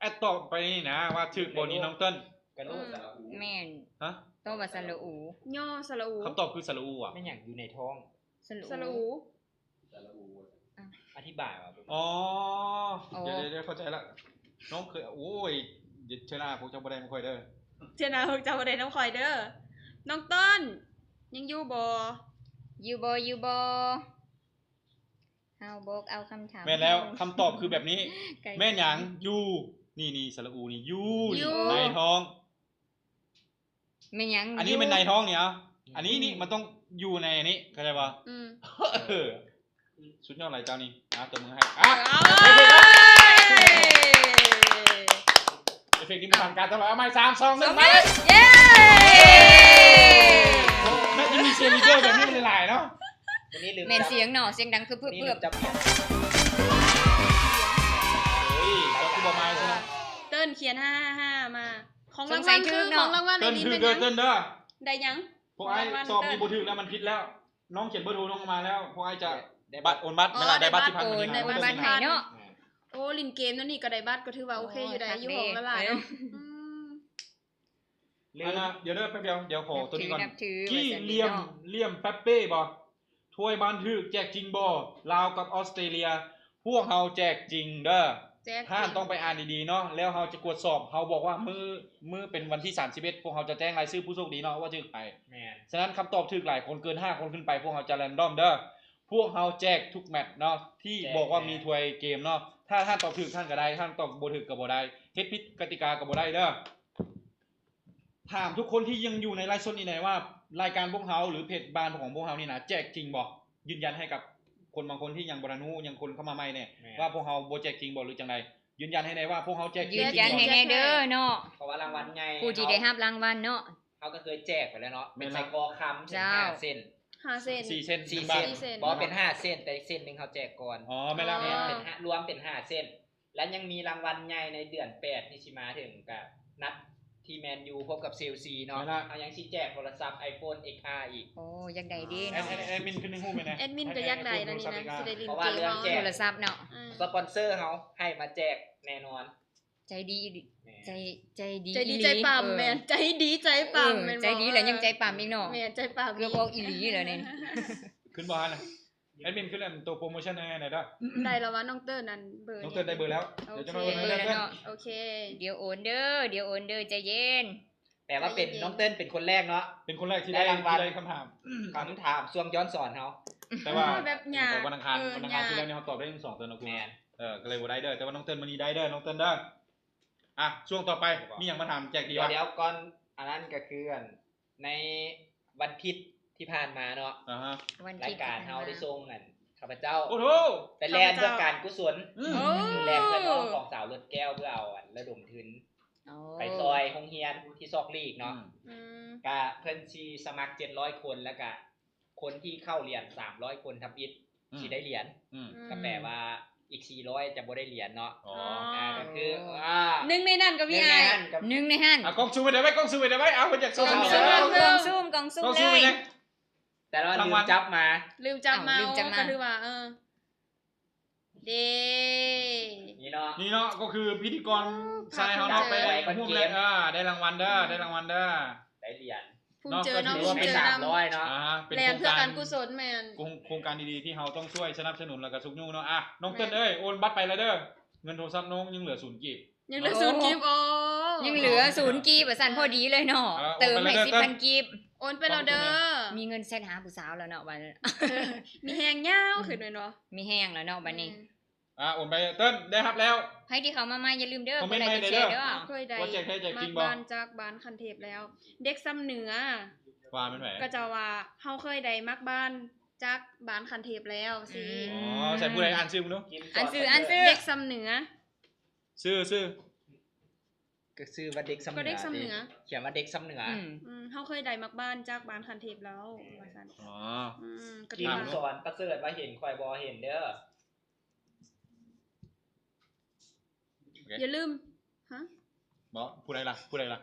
ແອັດຕອບໄປນີ້ນະ ວ່າຖືກບໍ່ນີ້ນ້ອງເຕີນ? ກະໂລ ອືມ ສະຫຼະອູ ແມ່ນ ຮະ? ຕອບວ່າສະຫຼະອູ ຍໍສະຫຼະອູ. ຄຳຕອບຄືສະຫຼະອູຫວາ? ແມ່ນຫຍັງຢູ່ໃນທ້ອງ? ສະຫຼະອູ ສະຫຼະອູ ສະຫຼະອູ ອະທິບາຍວ່າ ອໍ ອໍ ດຽວໆ ເຂົ້າໃຈລະ. ນ້ອງເຄີຍ ໂອ້ຍ ເທື່ອໜ້າພວກເຈົ້າບໍ່ໄດ້ນຳຂ້ອຍເດີ ເທື່ອໜ້າພວກເຈົ້າບໍ່ໄດ້ນຳຂ້ອຍເດີ. ນ້ອງເຕີນ ຍັງຢູ່ບໍ່? ຢູ່ບໍ່? ຢູ່ບໍ່? ເຮົາບອກເອົາຄຳຖາມ ແມ່ນແລ້ວ ຄຳຕອບຄືແບບນີ້ ແມ່ນຫຍັງ? ຢູ່ ນີ້ໆ ສະຫຼະອູນີ້ ຢູ່ ຢູ່ ໃນທ້ອງ ແມ່ນຫຍັງ? ອັນນີ້ແມ່ນໃນທ້ອງນີ້ ເອົາ ອັນນີ້ນີ້ ມັນຕ້ອງຢູ່ໃນອັນນີ້ ເຂົ້າໃຈບໍ່? ອືມ ເອີ ສຸດຍອດຫຼາຍເຈົ້ານີ້ ອາ ຕົບມືໃຫ້ ອາ ເອີ ເອເຟັກນີ້ບໍ່ທັນການ ເອົາໃໝ່ ສາມ ສອງ ໜຶ່ງ ມາເລີຍ ເຢ້ ແມ່ນຈະມີເຊຍລີດເດີແບບນີ້ມັນຫຼາຍໆເນາະ. ແມ່ນສຽງເນາະ ສຽງດັງເພີບໆ ເອີຍ ເຈົ້າຄືບໍ່ມາຊະນະ? ເຕີນຂຽນ ຫ້າຫ້າຫ້າ ມາ ຂອງລາງວັນຄື ຂອງລາງວັນ ເຕີນຖືກເດີ ເຕີນເດີ ໄດ້ຫຍັງ? ພວກອ້າຍສອບນີ້ບໍ່ຖືກແລ້ວ ມັນຜິດແລ້ວ. ນ້ອງຂຽນເບີໂທນ້ອງມາແລ້ວ ພວກອ້າຍຈະ ໄດ້ບັດ ໂອນບັດ ແມ່ນລະ ໄດ້ບັດສິບພັນ ໂອນ ໂອນບັດໃຫ້ເນາະ. ໂອ້ ຫຼິ້ນເກມແນວນີ້ກໍໄດ້ບັດ ກໍຖືວ່າໂອເຄຢູ່ໃດ໋ ໂອ້ ຢູ່ຫ້ອງລະຫຼາຍເນາະ. ອືມ ລືມ ອັນນ່າ ດຽວເດີ ແປັບດຽວ ດຽວຂໍໂຕນີ້ກ່ອນ. ກີ້ ລຽມ ລຽມແປັບເປ້ບໍ່? ຖ້ວຍບ້ານຖືກແຈກຈິງບໍ່? ລາວກັບອອສເຕຣເລຍ ພວກເຮົາແຈກຈິງເດີ ແຈກຈິງ. ທ່ານຕ້ອງໄປອ່ານດີໆເນາະ ແລ້ວເຮົາຈະກວດສອບ. ເຮົາບອກວ່າມື້ ມື້ເປັນວັນທີສາມສິບເອັດ ພວກເຮົາຈະແຈ້ງລາຍຊື່ຜູ້ໂຊກດີເນາະ ວ່າຖືກໃຜ. ແມ່ນ ສະນັ້ນຄຳຕອບຖືກຫຼາຍຄົນເກີນຫ້າຄົນຂຶ້ນໄປ ພວກເຮົາຈະແຣນດອມເດີ. ພວກເຮົາແຈກທຸກແມັດເນາະ ທີ່ບອກວ່າມີຖ້ວຍເກມເນາະ. ຖ້າທ່ານຕອບຖືກທ່ານກໍໄດ້ ທ່ານຕອບບໍ່ຖືກກໍບໍ່ໄດ້ ເຮັດຜິດກະຕິກາກໍບໍ່ໄດ້ເດີ. ຖາມທຸກຄົນທີ່ຍັງຢູ່ໃນໄລຟ໌ສົດນີ້ແດ່ວ່າ ລາຍການພວກເຮົາ ຫຼື ເພຈບ້ານຂອງພວກເຮົານີ້ນະ ແຈກຈິງບໍ່? ຢືນຢັນໃຫ້ກັບຄົນບາງຄົນທີ່ຍັງບໍ່ທັນຮູ້ ຍັງຄົນເຂົ້າມາໃໝ່ແດ່ ວ່າພວກເຮົາບໍ່ແຈກຈິງບໍ່ ຫຼື ຈັ່ງໃດ? ຢືນຢັນໃຫ້ແດ່ວ່າພວກເຮົາແຈກຈິງ ຢືນຢັນໃຫ້ແດ່ເດີເນາະ ເພາະວ່າລາງວັນໃຫຍ່ ຜູ້ທີ່ໄດ້ຮັບລາງວັນເນາະ ເຮົາກໍເຄີຍແຈກໄປແລ້ວເນາະ ເປັນໄສ້ກໍຄຳເປັນຫ້າເຊັນ ຫ້າເຊັນ ສີ່ເຊັນ ສີ່ເຊັນ ບໍ່ເປັນຫ້າເຊັນ ແຕ່ເຊັນໜຶ່ງເຮົາແຈກກ່ອນ ອໍ ແມ່ນແລ້ວ ແມ່ນ ເປັນຫ້າ ລວມເປັນຫ້າເຊັນ ແລະ ຍັງມີລາງວັນໃຫຍ່ໃນເດືອນແປດທີ່ຊິມາເຖິງ ກະນັດທີ່ແມນຢູພົບກັບເຊລຊີເນາະ ເຮົາຍັງຊິແຈກໂທລະສັບ iPhone ເອັກອາ ອີກ ໂອ້ ຢາກໄດ້ເດ້ເນາະ ແອດມິນຂຶ້ນໃຫ້ຮູ້ແມ່ນະ ແອດມິນກໍຢາກໄດ້ນະນີ້ນະ ຊິໄດ້ຫຼິ້ນເກມເຮົາ ໂທລະສັບເນາະ ເພາະວ່າເລື່ອງແຈກ ສະປອນເຊີເຮົາໃຫ້ມາແຈກແນ່ນອນ ໃຈດີອີ່ຫຼີ ໃຈ ໃຈດີ ໃຈດີ ໃຈປ້ຳ ແມ່ນ ໃຈດີໃຈປ້ຳ ແມ່ນ ໃຈດີແລ້ວຍັງໃຈປ້ຳອີກເນາະ ແມ່ນ ໃຈປ້ຳ ເກືອບອອກອີ່ຫຼີແລ້ວນີ້ ຂຶ້ນບໍ່ຫັ້ນນະ ແອດມິນຂຶ້ນອັນໂຕໂປຣໂມຊັນໃຫ້ແດ່ເດີ ໄດ້ແລ້ວວ່ານ້ອງເຕີນນັ້ນເບີ ນ້ອງເຕີນໄດ້ເບີແລ້ວ ໂອເຄ ດຽວເຈົ້າມາເບິ່ງເດີ ໂອເຄ ດຽວໂອນເດີ ດຽວໂອນເດີ ໃຈເຢັນ ແປວ່າເປັນ ໃຈເຢັນ ນ້ອງເຕີນເປັນຄົນແລກເນາະ ເປັນຄົນແລກທີ່ໄດ້ ໄດ້ລາງວັນ ທີ່ໄດ້ຄຳຖາມ ຄຳຖາມຊ່ວງຍ້ອນສອນເຮົາ ແຕ່ວ່າ ແບບຍາກ ວັນອັງຄານ ເອີ ວັນອັງຄານທີ່ແລ້ວນີ້ເຮົາຕອບໄດ້ທັງສອງເຕີນເນາະ ແມ່ນ ເອີ ກໍເລີຍບໍ່ໄດ້ເດີ ແຕ່ວ່ານ້ອງເຕີນມື້ນີ້ໄດ້ເດີ ນ້ອງເຕີນເດີ ອ່ະ ຊ່ວງຕໍ່ໄປ ມີຫຍັງມາຖາມແຈກດີວະ? ດຽວກ່ອນ ອັນນັ້ນກໍຄື ອັນ ໃນວັນທິດທີ່ຜ່ານມາເນາະ ອາຮະ ວັນທິດ ລາຍການເຮົາໄດ້ສົ່ງ ອັນ ຂ້າພະເຈົ້າ ໂອ້ໂຫ ໄປແລ່ນເພື່ອການກຸສົນ ອືມ ໂອ້ ແລ່ນເພື່ອນ້ອງຂອງສາວລົດແກ້ວ ເພື່ອເອົາ ອັນ ລະດົມທຶນ ອໍ ໄປຊ່ອຍໂຮງຮຽນທີ່ຊອກຫຼີກເນາະ ອືມ ອືມ ກະເພິ່ນຊິສະໝັກເຈັດຮ້ອຍຄົນ ແລ້ວກະ ຄົນທີ່ເຂົ້າຮຽນສາມຮ້ອຍຄົນທຳອິດ ອືມ ຊິໄດ້ຫຼຽນ ອືມ ອືມ ກໍແປວ່າອີກສີ່ຮ້ອຍຈະບໍ່ໄດ້ຫຼຽນເນາະ ອໍ ອ່າ ກໍຄື ອໍ ອ່າ ໜຶ່ງໃນນັ້ນກໍມີ ໜຶ່ງໃນນັ້ນກໍ ອ້າຍ ໜຶ່ງໃນຫັ້ນ ອ່ະ ກ້ອງຊູມໄວ້ໄວ້ ກ້ອງຊູມໄວ້ໄວ້ ເອົາ ເພິ່ນຢາກໂຊ ກ້ອງຊູມ ກ້ອງຊູມ ກ້ອງຊູມ ກ້ອງຊູມໄວ້ແດ່ ແຕ່ວ່າລືມຈັບມາ ລືມຈັບມາ ອໍ ລືມຈັບມາ ກໍຖືວ່າ ເອີ ເດ້ ນີ້ເນາະ ນີ້ເນາະ ກໍຄືພິທີກອນ ໂອ້ ຊາຍເຮົາເນາະ ພາກພູມໃຈ ໄປຮ່ວມແລ່ນ ເອີ ໄດ້ລາງວັນເດີ ອືມ ໄດ້ລາງວັນເດີ ໄດ້ຫຼຽນ ພູມໃຈເນາະ ກໍຖືວ່າເປັນສາມຮ້ອຍເນາະ ອາ ເປັນໂຄງການ ແລ່ນເພື່ອການກຸສົນ ແມ່ນ ໂຄງ ໂຄງການດີໆ ທີ່ເຮົາຕ້ອງຊ່ວຍສະໜັບສະໜູນ ແລ້ວກໍຊຸກຍູ້ເນາະ ອ່ະ ນ້ອງເຕີນເອີຍ ແມ່ນ ໂອນບັດໄປແລ້ວເດີ ເງິນໂທລະສັບນ້ອງຍັງເຫຼືອສູນກີບ ຍັງເຫຼືອສູນກີບ ອໍ ອໍ ຍັງເຫຼືອສູນກີບ ວ່າຊັ້ນ ພໍດີເລີຍເນາະ ເອີ ເຕີມໃຫ້ສິບພັນກີບ ໂອນໄປແລ້ວເດີ ມີເງິນແຊັດຫາຜູ້ສາວແລ້ວເນາະ ວ່າ ມີແຮງຍາວຂຶ້ນແມ່ນບໍ່? ມີແຮງແລ້ວເນາະບັດນີ້ ອືມ ອ່າ ໂອນໄປ ເຕີນ ໄດ້ຮັບແລ້ວ ໃຜທີ່ເຂົ້າມາໃໝ່ຢ່າລືມເດີ ຄອມເມັນໃໝ່ແດ່ເດີ ກົດໄລກົດແຊເດີ ເຮົາເຄີຍໄດ້ ໂປຣເຈັກເຮັດແຈກຈິງບໍ່? ມັກບ້ານຈາກບ້ານຂັ້ນເທບແລ້ວ ເດັກຊຳເໜືອ ວ່າແມ່ນໃຜ? ກໍເຈົ້າວ່າ ເຮົາເຄີຍໄດ້ມັກບ້ານຈາກບ້ານຂັ້ນເທບແລ້ວ ອືມ ຊີ້ ອໍ ໃສ່ຜູ້ໃດອ່ານຊື່ເບິ່ງດູ ອ່ານຊື່ ອ່ານຊື່ ເດັກຊຳເໜືອ ຊື່ ຊື່ ກໍຊື່ວ່າເດັກຊຳເໜືອ ກໍເດັກຊຳເໜືອ ຂຽນວ່າເດັກຊຳເໜືອ ອືມ ອືມ ເຮົາເຄີຍໄດ້ມັກບ້ານຈາກບ້ານຂັ້ນເທບແລ້ວ ວ່າຊັ້ນ ອໍ ອືມ ກໍຖືວ່າ ສອນປະເສີດວ່າເຫັນ ຂ້ອຍບໍ່ເຫັນເດີ ໂອເຄ ຢ່າລືມ ຮະ ບໍ່ ຜູ້ໃດລະ ຜູ້ໃດລະ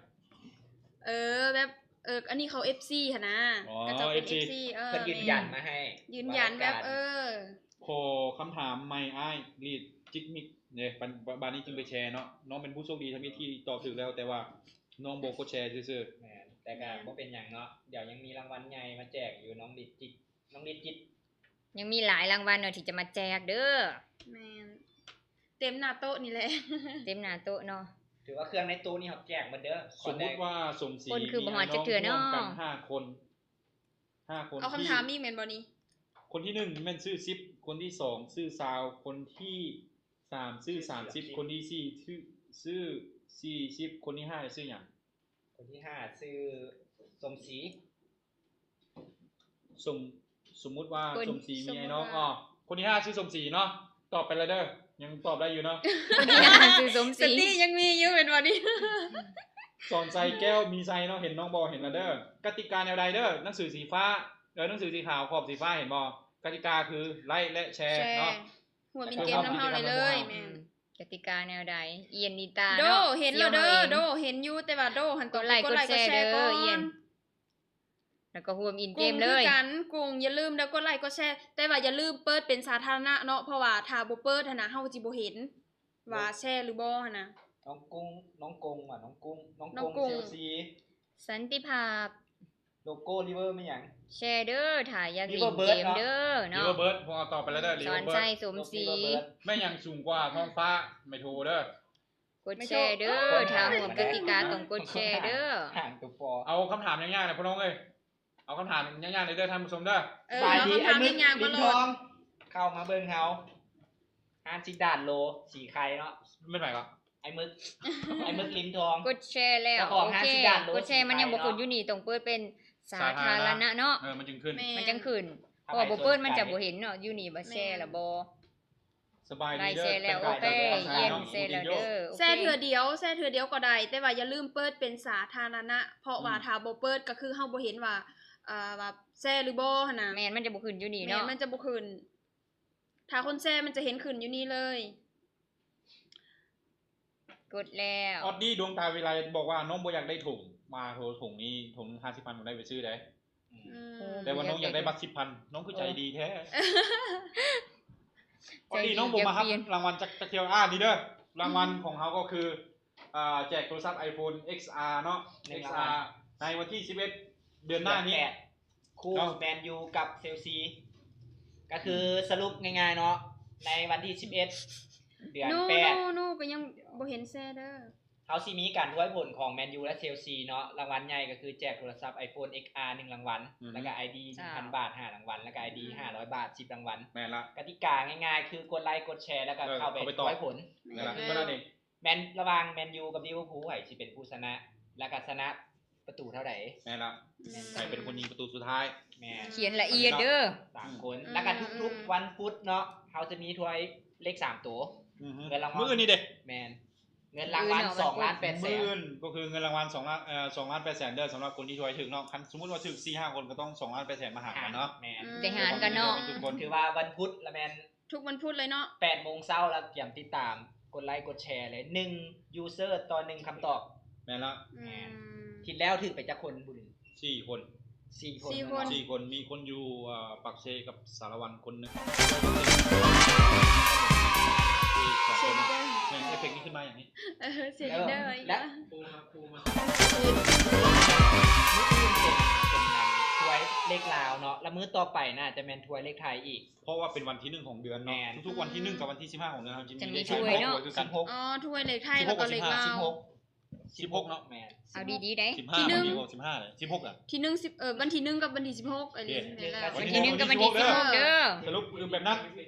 ເອີ ແບບ ເອີ ອັນນີ້ເຂົາເອັຟຊີຫັ້ນນະ ອໍ ເຂົາເຈົ້າເປັນເອັຟຊີ ເອີ ເພິ່ນຢືນຢັນມາໃຫ້ ຢືນຢັນແບບ ວ່າລາຍການ ເອີ ຂໍຄຳຖາມໃໝ່ອ້າຍ ລີດຈິກມິກເດ້ ບາດ ບາດນີ້ຈຶ່ງໄປແຊເນາະ ນ້ອງເປັນຜູ້ໂຊກດີທຳອິດທີ່ຕອບຖືກແລ້ວ ແຕ່ວ່ານ້ອງບໍ່ກົດແຊຊື່ໆ ແມ່ນ ແຕ່ກໍ ແມ່ນ ບໍ່ເປັນຫຍັງເນາະ ດຽວຍັງມີລາງວັນໃຫຍ່ມາແຈກຢູ່ ນ້ອງລີດຈິກ ນ້ອງລີດຈິກ ຍັງມີຫຼາຍລາງວັນເນາະທີ່ຈະມາແຈກເດີ ແມ່ນ ເຕັມໜ້າໂຕະນີ້ແຫຼະ ເຕັມໜ້າໂຕະເນາະ ຖືວ່າເຄື່ອງໃນໂຕະນີ້ເຮົາແຈກໝົດເດີ ສົມມຸດວ່າສົມສີ ຄົນຄືບໍ່ຮອດຈັກເທື່ອເນາະ ມີອ້າຍນ້ອງຮ່ວມກັນຫ້າຄົນ ຫ້າຄົນ ເອົາຄຳຖາມອີກແມ່ນບໍ່ນີ້? ຄົນທີໜຶ່ງແມ່ນຊື້ສິບ ຄົນທີສອງຊື້ຊາວ ຄົນທີສາມຊື້ສາມສິບ ຄົນທີສີ່ຊື້ ຊື້ສີ່ສິບ ຄົນທີຫ້າຊື່ຫຍັງ? ຄົນທີຫ້າຊື່ສົມສີ ສົມ ສົມມຸດວ່າ ຄົນ ສົມສີມີອ້າຍນ້ອງ ສົມມຸດວ່າ ອໍ ຄົນທີຫ້າຊື່ສົມສີເນາະ ຕອບໄປແລ້ວເດີ ຍັງຕອບໄດ້ຢູ່ເນາະ ຄົນທີຫ້າຊື່ສົມສີ ສະຕິຍັງມີຢູ່ແມ່ນບໍ່ນີ້? ສອນໄຊແກ້ວມີໄຊເນາະ ເຫັນນ້ອງບໍ່ ເຫັນແລ້ວເດີ ກະຕິກາແນວໃດເດີ ໜັງສືສີຟ້າ ເອີ ໜັງສືສີຂາວຂອບສີຟ້າ ເຫັນບໍ່? ກະຕິກາຄືໄລຄ໌ ແລະ ແຊ ແຊ ເນາະ ຮ່ວມຫຼິ້ນເກມນຳເຮົາໄດ້ເລີຍ ແມ່ນ ອືມ ກະຕິກາແນວໃດ? ອີ່ເນຕາ ໂດ ເນາະ ເຫັນແລ້ວເດີ ໂດ ເຫັນຢູ່ ແຕ່ວ່າໂດຫັ້ນຕ້ອງກົດໄລຄ໌ ກົດແຊ ກົດແຊ ເດີ ກ່ອນ ອີ່ນ ແລ້ວກໍຮ່ວມຫຼິ້ນເກມເລີຍ ກຸ້ງຄືກັນ ກຸ້ງຢ່າລືມເດີ ກົດໄລຄ໌ ກົດແຊ ແຕ່ວ່າຢ່າລືມເປີດເປັນສາທາລະນະເນາະ ເພາະວ່າຖ້າບໍ່ເປີດຫັ້ນນະ ເຮົາຊິບໍ່ເຫັນວ່າແຊຫຼືບໍ່ຫັ້ນນະ ນ້ອງກຸ້ງ ນ້ອງກົງວ່າ ນ້ອງກຸ້ງ ນ້ອງກົງ ນ້ອງກຸ້ງ ເຊລຊີ ສັນຕິພາບ ໂລໂກ້ລິເວີແມ່ນຫຍັງ? ແຊເດີ ຖ້າຢາກຫຼິ້ນເກມເດີເນາະ ລິເວີເບີດ ພວກເຮົາຕອບໄປແລ້ວເດີ ລິເວີເບີດ ສອນໄຊສົມສີ ແມ່ນຫຍັງສູງກວ່າທ້ອງຟ້າ ໄມໂທເດີ ກົດແຊເດີ ຖ້າຮູ້ກະຕິກາຕ້ອງກົດແຊເດີ ເອົາຄຳຖາມຍາກໆ ນະພໍ່ນ້ອງເອີຍ ເອົາຄຳຖາມຍາກໆ ເດີທ່ານຜູ້ຊົມເດີ ສະບາຍດີ ອ້າຍມຶກລິນທອງ ເຂົ້າມາເບິ່ງເຮົາ ຮ້ານຊິດານໂລ ສີໄຄເນາະ ແມ່ນໃຜເກາະ? ອ້າຍມຶກ ອ້າຍມຶກລິນທອງ ກົດແຊແລ້ວ ເຈົ້າຂອງຮ້ານຊິດານໂລ ກົດແຊ ສີໄຄເນາະ ມັນຍັງບໍ່ຂຶ້ນຢູ່ນີ້ ຕ້ອງເປີດເປັນ ສາທາລະນະເນາະ ສາທາລະນະ ເອີ ມັນຈຶ່ງຂຶ້ນ ແມ່ນ ມັນຈັ່ງຂຶ້ນ ຖ້າ ເພາະວ່າບໍ່ເປີດມັນຈະບໍ່ເຫັນເນາະ ຢູ່ນີ້ວ່າແຊແລ້ວບໍ່? ສະບາຍດີເດີ ແຊແລ້ວ ໂອເຄ ຢ້ຽມ ແຊແລ້ວເດີ ໂອເຄ ແຊເທື່ອດຽວ ແຊເທື່ອດຽວກໍໄດ້ ແຕ່ວ່າຢ່າລືມເປີດເປັນສາທາລະນະ ເພາະວ່າ ອືມ ຖ້າບໍ່ເປີດກໍຄືເຮົາບໍ່ເຫັນວ່າ ເອີ ວ່າແຊຫຼືບໍ່ຫັ້ນນະ ແມ່ນ ມັນຈະບໍ່ຂຶ້ນຢູ່ນີ້ເນາະ ແມ່ນ ມັນຈະບໍ່ຂຶ້ນ ຖ້າຄົນແຊມັນຈະເຫັນຂຶ້ນຢູ່ນີ້ເລີຍ. ກົດແລ້ວ ອອດດີດວງຕາວິໄລບອກວ່າ ນ້ອງບໍ່ຢາກໄດ້ຖົງ ມາໂທ ຖົງນີ້ ຖົງໜຶ່ງຫ້າສິບພັນ ບໍ່ໄດ້ໄປຊື້ໄດ໋ ອືມ ອືມ ແຕ່ວ່ານ້ອງຢາກໄດ້ບັດສິບພັນ ນ້ອງຄືໃຈດີແທ້ ໃຈດີ ອອດດີ ນ້ອງບໍ່ມາຮັບ ຢາກປ່ຽນ ລາງວັນຈັກ ຈັກເທື່ອ ອ່າ ນີ້ເດີ ລາງວັນ ອືມ ຂອງເຮົາກໍຄື ອ່າ ແຈກໂທລະສັບ iPhone ເອັກອາ ເນາະ ໜຶ່ງລາງວັນ ເອັກອາ ໃນວັນທີສິບເອັດ ເດືອນໜ້ານີ້ ເດືອນແປດ ຄູ່ ເນາະ ແມນຢູກັບເຊລຊີ ກໍຄື ອືມ ສະຫຼຸບງ່າຍໆເນາະ ໃນວັນທີສິບເອັດ ເດືອນແປດ ໂນ ໂນ ໂນ ກໍຍັງບໍ່ເຫັນແຊເດີ ເຮົາຊິມີການທວາຍຜົນຂອງແມນຢູ ແລະ ເຊລຊີເນາະ ລາງວັນໃຫຍ່ກໍຄືແຈກໂທລະສັບ iPhone ເອັກອາ ໜຶ່ງລາງວັນ ອືຮຶ ແລ້ວກໍໄອດີ ສາມ ໜຶ່ງພັນບາດ ຫ້າລາງວັນ ແລ້ວກໍໄອດີ ອືມ ຫ້າຮ້ອຍບາດ ສິບລາງວັນ ແມ່ນລະ ກະຕິກາງ່າຍໆ ຄືກົດໄລກົດແຊ ແລ້ວກໍ ເອີ ເຂົ້າໄປ ເຂົ້າໄປຕອບ ທວາຍຜົນ ແມ່ນລະ ແມ່ນລະ ເມື່ອນັ້ນເອງ ແມ່ນລະຫວ່າງແມນຢູກັບລິເວີພູ ໃຜຊິເປັນຜູ້ຊະນະ ແລ້ວກໍຊະນະປະຕູເທົ່າໃດ ແມ່ນລະ ອືມ ໃຜເປັນຄົນຍິງປະຕູສຸດທ້າຍ ແມ່ນ ຂຽນລະອຽດເດີ ສາມຄົນ ອືມ ແລ້ວກໍທຸກໆວັນພຸດເນາະ ເຮົາຈະມີທວາຍເລກສາມໂຕ ອືຮຶ ເງິນລາງວັນ ມື້ອື່ນນີ້ເດ ແມ່ນ ເງິນລາງວັນ ມື້ອື່ນເນາະ ສອງລ້ານແປດແສນ ມື້ອື່ນກໍຄືເງິນລາງວັນສອງລ້ານ ເອີ ສອງລ້ານແປດແສນເດີ ສຳລັບຄົນທີ່ທວາຍຖືກເນາະ ຄັນສົມມຸດວ່າຖືກສີ່ຫ້າຄົນກໍຕ້ອງສອງລ້ານແປດແສນມາຫານກັນເນາະ ແມ່ນ ອືມ ໄປຫານກັນເນາະ ທຸກຄົນ ຖືວ່າວັນພຸດລະແມ່ນ ທຸກວັນພຸດເລີຍເນາະ ແປດໂມງເຊົ້າ ແລ້ວກຽມຕິດຕາມ ກົດໄລກົດແຊເລີຍ ໜຶ່ງ user ຕໍ່ໜຶ່ງຄຳຕອບ ແມ່ນລະ ອືມ ແມ່ນ ຄິດແລ້ວຖືກໄປຈັກຄົນບຸນ? ສີ່ຄົນ ສີ່ຄົນ ສີ່ຄົນ ສີ່ຄົນ ມີຄົນຢູ່ ເອີ ປາກເຊກັບສາລະວັນຄົນໜຶ່ງ ສອງຄົນ ແມ່ນ ເອັບເຟັກນີ້ຂຶ້ນມາຫຍັງນີ້? ເອີ ເສຍເດີ ແລະ ຄູມາ ຄູມາ ມື້ອື່ນເປັນ ເປັນ ເປັນ ອັນ ຖ້ວຍເລກລາວເນາະ ແລ້ວມື້ຕໍ່ໄປໜ້າຈະແມ່ນຖ້ວຍເລກໄທອີກ ເພາະວ່າເປັນວັນທີໜຶ່ງຂອງເດືອນເນາະ ແມ່ນ ທຸກໆວັນທີໜຶ່ງກັບວັນທີສິບຫ້າຂອງເດືອນ ເຮົາຈະມີ ຈະມີ ເລກໄທ ຖ້ວຍເນາະ ຄືກັນ ອໍ ຖ້ວຍເລກໄທ ແລ້ວກໍເລກລາວ ສິບຫົກ ສິບຫົກເນາະ ແມ່ນ ເອົາດີໆໄດ໋ ສິບຫ້າ ທີໜຶ່ງ ວັນທີສິບຫົກ ສິບຫ້າເລີຍ ສິບຫົກອະ ທີໜຶ່ງ ສິບ ເອີ ວັນທີໜຶ່ງກັບວັນທີສິບຫົກ ອັນນີ້ ໂອເຄ ແມ່ນລະ ວັນທີໜຶ່ງກັບວັນທີສິບຫົກເດີ ສະຫຼຸບຄືແບບນັ້ນ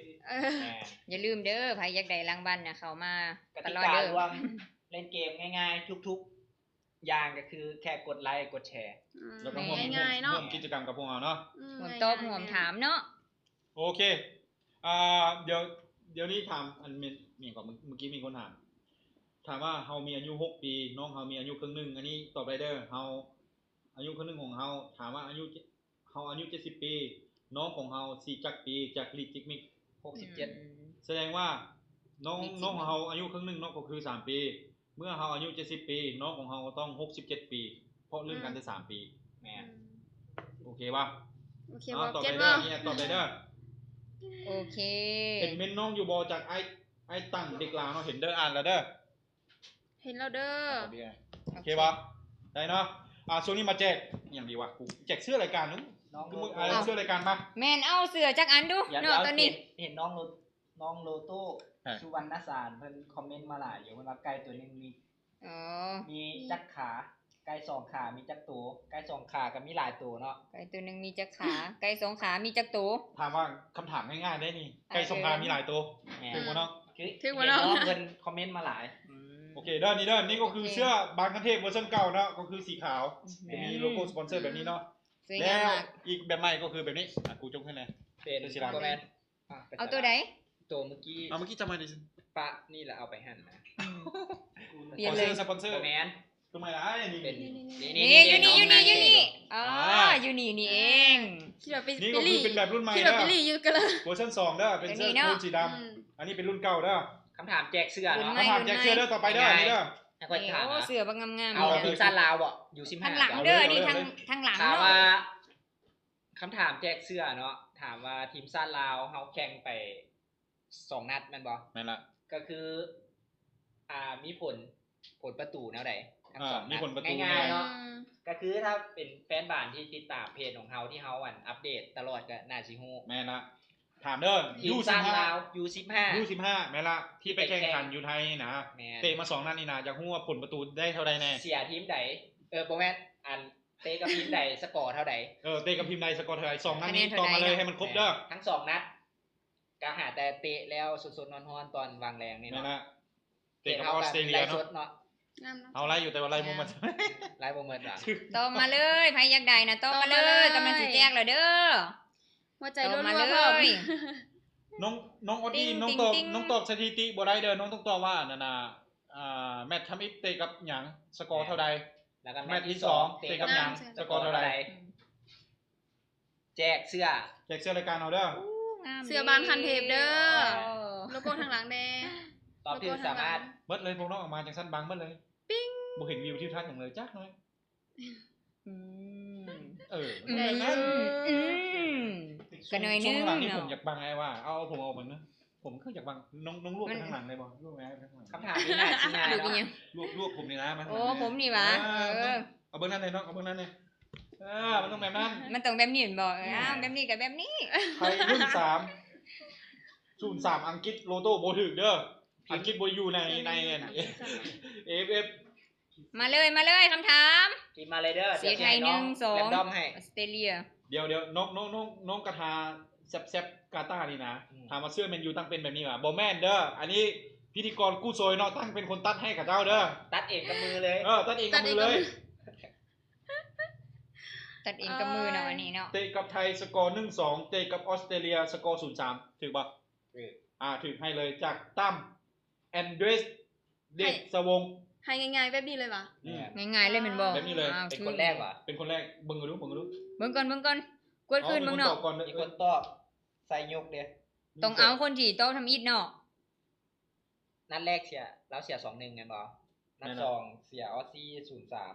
ເອີ ແມ່ນ ຢ່າລືມເດີ ໃຜຢາກໄດ້ລາງວັນນະ ເຂົ້າມາຕະຫຼອດເດີ ກະຕິກາລວມ ເລ່ນເກມງ່າຍໆ ທຸກໆຢ່າງກໍຄືແຄ່ກົດໄລກົດແຊ ອືມ ແລ້ວກໍຮ່ວມ ຮ່ວມ ຮ່ວມກິດຈະກຳກັບພວກເຮົາເນາະ ອືມ ຮ່ວມຕອບຮ່ວມຖາມເນາະ ໂອເຄ ອ່າ ດຽວ ດຽວນີ້ຖາມ ອັນ ແມ່ນຫຍັງເກາະ ເມື່ອ ເມື່ອກີ້ມີຄົນຖາມ ຖາມວ່າເຮົາມີອາຍຸຫົກປີ ນ້ອງເຮົາມີອາຍຸເຄິ່ງໜຶ່ງ ອັນນີ້ຕອບໄດ້ເດີ ເຮົາ ອາຍຸເຄິ່ງໜຶ່ງຂອງເຮົາ ຖາມວ່າອາຍຸ ເຮົາອາຍຸເຈັດສິບປີ ນ້ອງຂອງເຮົາຊິຈັກປີ ຈັກລີກ ຈັກມິກ ຫົກສິບເຈັດ ອືມ ສະແດງວ່ານ້ອງ ມີຈິງ ນ້ອງຂອງເຮົາອາຍຸເຄິ່ງໜຶ່ງເນາະ ກໍຄືສາມປີ ເມື່ອເຮົາອາຍຸເຈັດສິບປີ ນ້ອງຂອງເຮົາກໍຕ້ອງຫົກສິບເຈັດປີ ເພາະລື່ນກັນແຕ່ສາມປີ ແມ່ນ ອືມ ໂອເຄບໍ່? ໂອເຄບໍ່? ຕອບໄດ້ເດີ ເກັດບໍ່? ຕອບໄດ້ເດີ ໂອເຄ ເຫັນເມັນນ້ອງຢູ່ບໍ່? ຈາກອ້າຍ ອ້າຍຕັງເດັກລາວເນາະ ເຫັນເດີ ອ່ານແລ້ວເດີ ເຫັນແລ້ວເດີ ໂອເຄບໍ່? ໄດ້ເນາະ ອ່າ ຊ່ວງນີ້ມາແຈກອີ່ຫຍັງດີວະ ກູແຈກເສື້ອລາຍການເນາະ ນ້ອງໂລໂຕ້ ເສື້ອລາຍການມາ ແມ່ນ ເອົາເສື້ອຈັກອັນດູເນາະ ຕອນນີ້ ເຫັນນ້ອງໂລ ນ້ອງໂລໂຕ້ ສຸວັນນະສານ ເພິ່ນຄອມເມັນມາຫຼາຍຢູ່ ເພິ່ນວ່າໄກ່ຕົວໜຶ່ງມີ ອໍ ມີຈັກຂາ ໄກ່ສອງຂາມີຈັກໂຕ ໄກ່ສອງຂາກໍມີຫຼາຍໂຕເນາະ ໄກ່ຕົວໜຶ່ງມີຈັກຂາ ໄກ່ສອງຂາມີຈັກໂຕ ຖາມວ່າ ຄຳຖາມງ່າຍໆເດ້ນີ້ ໄກ່ສອງຂາມີຫຼາຍໂຕ ຖືກບໍ່ເນາະ? ຖືກບໍ່ເນາະ? ເຫັນນ້ອງເພິ່ນຄອມເມັນມາຫຼາຍ ອືມ ໂອເຄເດີ ນີ້ເດີ ນີ້ກໍຄືເສື້ອບານຄັນເທບເວີຊັນເກົ່າເນາະ ກໍຄືສີຂາວ ຈະມີໂລໂກ້ສະປອນເຊີແບບນີ້ເນາະ ແລ້ວອີກແບບໃໝ່ກໍຄືແບບນີ້ ອ່ະ ກູຈົງໃຫ້ແດ່ ເປັນ ບໍ່ແມ່ນ ອ່ະ ເອົາໂຕໃດ? ໂຕມື້ກີ້ ເອົາມື້ກີ້ຈຳມາດິ ປະນີ້ລະເອົາໄປຫັ້ນນະ ອືມ ປ່ຽນເລີຍ ສະປອນເຊີ ບໍ່ແມ່ນ ໂຕໃໝ່ລະ ນີ້ ນີ້ ນີ້ ນີ້ ຢູ່ນີ້ ຢູ່ນີ້ ຢູ່ນີ້ ອໍ ອ່າ ຢູ່ນີ້ນີ້ເອງ ຄິດວ່າໄປ ນີ້ກໍຄືເປັນແບບລຸ້ນໃໝ່ເດີ ເວີຊັນສອງເດີ ເປັນເສື້ອໂຄດສີດຳ ອືມ ອັນນີ້ເປັນລຸ້ນເກົ່າເດີ ຄຳຖາມແຈກເສື້ອເນາະ ຄຳຖາມແຈກເສື້ອເດີ ຕໍ່ໄປເດີ ນີ້ເດີ ໃຫ້ຂ້ອຍຖາມ ໂອ້ ເສື້ອບັກງາມໆ ເອົາທີມຊາດລາວບໍ່? ຢູ່ສິບຫ້າ ທາງຫຼັງເດີ ນີ້ທາງ ທາງຫຼັງເນາະ ຄຳຖາມແຈກເສື້ອເນາະ ຖາມວ່າທີມຊາດລາວເຮົາແຂ່ງໄປສອງນັດແມ່ນບໍ່? ແມ່ນລະ ກໍຄື ອ່າ ມີຜົນ ຜົນປະຕູແນວໃດ? ທັງສອງນັດ ມີຜົນປະຕູ ງ່າຍໆເນາະ ອືມ ກໍຄືຖ້າເປັນແຟນບານທີ່ຕິດຕາມເພຈຂອງເຮົາ ທີ່ເຮົາ ອັນ ອັບເດດຕະຫຼອດກໍໜ້າຊິຮູ້ ແມ່ນລະ ຖາມເດີ ຢູສິບຫ້າ ຢູສິບຫ້າ ຢູສິບຫ້າ ແມ່ນລະ ທີ່ໄປແຂ່ງຂັນຢູ່ໄທນີ້ນະ ແມ່ນ ເຕະມາສອງນັດນີ້ນະ ຢາກຮູ້ວ່າຜົນປະຕູໄດ້ເທົ່າໃດແນ່? ເສຍທີມໃດ? ເອີ ບໍ່ແມ່ນ ອັນ ເຕະກັບທີມໃດ ສະກໍເທົ່າໃດ? ເອີ ເຕະກັບທີມໃດ ສະກໍເທົ່າໃດ? ສອງນັດນີ້ ຕອບມາເລີຍ ໃຫ້ມັນຄົບເດີ ທັງສອງນັດ ກໍຫາແຕ່ເຕະແລ້ວສົດໆຮ້ອນໆຕອນຫວ່າງແລງນີ້ເນາະ ແມ່ນລະ ເຕະກັບອອສເຕຣເລຍເນາະ ເນາະ ງາມເນາະ ເຮົາໄລ່ຢູ່ ແຕ່ວ່າໄລ່ບໍ່ໝົດ ງາມ ໄລ່ບໍ່ໝົດຫວາ? ຕອບມາເລີຍ ໃຜຢາກໄດ້ນະ ຕອບມາເລີຍ ຕອບມາເລີຍ ກຳລັງຊິແຈກແລ້ວເດີ້ ຫົວໃຈ ຕອບມາເລີຍ ຮັວໆ ພ້ອມ. ນ້ອງ ນ້ອງອອດດີ້ ຕິ່ງ ນ້ອງຕອບ ຕິ່ງ ນ້ອງຕອບສະຖິຕິບໍ່ໄດ້ເດີ້ ນ້ອງຕ້ອງຕອບວ່າ ອັນນັ້ນນະ ອ່າ ແມັດທຳອິດເຕະກັບຫຍັງ ສະກໍເທົ່າໃດ ແລ້ວກໍແມັດທີສອງເຕະກັບຫຍັງ ສະກໍເທົ່າໃດ? ອືມ ແຈກເສື້ອ ແຈກເສື້ອລາຍການເຮົາເດີ້ ໂອ້ ງາມເດ້ ເສື້ອບານຄັນເທບເດີ້ ໂອ້ ໂລໂກ້ທາງຫຼັງແດ່ ຕອບຖືກສາມາດ ໂລໂກ້ທາງຫຼັງ ໝົດເລີຍ ພວກນ້ອງເອົາມາຈັ່ງຊັ້ນບັງໝົດເລີຍ ປິງ ບໍ່ເຫັນວິວທິວທັດຫຍັງເລີຍຈັກໜ້ອຍ ອືມ ເອີ ອືມ ແບບນັ້ນ ອືມ ກະໜ້ອຍໜຶ່ງ ຊ່ວງຫຼັງນີ້ເນາະ ຜົມຢາກບັງອ້າຍວ່າ ເອົາ ເອົາຜົມອອກເບິ່ງເນາະ ຜົມຄືຢາກບັງ ນ້ອງ ນ້ອງລວບໄປທາງຫຼັງໄດ້ບໍ່? ລວບໄປທາງຫຼັງ ຄຳຖາມນີ້ໜ້າຊິງ່າຍເນາະ ລວບ ລວບຜົມນີ້ນະ ມັນ ໂອ້ ຜົມນີ້ຫວາ ເອີ ເອີ ເອົາເບິ່ງນັ້ນເລີຍນ້ອງ ເອົາເບິ່ງນັ້ນເລີຍ ເອີ ມັນຕ້ອງແບບນັ້ນ ມັນຕ້ອງແບບນີ້ແມ່ນບໍ່? ເອີ ແມ່ນ ອ້າວ ແບບນີ້ກໍແບບນີ້ ໄທລຸ້ນສາມ ສູນສາມ ອັງກິດໂລໂຕ້ບໍ່ຖືກເດີ້ ອັງກິດບໍ່ຢູ່ໃນ ໃນອັນ ເອຟເອຟ ມາເລີຍ ມາເລີຍ ຄຳຖາມ ພິມມາເລີຍເດີ້ ເສຍໄທ ດຽວຊິໃຫ້ນ້ອງ ໜຶ່ງສອງ ແຣນດອມໃຫ້ ອອສເຕຣເລຍ ດຽວໆ ນ້ອງ ນ້ອງ ນ້ອງ ນ້ອງກະທາແຊບໆ ກາຕານີ້ນະ ອືມ ຖາມວ່າເສື້ອແມນຢູຕັ້ງເປັນແບບນີ້ຫວາ? ບໍ່ແມ່ນເດີ້ ອັນນີ້ພິທີກອນກູ້ຊ່ວຍເນາະ ຕັ້ງເປັນຄົນຕັດໃຫ້ເຂົາເຈົ້າເດີ້ ຕັດເອງກັບມືເລີຍ ເອີ ຕັດເອງກັບມືເລີຍ ຕັດເອງກັບມືເນາະ ເອີຍ ອັນນີ້ເນາະ ເຕະກັບໄທສະກໍ ໜຶ່ງສອງ ເຕະກັບອອສເຕຣເລຍສະກໍ ສູນສາມ ຖືກບໍ່? ຖືກ ອ່າ ຖືກໃຫ້ເລີຍຈາກຕັ້ມ ແອນເດຣສ ເດດສະວົງ ໃຫ້ງ່າຍໆແບບນີ້ເລີຍຫວາ? ອືມ ງ່າຍໆເລີຍແມ່ນບໍ່? ແບບນີ້ເລີຍ ອ້າວ ເປັນຄົນແລກຫວາ? ເປັນຄົນແລກ ເບິ່ງກ່ອນດູ ເບິ່ງກ່ອນດູ ເບິ່ງກ່ອນ ກວດຄືນເບິ່ງເນາະ ມີຄົນຕອບກ່ອນເດີ້ ມີຄົນຕອບ ໃສ່ຍົກເດ້ ຕ້ອງເອົາຄົນທີ່ຕອບທຳອິດເນາະ ນັດແລກເສຍ ລາວເສຍ ສອງໜຶ່ງ ແມ່ນບໍ່? ນັດສອງເສຍອອສຊີ ສູນສາມ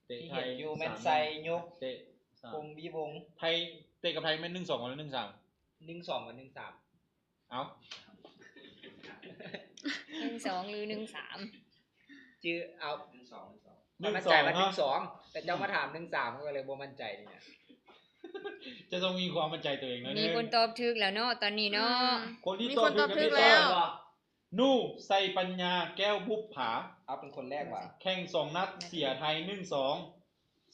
ເຕະໄທ ທີ່ເຫັນຢູ່ແມ່ນໄຊຍົກ ເຕະ ພົມວິວົງ ໄທ ເຕະກັບໄທແມ່ນ ໜຶ່ງສອງ ຫຼື ໜຶ່ງສາມ? ໜຶ່ງສອງ ກັບ ໜຶ່ງສາມ ເອົ້າ ໜຶ່ງສອງ ຫຼື ໜຶ່ງສາມ? ຈື່ເອົາ ໜຶ່ງສອງ ໜຶ່ງສອງ ຂ້ອຍໝັ້ນໃຈວ່າ ໜຶ່ງສອງ ແຕ່ເຈົ້າມາຖາມ ໜຶ່ງສາມ ຂ້ອຍກໍເລີຍບໍ່ໝັ້ນໃຈນີ້ນະ ເຈົ້າຕ້ອງມີຄວາມໝັ້ນໃຈຕົວເອງໜ້ອຍໜຶ່ງ ມີຄົນຕອບຖືກແລ້ວເນາະ ຕອນນີ້ເນາະ ອືມ ຄົນທີ່ ມີຄົນຕອບຖືກແລ້ວ ຕອບຖືກແລ້ວ ນູ ໄຊປັນຍາ ແກ້ວບຸບຜາ ເອົາ ເປັນຄົນແລກຫວາ? ແຂ່ງສອງນັດ ເສຍໄທ ໜຶ່ງສອງ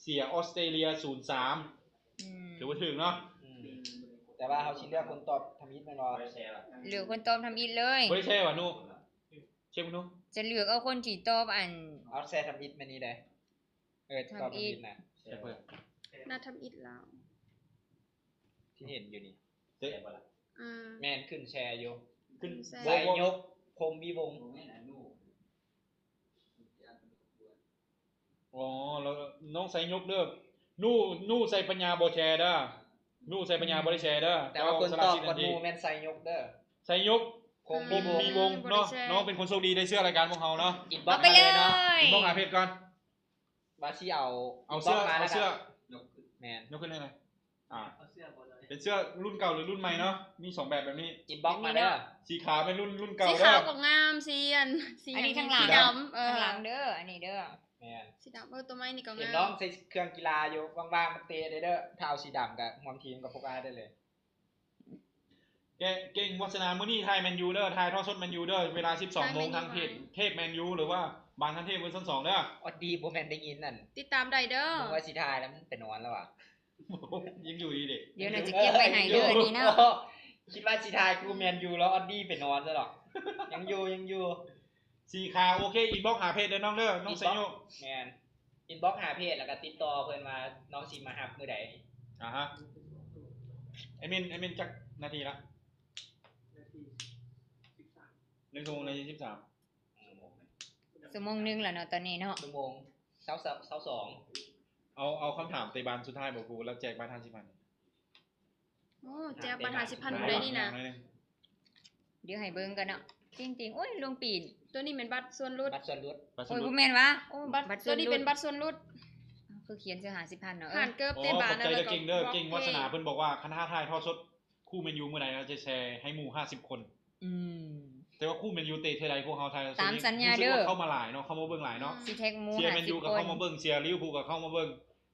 ເສຍອອສເຕຣເລຍ ສູນສາມ ອືມ ຖືວ່າຖືກເນາະ ອືມ ແຕ່ວ່າເຮົາຊິເລືອກຄົນຕອບທຳອິດແມ່ນບໍ່? ເລືອກຄົນຕອບທຳອິດເລີຍ ບໍ່ໄດ້ແຊຫວານູ? ເຊັກເບິ່ງດູ ຈະເລືອກເອົາຄົນທີ່ຕອບອັນ ເອົາແຊທຳອິດແມ່ນນີ້ເດ້ ເອີ ຕອບທຳອິດນະ ແຊເພິ່ນ ນັດທຳອິດລາວ ທີ່ເຫັນຢູ່ນີ້ ເຕະ ອືມ ແມ່ນຂຶ້ນແຊຢູ່ ຂຶ້ນແຊ ໄຊຍົກ ພົມວິວົງ ບໍ່ແມ່ນອັນນູ ອໍ ແລ້ວນ້ອງໄຊຍົກເດີ້ ນູ ນູໄຊປັນຍາບໍ່ແຊເດີ້ ນູໄຊປັນຍາບໍ່ໄດ້ແຊເດີ້ ແຕ່ວ່າຄົນຕອບກ່ອນໝູ່ແມ່ນໄຊຍົກເດີ້ ໄຊຍົກ ພົມ ພົມມີວົງ ມີວົງເນາະ ບໍ່ໄດ້ແຊ ນ້ອງເປັນຄົນໂຊກດີໄດ້ເສື້ອລາຍການພວກເຮົາເນາະ ອິນບັອກມາເລີຍເນາະ ເອົາໄປເລີຍ ອິນບັອກຫາເພຈກ່ອນ ວ່າຊິເອົາ ເອົາເສື້ອ ອິນບັອກມາແລ້ວກໍ ເອົາເສື້ອ ແມ່ນ ຍົກຂຶ້ນເລີຍນະ ອ່າ ເອົາເສື້ອບໍ່ໄດ້ ເປັນເສື້ອລຸ້ນເກົ່າ ຫຼື ລຸ້ນໃໝ່ເນາະ ມີສອງແບບແບບນີ້ ອິນບັອກມາເດີ ສີຂາວແມ່ນລຸ້ນ ລຸ້ນເກົ່າເດີ ສີຂາວກໍງາມ ສີອັນ ສີ ອັນນີ້ທາງຫຼັງ ສີດຳ ເອີ ທາງຫຼັງເດີ ອັນນີ້ເດີ ແມ່ນ ສີດຳ ເອີ ຕົວໃໝ່ນີ້ກໍງາມ ເຫັນນ້ອງໃສ່ເຄື່ອງກິລາຢູ່ ວ່າງໆມາເຕະໄດ້ເດີ ຖ້າເອົາສີດຳກໍຮ່ວມທີມກັບພວກອ້າຍໄດ້ເລີຍ ເກັ່ງ ເກັ່ງ ວັດສະນາ ມື້ນີ້ຖ່າຍແມນຢູເດີ ຖ່າຍທອດສົດແມນຢູເດີ ເວລາສິບສອງໂມງ ທາງເພຈເທບແມນຢູ ຫຼືວ່າບານທັນເທບເວີຊັນສອງເດີ ອອດດີບໍ່ແມ່ນໄດ້ຍິນນັ້ນ ຕິດຕາມໄດ້ເດີ ເບິ່ງວ່າຊິຖ່າຍແລ້ວມັນໄປນອນແລ້ວຫວາ ຍັງຢູ່ດີເດ ດຽວໜ້າຈະເກັບໄວ້ໃຫ້ເດີນີ້ເນາະ ຄິດວ່າຊິຖ່າຍຄືແມນຢູແລ້ວອອດດີໄປນອນຊະດອກ ຍັງຢູ່ ຍັງຢູ່ ສີຂາວ ໂອເຄ ອິນບັອກຫາເພຈເດີນ້ອງເດີ ນ້ອງໄຊໂຍ ແມ່ນ ອິນບັອກຫາເພຈ ແລ້ວກໍຕິດຕໍ່ເພິ່ນວ່ານ້ອງຊິມາຮັບມື້ໃດ ອ່າຮະ ແອດມິນ ແອດມິນ ຈັກນາທີລະ ໜຶ່ງຊົ່ວໂມງນາທີສິບສາມ ຊົ່ວໂມງໜຶ່ງແລ້ວເນາະ ຕອນນີ້ເນາະ ຊົ່ວໂມງຊາວ ຊາວສອງ ເອົາ ເອົາຄຳຖາມເຕະບານສຸດທ້າຍບໍ່ ຜູ້ລະແຈກບັດຫ້າສິບພັນ ໂອ້ ແຈກບັດຫ້າສິບພັນ ຜູ້ໃດນີ້ນະ ດຽວໃຫ້ເບິ່ງກ່ອນເນາະ ຈິງໆ ໂອ້ຍ ຫຼວງປີ ຕົວນີ້ແມ່ນບັດສ່ວນຫຼຸດ ບັດສ່ວນຫຼຸດ ໂອ້ຍ ບໍ່ແມ່ນຫວາ ໂອ້ ບັດ ຕົວນີ້ເປັນບັດສ່ວນຫຼຸດ ຄືຂຽນຊື່ຫ້າສິບພັນເນາະ ຮ້ານເກີບເຕະບານ ຂອບໃຈເດີ ເກັ່ງເດີ ເກັ່ງ ວັດສະໜາ ເພິ່ນບອກວ່າຄັນຖ້າຖ່າຍທອດສົດ ຄູ່ແມນຢູມື້ໃດເຮົາຈະແຊໃຫ້ໝູ່ຫ້າສິບຄົນ ອືມ ແຕ່ວ່າຄູ່ແມນຢູເຕະເທື່ອໃດພວກເຮົາໄທ ຕາມສັນຍາເດີ ຮູ້ສຶກວ່າເຂົ້າມາຫຼາຍເນາະ ເຂົ້າມາເບິ່ງຫຼາຍເນາະ ຊິແທັກໝູ່ ເຊຍແມນຢູກໍເຂົ້າມາເບິ່ງ ເຊຍລິເວອຣ໌ພູກໍເຂົ້າມາເບິ່ງ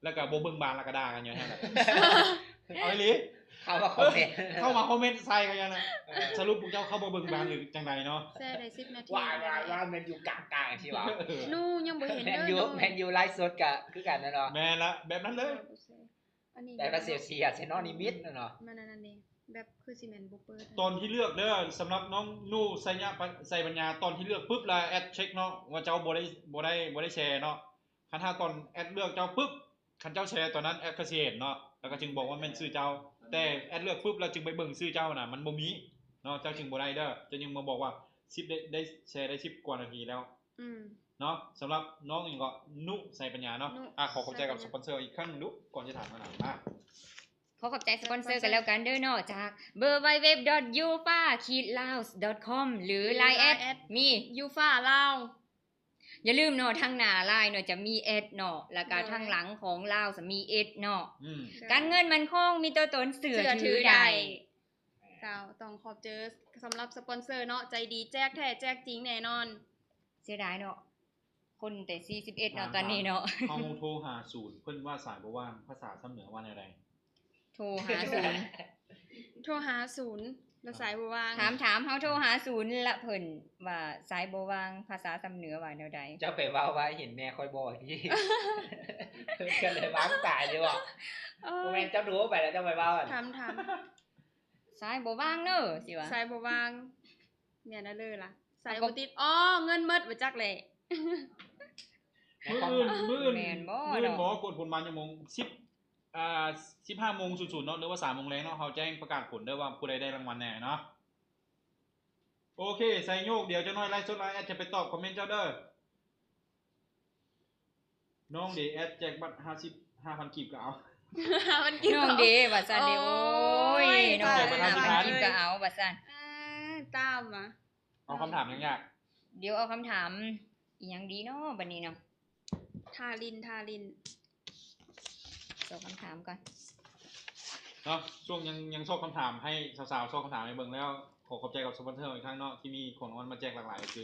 ແລ້ວກໍບໍ່ເບິ່ງບານ ແລ້ວກໍດ່າກັນຢູ່ຫັ້ນແຫຼະ ເອົາອີ່ຫຼີ ເຂົ້າມາຄອມເມັນ ເຂົ້າມາຄອມເມັນໃສ່ກັນຢູ່ຫັ້ນນະ ສະຫຼຸບພວກເຈົ້າເຂົ້າມາເບິ່ງບານ ຫຼື ຈັ່ງໃດເນາະ ແຊໄດ້ສິບນາທີ ວ່າ ວ່າ ວ່າແມນຢູກາງໆ ຊິວ່າ ໜູຍັງບໍ່ເຫັນເດີ ແມນຢູ ແມນຢູໄລຟ໌ສົດກໍຄືກັນນະເນາະ ແມ່ນລະ ແບບນັ້ນເລີຍ ອັນນີ້ ແຕ່ວ່າເສຍເສຍເນາະ ນິມິດເນາະ ມັນອັນນັ້ນເດ້ ແບບຄືຊິແມ່ນບໍ່ເປີດ. ຕອນທີ່ເລືອກເດີ ສຳລັບນ້ອງນຸ ໄຊຍະ ໄຊປັນຍາ ຕອນທີ່ເລືອກປຶບລະແອັດເຊັກເນາະ ວ່າເຈົ້າບໍ່ໄດ້ ບໍ່ໄດ້ ບໍ່ໄດ້ແຊເນາະ. ຄັນຖ້າຕອນແອັດເລືອກເຈົ້າປຶບ ຄັນເຈົ້າແຊຕອນນັ້ນ ແອັດກໍຊິເຫັນເນາະ ແລ້ວກໍຈຶ່ງບອກວ່າແມ່ນຊື່ເຈົ້າ. ແຕ່ແອັດເລືອກປຶບ ແລ້ວຈຶ່ງໄປເບິ່ງຊື່ເຈົ້ານະ ມັນບໍ່ມີເນາະ ເຈົ້າຈຶ່ງບໍ່ໄດ້ເດີ. ເຈົ້າຍັງມາບອກວ່າສິບ ໄດ້ ໄດ້ແຊໄດ້ສິບກວ່ານາທີແລ້ວ ອືມ ເນາະ. ສຳລັບນ້ອງຫຍັງເກາະ ນຸ ໄຊປັນຍາເນາະ. ອ່າ ຂໍຂອບໃຈກັບສະປອນເຊີອີກຄັ້ງໜຶ່ງດູ ກ່ອນຈະຖາມຄຳຖາມມາ. ຂໍຂອບໃຈສະປອນເຊີກັນແລ້ວກັນເດີເນາະ ຈາກ www.ufa.laos.com ຫຼື Line ແອັດ ມີ ufa Laos. ຢ່າລືມເນາະ ທາງໜ້າ Line ເນາະ ຈະມີແອັດເນາະ ແລ້ວກະ ໂດຍ ທາງຫຼັງຂອງລາວ ຈະມີເອັດເນາະ. ອືມ ການເງິນໝັ້ນຄົງ ມີຕົວຕົນເຊື່ອຖືໄດ້. ເຈົ້າ ຕ້ອງຂອບໃຈສຳລັບສະປອນເຊີເນາະ ໃຈດີ ແຈກແທ້ແຈກຈິງແນ່ນອນ. ເສຍດາຍເນາະ ຄົນແຕ່ສີ່ສິບເອັດເນາະ ຕອນນີ້ເນາະ. ເຮົາໂທຫາສູນ ເພິ່ນວ່າສາຍບໍ່ວ່າງ ພາສາຊຳເໜືອວ່າແນວໃດ? ໂທຫາສູນ ໂທຫາສູນ ລະສາຍບໍ່ວ່າງ. ຖາມ ຖາມ ເຮົາໂທຫາສູນ ລະເພິ່ນວ່າສາຍບໍ່ວ່າງ ພາສາຊຳເໜືອວ່າແນວໃດ? ເຈົ້າໄປເວົ້າວ່າເຫັນແມ່ຂ້ອຍບໍ່ຕິ ກໍເລີຍວ່າງສາຍຢູ່ບໍ? ໂອ້ຍ ບໍ່ແມ່ນເຈົ້າໂທໄປແລ້ວເຈົ້າໄປເວົ້າ ຖາມ ຖາມ ສາຍບໍ່ວ່າງເດີ ຊິວ່າ ສາຍບໍ່ວ່າງ ແມ່ນແລ້ວເລີລະ ສາຍບໍ່ຕິດ. ອໍ ເງິນໝົດ ບໍ່ຈັກແຫຼະ. ມື້ອື່ນ ມື້ອື່ນ ແມ່ນບໍ່ ມື້ອື່ນເນາະ ບໍ່ ກວດຜົນມາຈັກໂມງ? ສິບ ອ່າ ສິບຫ້າໂມງສູນສູນເນາະ ຫຼືວ່າສາມໂມງແລງເນາະ ເຮົາແຈ້ງປະກາດຜົນເດີວ່າຜູ້ໃດໄດ້ລາງວັນແດ່ເນາະ. ໂອເຄ ໃສ່ໂຍກ ດຽວຈັກໜ້ອຍໄລຟ໌ສົດ ໄລແອັດ ຈະໄປຕອບຄອມເມັນເຈົ້າເດີ. ນ້ອງເດແອັດແຈກບັດຫ້າສິບ ຫ້າພັນກີບກໍເອົາ ຫ້າພັນກີບ ນ້ອງເດວ່າຊັ້ນເດ. ໂອ້ຍ ໂອ້ຍ ນ້ອງ ຫ້າພັນກີບກໍເອົາວ່າຊັ້ນ. ອ່າ ຕາມມາ ເອົາຄຳຖາມຍາກໆ ດຽວເອົາຄຳຖາມອີ່ຫຍັງດີເນາະ ບັດນີ້ເນາະ. ທາລິນ ທາລິນ ຊອກຄຳຖາມກ່ອນເນາະ. ຊ່ວງຍັງ ຍັງຊອກຄຳຖາມໃຫ້ສາວໆ ຊອກຄຳຖາມໃຫ້ເບິ່ງແລ້ວ ຂໍຂອບໃຈກັບສະປອນເຊີອີກຄັ້ງເນາະ ທີ່ມີຂອງລາງວັນມາແຈກຫຼາກຫຼາຍ ຄື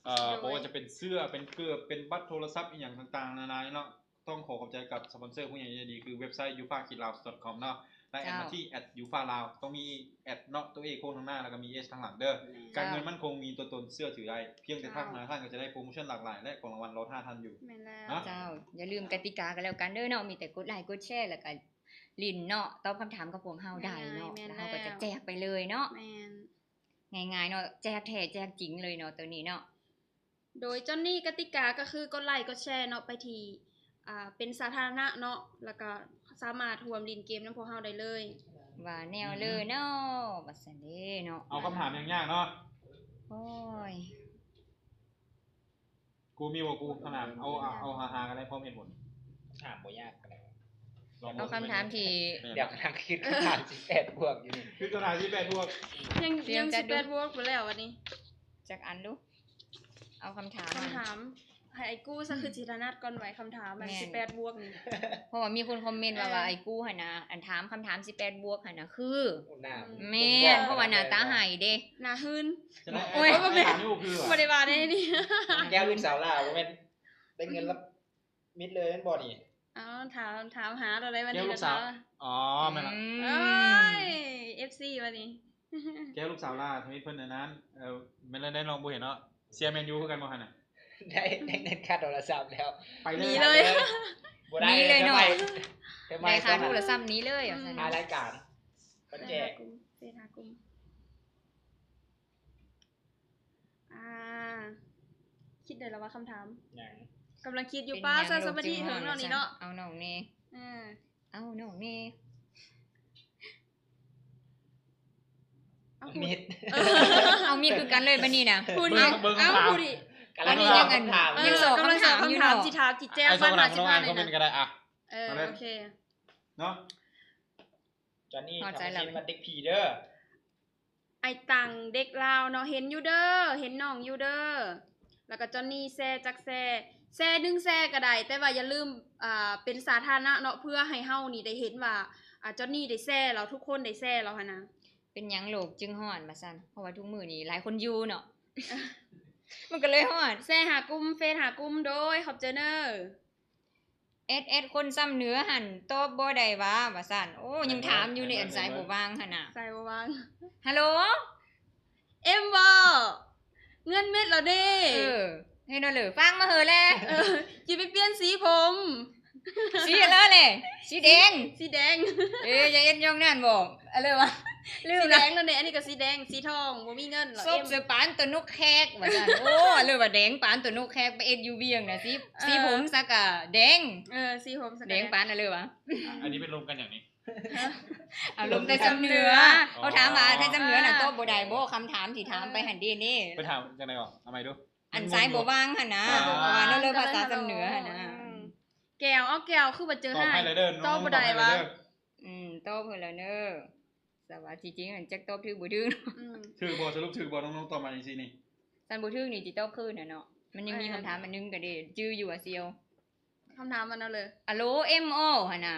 ເອີ ໂດຍ ບໍ່ວ່າຈະເປັນເສື້ອ ເປັນເກີບ ເປັນບັດໂທລະສັບ ອີ່ຫຍັງຕ່າງໆນານາເນາະ. ຕ້ອງຂໍຂອບໃຈກັບສະປອນເຊີຜູ້ໃຫຍ່ໃຈດີ ຄືເວັບໄຊ ufa laos.com ເນາະ ແລະ ເຈົ້າ ແອັດມາທີ່ ufa laos ຕ້ອງມີແອັດເນາະ ຕົວ A ໂຄ້ງທາງໜ້າ ແລ້ວກໍມີ H ທາງຫຼັງເດີ. ແມ່ນ ການເງິນໝັ້ນຄົງ ມີຕົວຕົນເຊື່ອຖືໄດ້ ພຽງແຕ່ ເຈົ້າ ທັກມາທ່ານກໍຈະໄດ້ໂປຣໂມຊັນຫຼາກຫຼາຍ ແລະ ຂອງລາງວັນລໍຖ້າທ່ານຢູ່. ແມ່ນແລ້ວ ເນາະ ເຈົ້າ. ຢ່າລືມກະຕິກາກັນແລ້ວກັນເດີເນາະ ມີແຕ່ກົດໄລກົດແຊ ແລ້ວກໍຫຼິ້ນເນາະ ຕອບຄຳຖາມກັບພວກເຮົາໄດ້ເນາະ ງ່າຍໆ ແມ່ນແລ້ວ ແລ້ວເຮົາກໍຈະແຈກໄປເລີຍເນາະ. ແມ່ນ ງ່າຍໆເນາະ ແຈກແທ້ແຈກຈິງເລີຍເນາະ ໂຕນີ້ເນາະ. ໂດຍ ຈອນນີ້ ກະຕິກາກໍຄືກົດໄລກົດແຊເນາະ ໄປທີ່ ອ່າ ເປັນສາທາລະນະເນາະ ແລ້ວກໍສາມາດຮ່ວມຫຼິ້ນເກມນຳພວກເຮົາໄດ້ເລີຍ ວ່າແນວເລີເນາະ. ອືມ ວ່າຊັ້ນເດ້ເນາະ. ເອົາຄຳຖາມຍາກໆເນາະ. ໂອ້ຍ ກູມີບໍ່ກູ? ຄຳຖາມ ເອົາ ເອົາ ເອົາຫາໆກໍໄດ້ ພ້ອມເຫດຜົນ. ຖາມບໍ່ຍາກກໍໄດ້. ລອງ ເອົາຄຳຖາມທີ່ ດຽວກຳລັງຄິດຄຳຖາມສິບແປດບວກຢູ່ນີ້ ຄືຄຳຖາມສິບແປດບວກ ຍັງ ຍັງສິບແປດບວກບໍ່ແລ້ວອັນນີ້. ຈັກອັນດູ ເອົາຄຳຖາມ ຄຳຖາມ ໃຫ້ໄອ້ກູຊະ ອືມ ຄືຊິຖະໜັດກ່ອນໄວ ຄຳຖາມ ແມ່ນ ສິບແປດບວກນີ້. ເພາະວ່າມີຄົນຄອມເມັນວ່າ ເອີ ວ່າໄອ້ກູຫັ້ນນະ ອັນຖາມຄຳຖາມສິບແປດບວກຫັ້ນນະ ຄື ແມ່ນ ເພາະວ່າໜ້າຕາໃຫ້ເດ້ ໜ້າຫື່ນ. ໂອ້ຍ ບໍ່ແມ່ນ ບໍ່ໄດ້ວ່າໃດນີ້. ແກ້ວລູກສາວຫຼ້າ ບໍ່ແມ່ນໄດ້ເງິນລະມິດເລີຍແມ່ນບໍ່ນີ້? ເອົາ ຖາມ ຖາມຫາໂຕໃດວັນນີ້ ແກ້ວລູກສາວ. ອໍ ແມ່ນລະ ອືມ ໂອ້ຍ ເອັຟຊີ ວັນນີ້. ແກ້ວລູກສາວຫຼ້າ ທຳອິດເພິ່ນອັນນັ້ນ ເອີ ແມ່ນແລ້ວ ໄດ້ນ້ອງບໍ່ເຫັນເນາະ. ເຊຍແມນຢູຄືກັນບໍ່ຫັ້ນນະ? ໄດ້ ໄດ້ເງິນຄ່າໂທລະສັບແລ້ວ ໄປເລີຍ ໜີເລີຍ ບໍ່ໄດ້ ໜີເລີຍເນາະ. ໄດ້ຄ່າໂທລະສັບໜີເລີຍ ອືມ ວ່າຊັ້ນ. ທ້າຍລາຍການ ເພິ່ນແຈກ ເຟສຫາກຸ່ມ ເຟສຫາກຸ່ມ. ອ່າ ຄິດໄດ້ແລ້ວວ່າຄຳຖາມ ຫຍັງ? ກຳລັງຄິດຢູ່ ເປັນຫຍັງ ປ້າ ຊາ ສະມາທິເຫິງເນາະນີ້ເນາະ. ເອົານ້ອງແດ່ ເອີ ເອົານ້ອງແດ່. ເອົາ ມີດ ເອີ ເອົາມີດຄືກັນເລີຍບັດນີ້ນະ. ຜູ້ນີ້ ເບິ່ງ ເອົາ ຜູ້ນີ້ ກຳລັງ ອັນນີ້ຍັງອັນ ເອີ ຍັງສອບຄຳຖາມຢູ່ເນາະ. ກຳລັງສອບຄຳຖາມ ຊິຖາມ ຊິແຈ້ງ ໄອ້ສອບ ມາ ຄຳຖາມ ມາ ຄອມເມັນກໍໄດ້. ອ່ະ ເອີ ໂອເຄ ໂອເຄເນາະ. ຈອນນີ້ ເຂົ້າໃຈແລ້ວ ທຳມະຊິດ ມັນຕິກຜີເດີ. ໄອ້ຕັງເດັກລາວເນາະ ເຫັນຢູ່ເດີ ເຫັນນ້ອງຢູ່ເດີ ແລ້ວກໍຈອນນີ້ແຊຈັກແຊ ແຊໜຶ່ງແຊກໍໄດ້ ແຕ່ວ່າຢ່າລືມ ອ່າ ເປັນສາທາລະນະເນາະ ເພື່ອໃຫ້ເຮົານີ້ໄດ້ເຫັນວ່າ ອ່າ ຈອນນີ້ໄດ້ແຊແລ້ວ ທຸກຄົນໄດ້ແຊແລ້ວຫັ້ນນະ. ເປັນຫຍັງໂລກຈຶ່ງຮ້ອນວ່າຊັ້ນ? ເພາະວ່າທຸກມື້ນີ້ຫຼາຍຄົນຢູ່ເນາະ ມັນກໍເລີຍຮ້ອນ. ແຊຫາກຸ່ມ ເຟສຫາກຸ່ມ ໂດຍ ຂອບໃຈເນີ. ແອັດ ແອັດ ຄົນຊຳເໜືອຫັ້ນຕອບບໍ່ໄດ້ຫວາ ວ່າຊັ້ນ. ໂອ້ ຍັງຖາມຢູ່ເດ້ ອັນສາຍບໍ່ວ່າງຫັ້ນນະ ສາຍບໍ່ວ່າງ. ຮັລໂຫຼ ເອັມບໍ່ ເງິນເມັດແລ້ວເດ້. ເອີ ເຫັນແລ້ວເລີ ຝາກມາເຫີແລ. ເອີ ຊິໄປປ່ຽນສີຜົມ. ສີອັນເລີແຫຼະ ສີແດງ ສີແດງ ເອີ ຢ່າເຮັດຢ່ອງນັ້ນບໍ ອັນເລີວ່າ ລືມລະ ສີແດງນັ້ນແຫຼະ ອັນນີ້ກໍສີແດງ ສີທອງ ບໍ່ມີເງິນ ສົບສະປານຕົວນົກແຄກ ວ່າຊັ້ນ. ໂອ້ ອັນເລີວ່າແດງປານຕົວນົກແຄກ ໄປເຮັດຢູ່ວຽງນະ ສີ ເອີ ສີຜົມສະກະແດງ ເອີ ສີຜົມສະກະແດງ ແດງປານອັນເລີວ່າ. ອັນນີ້ເປັນລົມກັນຫຍັງນີ້? ອາລົມໃຕ້ຊຳເໜືອ ອໍ ເຂົາຖາມວ່າໃຕ້ຊຳເໜືອນະ ອໍ ຕອບບໍ່ໄດ້ບໍ ຄຳຖາມທີ່ຖາມໄປຫັ້ນເດ ເອີ ເນ ເພິ່ນຖາມຈັ່ງໃດກໍເອົາໃໝ່ດູ. ອັນຊາຍບໍ່ວ່າງຫັ້ນນະ ອ່າ ເວົ້ານຳເລື່ອງພາສາຊຳເໜືອຫັ້ນນະ. ອືມ ແກ້ວ ເອົາແກ້ວ ຄືວ່າເຈີໃຫ້ ຕອບບໍ່ໄດ້ຫວາ? ອືມ ຕອບເພິ່ນແລ້ວເນີ ແຕ່ວ່າທີ່ຈິງຫັ້ນຈັກຕອບຖືກບໍ່ຖືກ. ອືມ ຖືກບໍ່? ສະຫຼຸບຖືກບໍ່? ນ້ອງໆຕອບມາຈັ່ງຊີ້ນີ້ ຄັນບໍ່ຖືກນີ້ຊິຕອບຄືນຫັ້ນເນາະ ມັນຍັງມີຄຳຖາມອັນໜຶ່ງກໍເດ້ ຈື່ຢູ່ວ່າຊິເອົາ ຄຳຖາມມັນເອົາເລີຍ ອາໂລເອັມໂອຫັ້ນນະ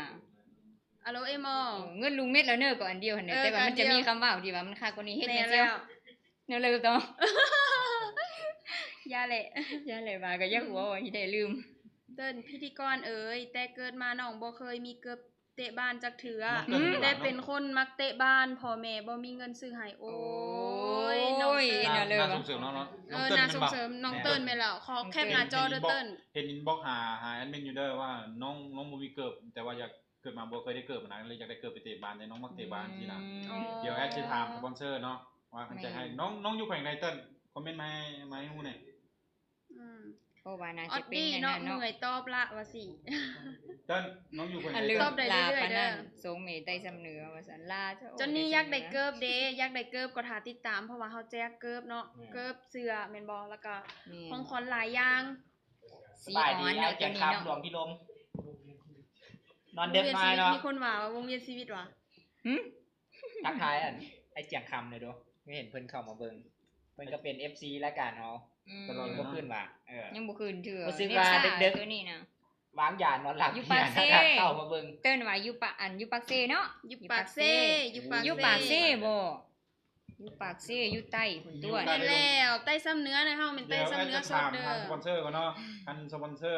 ອາໂລເອັມໂອ ເອີ ເງິນລຸງເມັດແລ້ວເນີ ກໍອັນດຽວຫັ້ນເດີ ເອີ ແຕ່ວ່າມັນຈະມີຄຳເວົ້າທີ່ວ່າມັນຄັກກວ່ານີ້ ເຮັດແນວ ແມ່ນແລ້ວ ແນວເລີບຕໍ່ ຢ່າແຫຼະ ຢ່າແຫຼະວ່າກໍຢາກເວົ້າ ຊິໄດ້ລືມ. ເຕີນ ພິທີກອນເອີຍ ແຕ່ເກີດມານ້ອງບໍ່ເຄີຍມີເກີບເຕະບານຈັກເທື່ອ ແຕ່ເປັນຄົນມັກເຕະບານ ພໍ່ແມ່ບໍ່ມີເງິນຊື້ໃຫ້. ໂອ້ຍ ໂອ້ຍ ນ້ອງເຕີນ ໜ້າສົ່ງເສີມເນາະ ເອີ ໜ້າສົ່ງເສີມ ນ້ອງເຕີນແມ່ນແລ້ວ ຂໍແຄປໜ້າຈໍເດີເຕີນ ເຫັນອິນບັອກຫາ ຫາແອດມິນຢູ່ເດີວ່ານ້ອງ ນ້ອງບໍ່ມີເກີບ ແຕ່ວ່າຢາກ ເກີດມາບໍ່ເຄີຍໄດ້ເກີບນະ ເລີຍຢາກໄດ້ເກີບໄປເຕະບານ ແຕ່ນ້ອງມັກເຕະບານຊີ້ນະ. ອືມ ດຽວແອດຊິຖາມສະປອນເຊີເນາະ ວ່າເພິ່ນຈະໃຫ້ ແມ່ນ ນ້ອງ ນ້ອງຢູ່ແຂວງໃດເຕີນ? ຄອມເມັນມາໃຫ້ ມາໃຫ້ຮູ້ແດ່. ອືມ ເພາະວ່າໜ້າຈະເປັນ ອອດດີເນາະ ເມື່ອຍຕອບລະວ່າຊິ ເຕີນ ນ້ອງຢູ່ແຂວງໃດເຕີນ? ຕອບໄດ້ເລື້ອຍໆເດີ ສົ່ງເມໄຕ້ຊຳເໜືອວ່າຊັ້ນ ລາ ຈອນນີ້ຢາກໄດ້ເກີບເດ້ ຢາກໄດ້ເກີບກໍຖ້າຕິດຕາມ ເພາະວ່າເຮົາແຈກເກີບເນາະ ເກີບເສື້ອແມ່ນບໍ່ ແລ້ວກໍຂອງຂວັນຫຼາຍຢ່າງ. ສະບາຍດີ ອ້າຍແຈງຄຳ ດວງພິລົມ ນອນເດິກມາເນາະ ມີຄົນວ່າວ່າວົງວຽນຊີວິດຫວາ? ຫື? ທັກທາຍອັນ ອ້າຍແຈງຄຳແດ່ດູ ເຫັນເພິ່ນເຂົ້າມາເບິ່ງ ເພິ່ນກໍເປັນເອັຟຊີລາຍການເຮົາ ອືມ ຍັງບໍ່ຄືນຫວາ? ເອີ ຍັງບໍ່ຄືນເທື່ອ ຮູ້ສຶກວ່າເດັກໆ ວາງຢານອນຫຼັບ ຢູ່ປາກເຊ ເຂົ້າມາເບິ່ງ ເອີ້ນວ່າຢູ່ປາກ ອັນ ຢູ່ປາກເຊເນາະ ຢູ່ປາກເຊ ຢູ່ປາກເຊ ຢູ່ປາກເຊບໍ? ຢູ່ປາກເຊ ຢູ່ໃຕ້ພຸ້ນຕົວະ ແມ່ນແລ້ວ ໃຕ້ຊຳເໜືອນະ ເຮົາແມ່ນໃຕ້ຊຳເໜືອສົດເດີ. ດຽວແອດຈະຖາມທາງສະປອນເຊີກ່ອນເນາະ ຄັນສະປອນເຊີ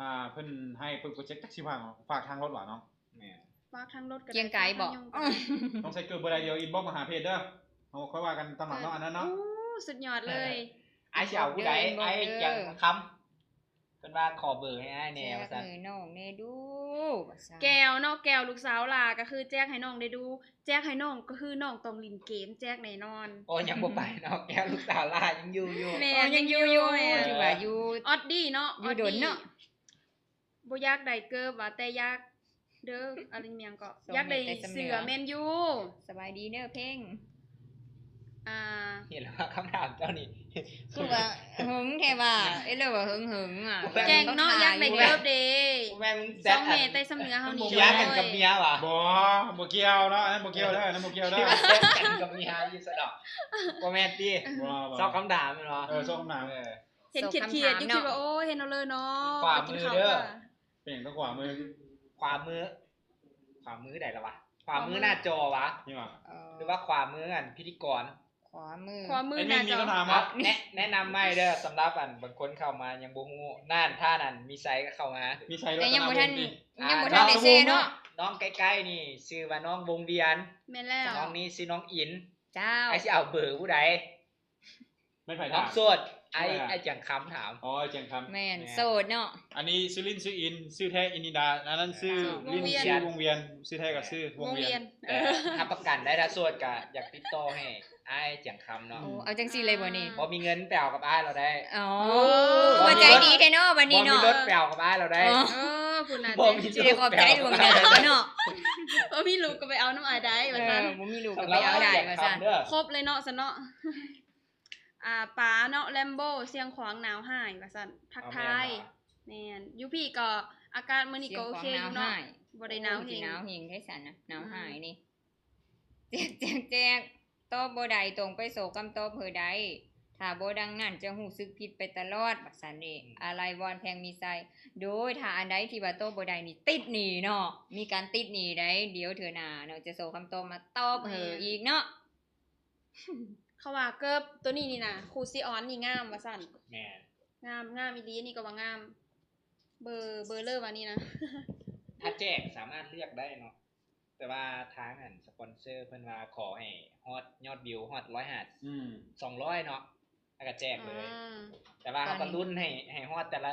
ອ່າ ເພິ່ນໃຫ້ເປີດໂປຣເຈັກຈັກຊິວາງ ຝາກທາງລົດຫວາເນາະ? ແມ່ນ ຝາກທາງລົດກໍໄດ້ ກຽງໄກບໍ? ຕ້ອງໃສ່ເກີບບໍ່ໄດ້ ດຽວອິນບັອກມາຫາເພຈເດີ ເຮົາຄ່ອຍວ່າກັນຕາມຫຼັງເນາະ ອັນນັ້ນເນາະ. ໂອ້ ສຸດຍອດເລີຍ ອ້າຍຊິເອົາຜູ້ໃດ? ອ້າຍແຈງຄຳ ເພິ່ນວ່າຂໍເບີໃຫ້ອ້າຍແດ່ວ່າຊັ້ນ ໃຫ້ນ້ອງແດ່ດູວ່າຊັ້ນ ແກ້ວເນາະ ແກ້ວລູກສາວຫຼ້າກໍຄືແຈກໃຫ້ນ້ອງແດ່ດູ ແຈກໃຫ້ນ້ອງກໍຄືນ້ອງຕ້ອງຫຼິ້ນເກມແຈກແນ່ນອນ. ໂອ້ ຍັງບໍ່ໄປເນາະ ແກ້ວລູກສາວຫຼ້າຍັງຢູ່ຢູ່ ແມ່ນ ຍັງຢູ່ຢູ່ ຖືວ່າຢູ່ ອອດດີເນາະ ຢູ່ດົນເນາະ ບໍ່ຢາກໄດ້ເກີບວ່າ ແຕ່ຢາກ ເດີ ອາລິນຫຍັງເກາະ ຢາກໄດ້ເສື້ອແມນຢູ. ສະບາຍດີເນີເພັງ ອ່າ ເຫັນແລ້ວວ່າຄຳຖາມເຈົ້ານີ້ ຄືວ່າເຫິງແທ້ວ່າ ເອີ ເລີວ່າເຫິງໆ ອ່ະ ແກງເນາະ ຢາກໄດ້ເກີບເດ້ ແມ່ນ ສອງແມ່ໃຕ້ຊຳເໜືອເຮົານີ້ ເມຍກັນກັບເມຍຫວາ? ບໍ່ ບໍ່ກ່ຽວເນາະ ອັນນັ້ນບໍ່ກ່ຽວເດີ ອັນນັ້ນບໍ່ກ່ຽວເດີ ແຊດກັນກັບເມຍຢູ່ຊະດອກ ບໍ່ແມ່ນຕິ? ບໍ່ ບໍ່ ຊອກຄຳຖາມແມ່ນບໍ່? ເອີ ຊອກຄຳຖາມ ເອີ ເຫັນຄຽດໆຢູ່ ຄິດວ່າ ໂອ້ຍ ເຫັນເອົາເລີຍເນາະ ຂວາມືເດີ ເປັນຫຍັງຕ້ອງຂວາມື? ຂວາມື ຂວາມືໃດລະວະ? ຂວາມືໜ້າຈໍຫວາ? ນີ້ຫວາ? ເອີ ຫຼືວ່າຂວາມືອັນພິທີກອນ? ຂວາມື ຂວາມືໜ້າຈໍ ແອດມິນມີຄຳຖາມບໍ່? ແນະ ແນະນຳໃໝ່ເດີ ສຳລັບອັນບາງຄົນເຂົ້າມາຍັງບໍ່ຮູ້ ນັ້ນ ຖ້ານັ້ນມີໄຊກໍເຂົ້າມາ ມີໄຊ ແຕ່ຍັງບໍ່ທັນ ຍັງບໍ່ທັນໄດ້ແຊເນາະ ນ້ອງໃກ້ໆນີ້ຊື່ວ່ານ້ອງວົງວຽນ ແມ່ນແລ້ວ ນ້ອງນີ້ຊື່ນ້ອງອິນ ເຈົ້າ ອ້າຍຊິເອົາເບີຜູ້ໃດ? ແມ່ນໃຜຖາມ? ນ້ອງໂສດ ອ້າຍ ອ້າຍແຈງຄຳຖາມ ອໍ ອ້າຍແຈງຄຳ ແມ່ນ ແມ່ນ ໂສດເນາະ ອັນນີ້ຊື່ຫຼິ້ນຊື່ອິນ ຊື່ແທ້ອິນນິດາ ອັນນັ້ນຊື່ ອ່າ ຫຼິ້ນຊື່ວົງວຽນ ຊື່ວົງວຽນ ຊື່ແທ້ກໍຊື່ວົງວຽນ ວົງວຽນ ເອີ ຮັບປະກັນໄດ້ ຖ້າໂສດກໍຢາກຕິດຕໍ່ໃຫ້ອ້າຍແຈງຄຳເນາະ ໂອ້ ເອົາຈັ່ງຊີ້ເລີຍບໍ່ນີ້ ບໍ່ມີເງິນໄປເອົາກັບອ້າຍລາວໄດ້ ອໍ ໂອ້ ວ່າໃຈດີແທ້ເນາະ ບັດນີ້ເນາະ ບໍ່ມີລົດໄປເອົາກັບອ້າຍລາວໄດ້ ອໍ ພຸ້ນນະ ບໍ່ມີ ຊິໄດ້ຂອບໃຈລ່ວງໜ້າເນາະ ບໍ່ມີລູກກໍໄປເອົານຳອ້າຍໄດ້ວ່າຊັ້ນ ເອີ ບໍ່ມີລູກກໍໄປເອົາໄດ້ວ່າຊັ້ນ ຄົບເລີຍເນາະ ຊັ້ນເນາະ. ອ່າ ປາເນາະ ແລມໂບ ຊຽງຂວາງໜາວຮ້າຍວ່າຊັ້ນ ທັກທາຍ ແມ່ນ ຢູ່ພີ້ກໍອາກາດມື້ນີ້ກໍໂອເຄຢູ່ເນາະ ບໍ່ໄດ້ໜາວແຮງ ໜາວແຮງແທ້ຊັ້ນນະ ໜາວຮ້າຍນີ້ ແຈກ ແຈກ ແຈກ ຕອບບໍ່ໄດ້ ຕ້ອງໄປຊອກຄຳຕອບເຮີໄດ້ ຖ້າບໍ່ດັ່ງນັ້ນຈະຮູ້ສຶກຜິດໄປຕະຫຼອດ ວ່າຊັ້ນເດ ອາໄລວອນ ແພງມີໄຊ ໂດຍ ຖ້າອັນໃດທີ່ວ່າຕອບບໍ່ໄດ້ນີ້ ຕິດໜີ້ເນາະ ມີການຕິດໜີ້ໄດ໋ ດຽວເທື່ອໜ້າເນາະ ຈະຊອກຄຳຕອບມາຕອບເຮີອີກເນາະ. ເຂົາວ່າເກີບໂຕນີ້ນີ້ນະ ຄູ່ຊີອອນນີ້ງາມວ່າຊັ້ນ ແມ່ນ ງາມ ງາມອີ່ຫຼີ ອັນນີ້ກໍວ່າງາມ ເບີ ເບີເລີວ່ານີ້ນະ ຖ້າແຈກສາມາດເລືອກໄດ້ເນາະ ແຕ່ວ່າທາງອັນສະປອນເຊີເພິ່ນວ່າຂໍໃຫ້ຮອດຍອດວິວຮອດຮ້ອຍຫ້າ ອືມ ສອງຮ້ອຍເນາະ ແລ້ວກໍແຈກເລີຍ ອືມ ແຕ່ວ່າເຮົາກໍລຸ້ນໃຫ້ ໃຫ້ຮອດແຕ່ລະ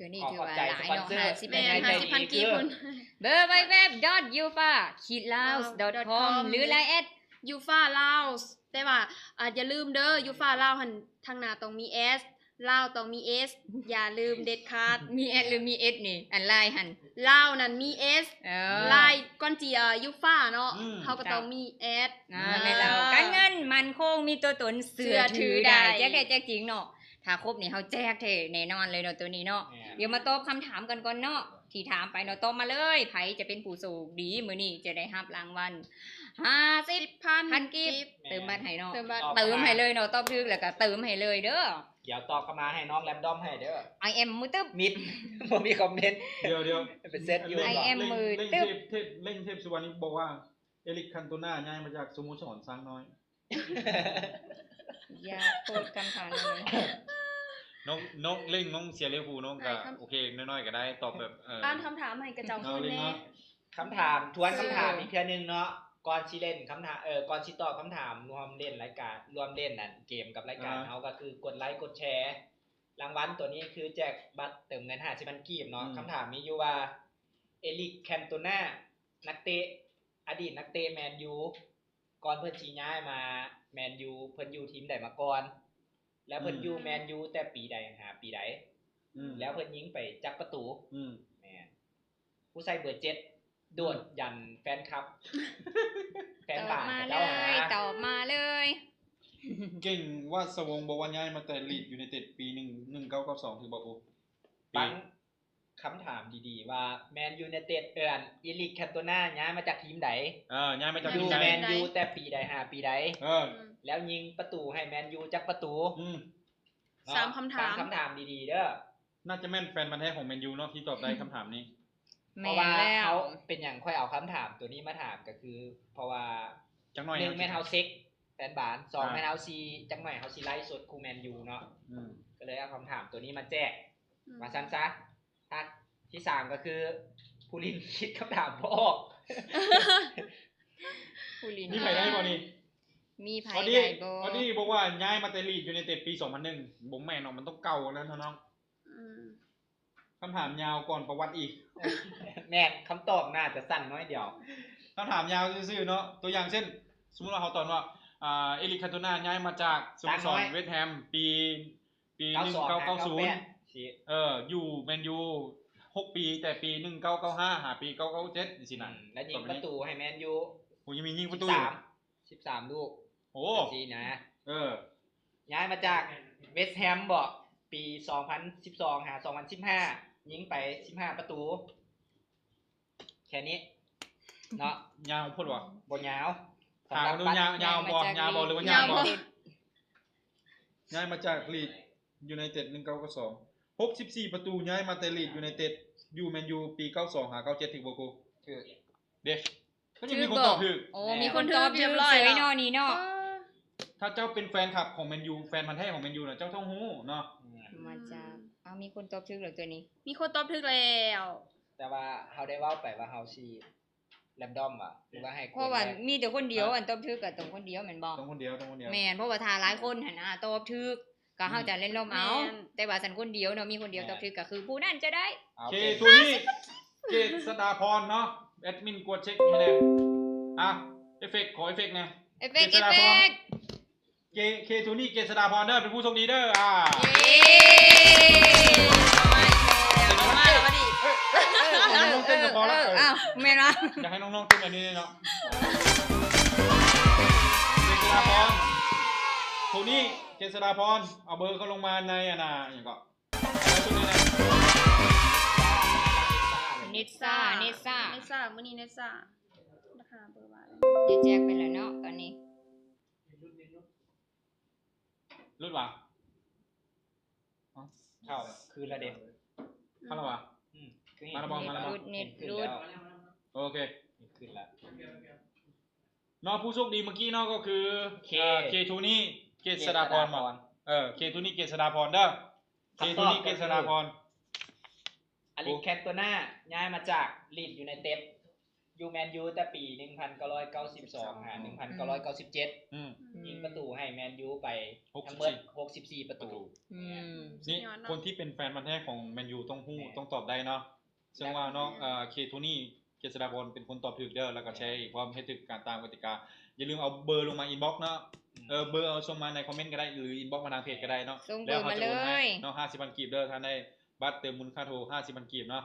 ຕົວນີ້ຖືວ່າຫຼາຍເນາະ ຫ້າສິບພັນກີບ ແມ່ນ ຫ້າສິບພັນກີບພຸ້ນ ເວີ ດັບເບິນຢູ ຢູຟາ ຂີດ ລາວ ດອດ ຄອມ ຫຼື ລາຍແອັດ ຢູຟາ ລາວ ແຕ່ວ່າ ອ່າ ຢ່າລືມເດີ ຢູຟາ ລາວຫັ້ນ ທາງໜ້າຕ້ອງມີ S ລາວຕ້ອງມີ S ຢ່າລືມເດັດຂາດ ມີ S ຫຼື ມີ S ນີ້ ອັນລາຍຫັ້ນ ລາວນັ້ນມີ S ເອີ ລາຍກ່ອນຊິ ອ່າ ຢູຟາເນາະ ອືມ ເຮົາກໍຕ້ອງມີ S ອ່າ ແມ່ນແລ້ວ ການເງິນໝັ້ນຄົງ ມີຕົວຕົນເຊື່ອຖືໄດ້ ເຊື່ອຖືໄດ້ ແຈກແທ້ແຈກຈິງເນາະ ຖ້າຄົບນີ້ເຮົາແຈກແທ້ແນ່ນອນເລີຍເນາະ ຕົວນີ້ເນາະ ແມ່ນ ດຽວມາຕອບຄຳຖາມກັນກ່ອນເນາະ ທີ່ຖາມໄປເນາະ ຕອບມາເລີຍ ໃຜຈະເປັນຜູ້ໂຊກດີມື້ນີ້ຈະໄດ້ຮັບລາງວັນ ຫ້າສິບພັນ ພັນກີບ ແມ່ນ ເຕີມບັດໃຫ້ເນາະ ເຕີມບັດ ເຕີມໃຫ້ເລີຍເນາະ ຕອບຖືກແລ້ວກໍເຕີມໃຫ້ເລີຍເດີ ດຽວຕອບເຂົ້າມາໃຫ້ນ້ອງແຣນດອມໃຫ້ເດີ I am ມືຕຶບ ມິດ ບໍ່ມີຄອມເມັນ ດຽວໆ ເປັນເຊັດຢູ່ I am ມືຕຶບ ເລັ່ງເທບ ເລັ່ງເທບ ເລັ່ງເທບ ເທບສຸວັນນີ້ບອກວ່າ ເອລິກ ຄັນໂຕນາ ຍ້າຍມາຈາກສະໂມສອນຊ້າງນ້ອຍ ຢ່າໂພດຄຳຖາມນັ້ນເລີຍ ນ້ອງ ນ້ອງເລັ່ງ ນ້ອງເຊຍລິເວີພູລ ນ້ອງກໍ ໂອເຄ ນ້ອຍໆກໍໄດ້ ຕອບແບບ ເອີ ອ່ານຄຳຖາມໃຫ້ຂະເຈົ້າຄືນແນ່ ຄຳຖາມ ທວນຄຳຖາມອີກເທື່ອໜຶ່ງເນາະ ກ່ອນຊິເລ່ນຄຳຖາມ ເອີ ກ່ອນຊິຕອບຄຳຖາມ ຮ່ວມເລ່ນລາຍການ ຮ່ວມເລ່ນອັນເກມກັບລາຍການເຮົາ ກໍຄືກົດໄລກົດແຊ ລາງວັນຕົວນີ້ຄືແຈກບັດເຕີມເງິນຫ້າສິບພັນກີບເນາະ ຄຳຖາມມີຢູ່ວ່າ ເອລິກ ແຄນໂຕນາ ນັກເຕະ ອະດີດນັກເຕະແມນຢູ ກ່ອນເພິ່ນຊິຍ້າຍມາແມນຢູ ເພິ່ນຢູ່ທີມໃດມາກ່ອນ ແລ້ວເພິ່ນຢູ່ແມນຢູແຕ່ປີໃດຫາປີໃດ ອືມ ແລ້ວເພິ່ນຍິງໄປຈັກປະຕູ ອືມ ແມ່ນ ຜູ້ໃສ່ເບີເຈັດ ໂດດຢັນແຟນຄລັບ ແຟນບານຂະເຈົ້າຫັ້ນນະ ຕອບມາເລີຍ ຕອບມາເລີຍ ເກັ່ງ ວາດສະວົງ ບອກວ່າຍ້າຍມາແຕ່ລີດຢູໄນເຕັດປີໜຶ່ງ ໜຶ່ງເກົ້າເກົ້າສອງ ຖືກບໍ່? ຟັງ ຄຳຖາມດີໆ ວ່າແມນຢູໄນເຕັດ ເອີ ເອລິກ ແຄນໂຕນາ ຍ້າຍມາຈາກທີມໃດ? ເອີ ຍ້າຍມາຈາກທີມໃດ? ຢູ່ແມນຢູແຕ່ປີໃດຫາປີໃດ? ເອີ ອືມ ແລ້ວຍິງປະຕູໃຫ້ແມນຢູຈັກປະຕູ? ອືມ ເນາະ ສາມຄຳຖາມ ຟັງຄຳຖາມດີໆ ເດີ ໜ້າຈະແມ່ນແຟນພັນແທ້ຂອງແມນຢູເນາະ ທີ່ຕອບໄດ້ຄຳຖາມນີ້ ແມ່ນແລ້ວ ເພາະວ່າເຮົາ ເປັນຫຍັງຂ້ອຍເອົາຄຳຖາມຕົວນີ້ມາຖາມ ກໍຄື ເພາະວ່າ ຈັກໜ້ອຍ ໜຶ່ງ ເຮົາ ແມ່ນເຮົາເຊັກແຟນບານ ສອງ ອ່າ ແມ່ນເຮົາຊິ ຈັກໜ້ອຍເຮົາຊິໄລຟ໌ສົດຄູ່ແມນຢູເນາະ ອືມ ກໍເລີຍເອົາຄຳຖາມຕົວນີ້ມາແຈກ ອືມ ວ່າຊັ້ນຊະ ທັກທີສາມກໍຄື ຜູ້ຫຼິ້ນຄິດຄຳຖາມບໍ່ອອກ ຜູ້ຫຼິ້ນ ມີໃຜໄດ້ບໍ່ນີ້? ມີໃຜໄດ້ບໍ່? ອອດດີ້ ອອດດີ້ບອກວ່າຍ້າຍມາແຕ່ລີດຢູໄນເຕັດປີສອງພັນໜຶ່ງ ບໍ່ແມ່ນເນາະ ມັນຕ້ອງເກົ່າກວ່ານັ້ນເນາະ ອືມ ຄຳຖາມຍາວກ່ອນປະຫວັດອີກ ແມ່ນ ຄຳຕອບໜ້າຈະສັ້ນໜ້ອຍດຽວ ຄຳຖາມຍາວຊື່ໆ ເນາະ ຕົວຢ່າງເຊັ່ນ ສົມມຸດວ່າເຮົາຕອນວ່າ ອ່າ ເອລິກ ຄັນໂຕນາ ຍ້າຍມາຈາກສະໂມສອນເວສແຮມປີ ປີໜຶ່ງເກົ້າເກົ້າສູນ ເອີ ຢູ່ແມນຢູຫົກປີ ແຕ່ປີໜຶ່ງເກົ້າເກົ້າຫ້າ ຫາປີເກົ້າເກົ້າເຈັດ ຈັ່ງຊີ້ນະ ອືມ ແລ້ວຍິງປະຕູໃຫ້ແມນຢູ ໂອ້ ຍັງມີຍິງປະຕູ ສິບສາມ ສິບສາມລູກ ໂອ້ ຈັ່ງຊີ້ນະ ເອີ ຍ້າຍມາຈາກເວສແຮມບໍ ປີສອງພັນສິບສອງ ຫາ ສອງພັນສິບຫ້າ ຍິງໄປສິບຫ້າປະຕູ ແຄ່ນີ້ເນາະ ຍາວໂພດຫວາ? ບໍ່ຍາວ ຖາມເບິ່ງດູ ຍາວ ຍາວບໍ່? ຍາວບໍ່ ຫຼືວ່າຍາວບໍ່? ຍ້າຍມາຈາກລີດຢູໄນເຕັດ ໜຶ່ງເກົ້າເກົ້າສອງ ຫົກສິບສີ່ປະຕູ ຍ້າຍມາແຕ່ລີດຢູໄນເຕັດ ຢູ່ແມນຢູປີເກົ້າສອງຫາເກົ້າເຈັດ ຖືກບໍ່ຄູ? ຖືກ ເດ້ ກໍຍັງມີຄົນຕອບຖືກ ໂອ້ ມີຄົນຕອບຖືກເລີຍເນາະ ນີ້ເນາະ ຖ້າເຈົ້າເປັນແຟນຄລັບຂອງແມນຢູ ແຟນພັນແທ້ຂອງແມນຢູນະ ເຈົ້າຕ້ອງຮູ້ເນາະ ມາຈາກ ເອົາ ມີຄົນຕອບຖືກແລ້ວຕົວນີ້ ມີຄົນຕອບຖືກແລ້ວ ແຕ່ວ່າເຮົາໄດ້ເວົ້າໄປວ່າເຮົາຊິ ແຣນດອມຫວາ ຫຼືວ່າໃຫ້ ເພາະວ່າມີແຕ່ຄົນດຽວ ອັນຕອບຖືກກໍຕ້ອງຄົນດຽວແມ່ນບໍ່? ຕ້ອງຄົນດຽວ ຕ້ອງຄົນດຽວ ແມ່ນ ເພາະວ່າຖ້າຫຼາຍຄົນຫັ້ນນະຕອບຖືກ ກໍເຮົາຈະແຣນດອມເອົາ ແຕ່ວ່າຊັ້ນຄົນດຽວເນາະ ມີຄົນດຽວຕອບຖືກ ກໍຄືຜູ້ນັ້ນຈະໄດ້ ເຄໂທນີ້ ເກດສະດາພອນເນາະ ແອດມິນກວດເຊັກໃຫ້ແດ່ ອ່ະ ເອຟເຟັກ ຂໍເອຟເຟັກແດ່ ເອຟເຟັກ ເອຟເຟັກ ເຄໂທນີ້ ເກດສະດາພອນເດີ ເປັນຜູ້ໂຊກດີເດີ ອ່າ ເຢ້ ເອີ ເອີ ເອີ ເອີ ນ້ອງໆເຕັ້ນກໍພໍລະ ເອີ ອ້າວ ແມ່ນວະ ຢາກໃຫ້ນ້ອງໆເຕັ້ນແບບນີ້ເນາະ ເກດສະດາພອນ ໂທນີ້ ເກດສະດາພອນ ເອົາເບີເຂົາລົງມາໃນອັນນ່າ ອີ່ຫຍັງເກາະ ເນັດຊ້າ ເນັດຊ້າ ເນັດຊ້າ ມື້ນີ້ເນັດຊ້າ ລາຄາເບີວ່າ ເດແຈກໄປແລ້ວເນາະ ຕອນນີ້ ຫຼຸດຫວາ? ເຂົ້າຄືນລະເດ ເຂົ້າລະຫວາ? ອືມ ມາລະບໍ່? ມາລະບໍ່? ເນັດຫຼຸດ ໂອເຄ ຂຶ້ນລະ ເນາະ ຜູ້ໂຊກດີເມື່ອກີ້ເນາະ ກໍຄື ເຄ ເອີ ເຄໂທນີ້ ເກດສະດາພອນ ເອີ ເຄໂທນີ້ ເກດສະດາພອນເດີ ເຄໂທນີ້ ເກດສະດາພອນ ອາລິກ ແຄນໂຕນາ ຍ້າຍມາຈາກລີດຢູໄນເຕັດ ຢູ່ແມນຢູແຕ່ປີໜຶ່ງພັນເກົ້າຮ້ອຍເກົ້າສິບສອງຫາໜຶ່ງພັນເກົ້າຮ້ອຍເກົ້າສິບເຈັດ ອືມ ອືມ ຍິງປະຕູໃຫ້ແມນຢູໄປທັງໝົດຫົກສິບສີ່ປະຕູ ປະຕູ ອືມ ນີ້ ສຸດຍອດເນາະ ຄົນທີ່ເປັນແຟນພັນແທ້ຂອງແມນຢູຕ້ອງຮູ້ ຕ້ອງຕອບໄດ້ເນາະ ເຊິ່ງວ່າເນາະ ເອີ ເຄໂທນີ ເຈສະດາພອນ ເປັນຄົນຕອບຖືກເດີ ແລ້ວກໍແຊອີກ ພ້ອມເຮັດຖືກການຕາມກະຕິກາ. ຢ່າລືມເອົາເບີລົງມາອິນບັອກເນາະ ເອີ ເບີເອົາສົ່ງມາໃນຄອມເມັນກໍໄດ້ ຫຼື ອິນບັອກມາທາງເພຈກໍໄດ້ເນາະ ສົ່ງເບີມາເລີຍເນາະ ຫ້າສິບພັນກີບເດີ ທ່ານໄດ້ບັດເຕີມມູນຄ່າໂທ ຫ້າສິບພັນກີບເນາະ.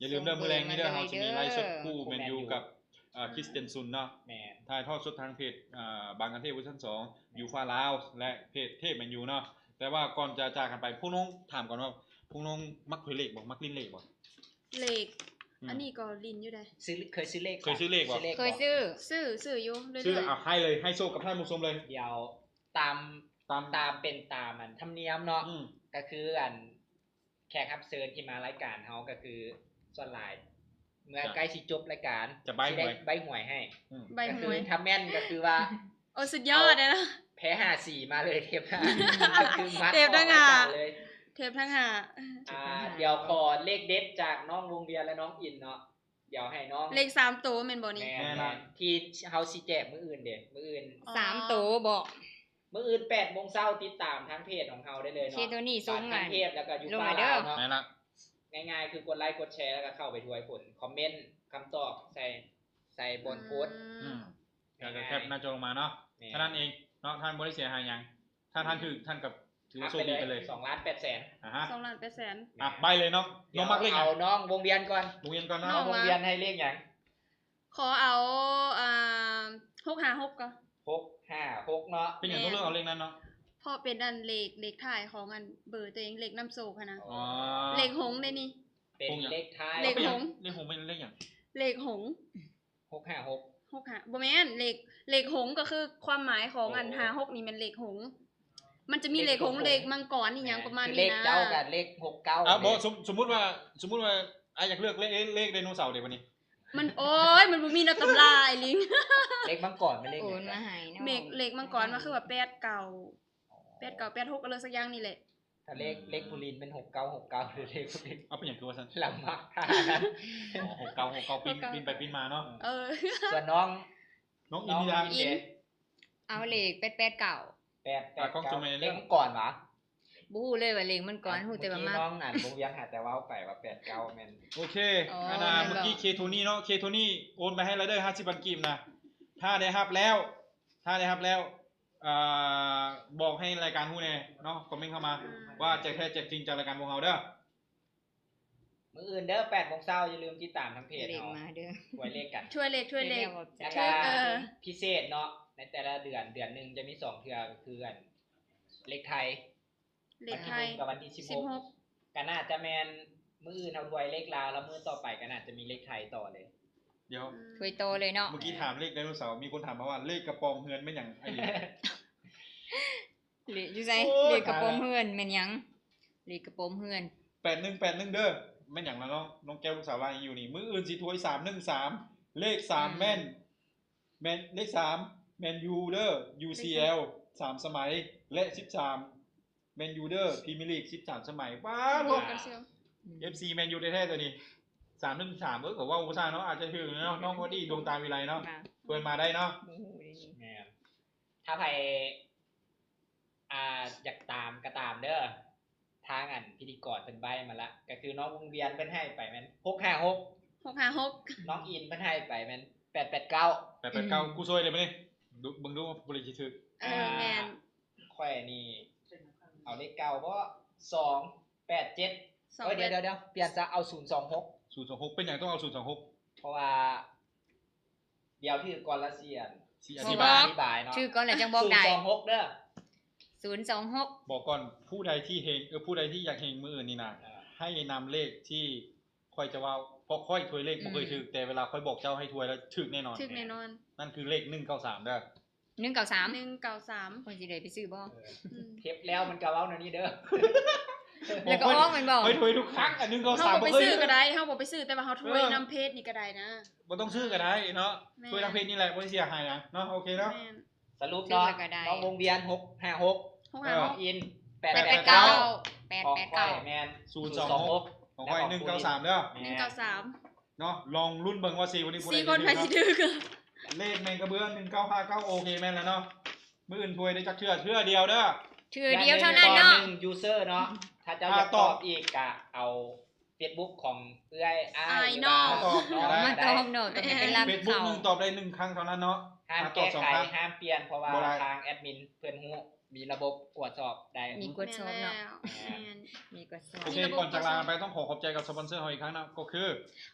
ຢ່າລືມເດີ ມື້ແລງນີ້ເດີ ເຮົາຈະມີໄລຟ໌ສົດຄູ່ແມນຢູກັບ ເອີ ຄຣິສເຕນຊຸນເນາະ ແມ່ນ ຖ່າຍທອດສົດທາງເພຈ ເອີ ບາງກະເທບເວີຊັນສອງ ຢູຟາລາວ ແລະ ເພຈເທບແມນຢູເນາະ. ແຕ່ວ່າກ່ອນຈະຈາກກັນໄປ ພວກນ້ອງຖາມກ່ອນວ່າ ພວກນ້ອງມັກເພລເລກບໍ່? ມັກຫຼິ້ນເລກບໍ່? ເລກ ອືມ ອັນນີ້ກໍຫຼິ້ນຢູ່ເດ້ ຊື້ ເຄີຍຊື້ເລກ ເຄີຍຊື້ເລກບໍ່? ເຄີຍຊື້ ຊື້ ຊື້ຢູ່ເລື້ອຍໆ ຊື້ ເອົາ ໃຫ້ເລີຍ ໃຫ້ໂຊກກັບທ່ານຜູ້ຊົມເລີຍ. ດຽວຕາມ ຕາມ ຕາມເປັນຕາມອັນທຳນຽມເນາະ ອືມ ກໍຄືອັນ ແຂກຮັບເຊີນທີ່ມາລາຍການເຮົາກໍຄືສ່ວນຫຼາຍ ເມື່ອໃກ້ຊິຈົບລາຍການ ຈະໃບ້ຫວຍ ຊິໄດ້ໃບ້ຫວຍໃຫ້ ອືມ ໃບ້ຫວຍ ກໍຄືຖ້າແມ່ນກໍຄືວ່າ ໂອ້ ສຸດຍອດເລີຍເນາະ ແພ້ຫ້າສີ່ມາເລີຍ ເທບຫ້າ ກໍຄືມັດ ເທບທັງຫ້າ ເລີຍ ເທບທັງຫ້າ ອ່າ ດຽວຂໍເລກເດັດຈາກນ້ອງວົງວຽນ ແລະ ນ້ອງອິນເນາະ. ດຽວໃຫ້ນ້ອງ ເລກສາມໂຕແມ່ນບໍ່ນີ້? ແມ່ນ ແມ່ນ ທີ່ເຮົາຊິແຈກມື້ອື່ນເດ້ ມື້ອື່ນ ອໍ ສາມໂຕບໍ? ມື້ອື່ນແປດໂມງເຊົ້າ ຕິດຕາມທາງເພຈຂອງເຮົາໄດ້ເລີຍເນາະ ເຄໂທນີສົ່ງ ທາງເພຈ ແລ້ວກໍຢູ່ ຟ້າລາວເນາະ ງ່າຍໆ ຄືກົດໄລກົດແຊ ແລ້ວກໍເຂົ້າໄປທວຍຜົນ ຄອມເມັນຄຳຕອບໃສ່ ໃສ່ບ່ອນໂພສ ອືມ ອືມ ແລ້ວກໍແຄປໜ້າຈໍລົງມາເນາະ ແມ່ນ ເທົ່ານັ້ນເອງເນາະ ທ່ານບໍ່ໄດ້ເສຍຫາຍຫຍັງ. ຖ້າທ່ານຖືກ ທ່ານກໍຖືວ່າໂຊກດີໄປເລີຍ ສອງລ້ານແປດແສນ ອ່າຮະ ສອງລ້ານແປດແສນ ອ່ະ ໃບ້ເລີຍເນາະ ນ້ອງມັກເລກຫຍັງ? ເອົານ້ອງວົງວຽນກ່ອນ ວົງວຽນກ່ອນເນາະ ນ້ອງວົງວຽນໃຫ້ເລກຫຍັງ? ຂໍເອົາ ອ່າ ຫົກຫ້າຫົກກໍ ຫົກຫ້າຫົກເນາະ ເປັນຫຍັງຕ້ອງເລືອກເອົາເລກນັ້ນເນາະ? ເພາະເປັນອັນເລກ ເລກທ້າຍຂອງອັນເບີຕົວເອງ ເລກນຳໂຊກຫັ້ນນະ ອໍ ເລກຫົງເດ້ນີ້ ເປັນເລກທ້າຍ ເລກຫົງ ເລກຫົງເປັນເລກຫຍັງ? ເລກຫົງ ຫົກຫ້າຫົກ ຫົກຫ້າ ບໍ່ແມ່ນ ເລກ ເລກຫົງກໍຄືຄວາມໝາຍຂອງອັນ ໂອ້ ຫ້າຫົກນີ້ແມ່ນເລກຫົງ ມັນຈະມີເລກຫົງ ເລກຫົງ ເລກມັງກອນອີ່ຫຍັງປະມານນີ້ນະ ຄືເລກເຈົ້າກັບເລກຫົກເກົ້າ ອ່ະ ບໍ່ ສົມ ສົມມຸດວ່າ ສົມມຸດວ່າ ອ່ະ ຢາກເລືອກເລກ ເລກໄດໂນເສົາເດບັດນີ້ ມັນ ໂອ້ຍ ມັນບໍ່ມີໃນຕຳລາ ໄອ້ລິງ ເລກມັງກອນແມ່ນເລກຫຍັງ? ໂອນມາໃຫ້ເນາະ ເລກ ເລກມັງກອນມັນຄືວ່າແປດເກົ້າ ແປດເກົ້າ ແປດຫົກ ອະໄລສັກຢ່າງນີ້ແຫຼະ ຖ້າເລກ ອືມ ເລກຜູ້ຫຼິ້ນແມ່ນຫົກເກົ້າ ຫົກເກົ້າ ເລີຍ ເລກຜູ້ຫຼິ້ນ ເອົາ ເປັນຫຍັງຄືວ່າຊັ້ນ? ລຳບາກ ອໍ ຫົກເກົ້າ ຫົກເກົ້າ ປິ່ນ ປິ່ນໄປປິ່ນມາເນາະ ເອີ ສ່ວນນ້ອງ ນ້ອງອິນ ນ້ອງອິນ ເອົາເລກແປດແປດເກົ້າ ແປດແປດເກົ້າ ອ່າ ເລກມັງກອນຫວາ? ບໍ່ຮູ້ເລີຍວ່າເລກມັງກອນ ອ່າ ຮູ້ແຕ່ວ່າມັກ ນ້ອງອັນ ວົງວຽນຫາແຕ່ເວົ້າໄປວ່າແປດເກົ້າແມ່ນ ໂອເຄ ອໍ ອັນນ່າ ແມ່ນບໍ່? ເມື່ອກີ້ເຄໂທນີເນາະ ເຄໂທນີໂອນໄປໃຫ້ລະເດີ ຫ້າສິບພັນກີບນະ ຖ້າໄດ້ຮັບແລ້ວ ຖ້າໄດ້ຮັບແລ້ວ ອ່າ ບອກໃຫ້ລາຍການຮູ້ແດ່ເນາະ ຄອມເມັນເຂົ້າມາ ອືມ ວ່າແຈກແທ້ແຈກຈິງຈາກລາຍການພວກເຮົາເດີ ມື້ອື່ນເດີ ແປດໂມງເຊົ້າ ຢ່າລືມຕິດຕາມທາງເພຈເຮົາ ເລກມາເດີ ທວຍເລກກັນ ທວຍເລກ ທວຍເລກ ແລ້ວກໍ ເອີ ພິເສດເນາະ ໃນແຕ່ລະເດືອນ ເດືອນໜຶ່ງຈະມີສອງເທື່ອ ກໍຄືອັນ ເລກໄທ ເລກໄທ ວັນທີໜຶ່ງກັບວັນທີສິບຫົກ ສິບຫົກ ກໍໜ້າຈະແມ່ນມື້ອື່ນເຮົາທວຍເລກລາວ ແລ້ວມື້ຕໍ່ໄປກໍໜ້າຈະມີເລກໄທຕໍ່ເລີຍ ດຽວ ອືມ ທວຍຕໍ່ເລີຍເນາະ ເມື່ອກີ້ຖາມເລກໄດໂນເສົາ ມີຄົນຖາມມາວ່າ ເລກກະປອມເຮືອນແມ່ນຫຍັງ? ໄອ້ລິງ ເລກຢູ່ໃສ? ໂອ້ຍ ເລກກະປອມເຮືອນແມ່ນຫຍັງ? ເລກກະປອມເຮືອນ ແປດໜຶ່ງແປດໜຶ່ງເດີ ແມ່ນຫຍັງລະນ້ອງ? ນ້ອງແກ້ວລູກສາວລາວຍັງຢູ່ນີ້ ມື້ອື່ນຊິທວຍສາມໜຶ່ງສາມ ເລກສາມ ອືມ ແມ່ນ ແມ່ນເລກສາມ ແມນຢູເດີ ຢູຊີແອລ ສາມສະໄໝ ແລະ ສິບສາມ ແມນຢູເດີ ພຣີເມຍລີກ ສິບສາມສະໄໝ ວ້າວ ເອັຟຊີແມນຢູແທ້ໆ ຕົວນີ້ ສາມໜຶ່ງສາມ ເອີ ກໍເວົ້າບໍ່ຊ້າເນາະ ອາດຈະຖືກເນາະ ນ້ອງພໍດີ ດວງຕາວິໄລເນາະ ເພິ່ນມາໄດ້ເນາະ ບໍ່ຮູ້ເດ້ນີ້ ແມ່ນ ຖ້າໃຜ ອ່າ ຢາກຕາມກໍຕາມເດີ ທາງອັນພິທີກອນເພິ່ນໃບ້ມາລະ ກໍຄືນ້ອງວົງວຽນເພິ່ນໃຫ້ໄປແມ່ນ ຫົກຫ້າຫົກ ຫົກຫ້າຫົກ ນ້ອງອິນເພິ່ນໃຫ້ໄປແມ່ນ ແປດແປດເກົ້າ ແປດແປດເກົ້າ ອືມ ກູຊ່ວຍໄດ້ບໍ່ນີ້ ເບິ່ງດູວ່າຜູ້ໃດຊິຖືກ ເອີ ອ່າ ແມ່ນ ຂ້ອຍນີ້ເອົາເລກເກົ່າບໍ່ ສອງແປດເຈັດ ສອງແປດ ໂອ້ຍ ດຽວໆໆ ປ່ຽນຊະ ເອົາ ສູນສອງຫົກ ສູນສອງຫົກ ເປັນຫຍັງຕ້ອງເອົາ ສູນສອງຫົກ ເພາະວ່າ ດຽວຖືກກ່ອນລະຊິອັນ ຊິອະທິບາຍ ອະທິບາຍເນາະ ຖືກກ່ອນລະຈັ່ງບອກໄດ້ ສູນສອງຫົກເດີ ສູນສອງຫົກ ບອກກ່ອນ ຜູ້ໃດທີ່ເຮັງ ເອີ ຜູ້ໃດທີ່ຢາກເຮັງມື້ອື່ນນີ້ນະ ເອີ ໃຫ້ນຳເລກທີ່ຂ້ອຍຈະເວົ້າ ເພາະຂ້ອຍທວຍເລກ ອືມ ບໍ່ເຄີຍຖືກ ແຕ່ເວລາຂ້ອຍບອກເຈົ້າໃຫ້ທວຍແລ້ວຖືກແນ່ນອນ ຖືກແນ່ນອນ ນັ້ນຄືເລກໜຶ່ງເກົ້າສາມເດີ ໜຶ່ງເກົ້າສາມ ໜຶ່ງເກົ້າສາມ ຂ້ອຍຊິໄດ້ໄປຊື້ບໍ່? ເອີ ອືມ ເຮັດແລ້ວມັນກໍເວົ້າແນວນີ້ເດີ ແລ້ວກໍອອກແມ່ນບໍ່? ຂ້ອຍທວຍທຸກຄັ້ງ ອັນໜຶ່ງເກົ້າສາມ ເຮົາບໍ່ໄປຊື້ກໍໄດ້ ເຮົາບໍ່ໄປຊື້ ແຕ່ວ່າເຮົາທວຍນຳເພຈນີ້ກໍໄດ້ນະ ບໍ່ຕ້ອງຊື້ກໍໄດ້ເນາະ ແມ່ນ ທວຍທາງເພຈນີ້ແຫຼະ ບໍ່ໄດ້ເສຍຫາຍຫຍັງເນາະ ໂອເຄເນາະ ແມ່ນ ສະຫຼຸບເນາະ ຖືກແລ້ວກໍໄດ້ ນ້ອງວົງວຽນ ຫົກຫ້າຫົກ ຫົກຫ້າຫົກ ນ້ອງອິນ ແປດແປດເກົ້າ ແປດແປດເກົ້າ ຂອງຂ້ອຍແມ່ນ ສູນສອງຫົກ ຂອງຂ້ອຍ ໜຶ່ງເກົ້າສາມເດີ ໜຶ່ງເກົ້າສາມ ເນາະ ລອງລຸ້ນເບິ່ງວ່າສີ່ຄົນນີ້ຜູ້ໃດຊິຖືເນາະ ເລກແມ່ນກະເບືອໜຶ່ງເກົ້າຫ້າເກົ້າ ໂອເຄ ແມ່ນແລ້ວເນາະ ມື້ອື່ນຖ້ວຍໄດ້ຈັກເທື່ອ ເທື່ອດຽວເດີ ເທື່ອດຽວເທົ່ານັ້ນເນາະ ໜຶ່ງ user ເນາະ ຖ້າເຈົ້າຢາກຕອບອີກກະເອົາ Facebook ຂອງເອື້ອຍອ້າຍ ອ້າຍນ້ອງ ມາຕອບເນາະ ຕ້ອງໃຫ້ເປັນຫຼັກເຂົາ Facebook ໜຶ່ງຕອບໄດ້ໜຶ່ງຄັ້ງເທົ່ານັ້ນເນາະ ຫ້າມແກ້ໄຂ ຫ້າມປ່ຽນ ເພາະວ່າທາງແອດມິນເພິ່ນຮູ້ ມີລະບົບກວດສອບໄດ້ ມີກວດສອບເນາະ ແມ່ນ ມີກວດສອບ ໂອເຄ ກ່ອນຈາກລາກັນໄປ ຕ້ອງຂໍຂອບໃຈກັບສະປອນເຊີເຮົາອີກຄັ້ງເນາະ ກໍຄື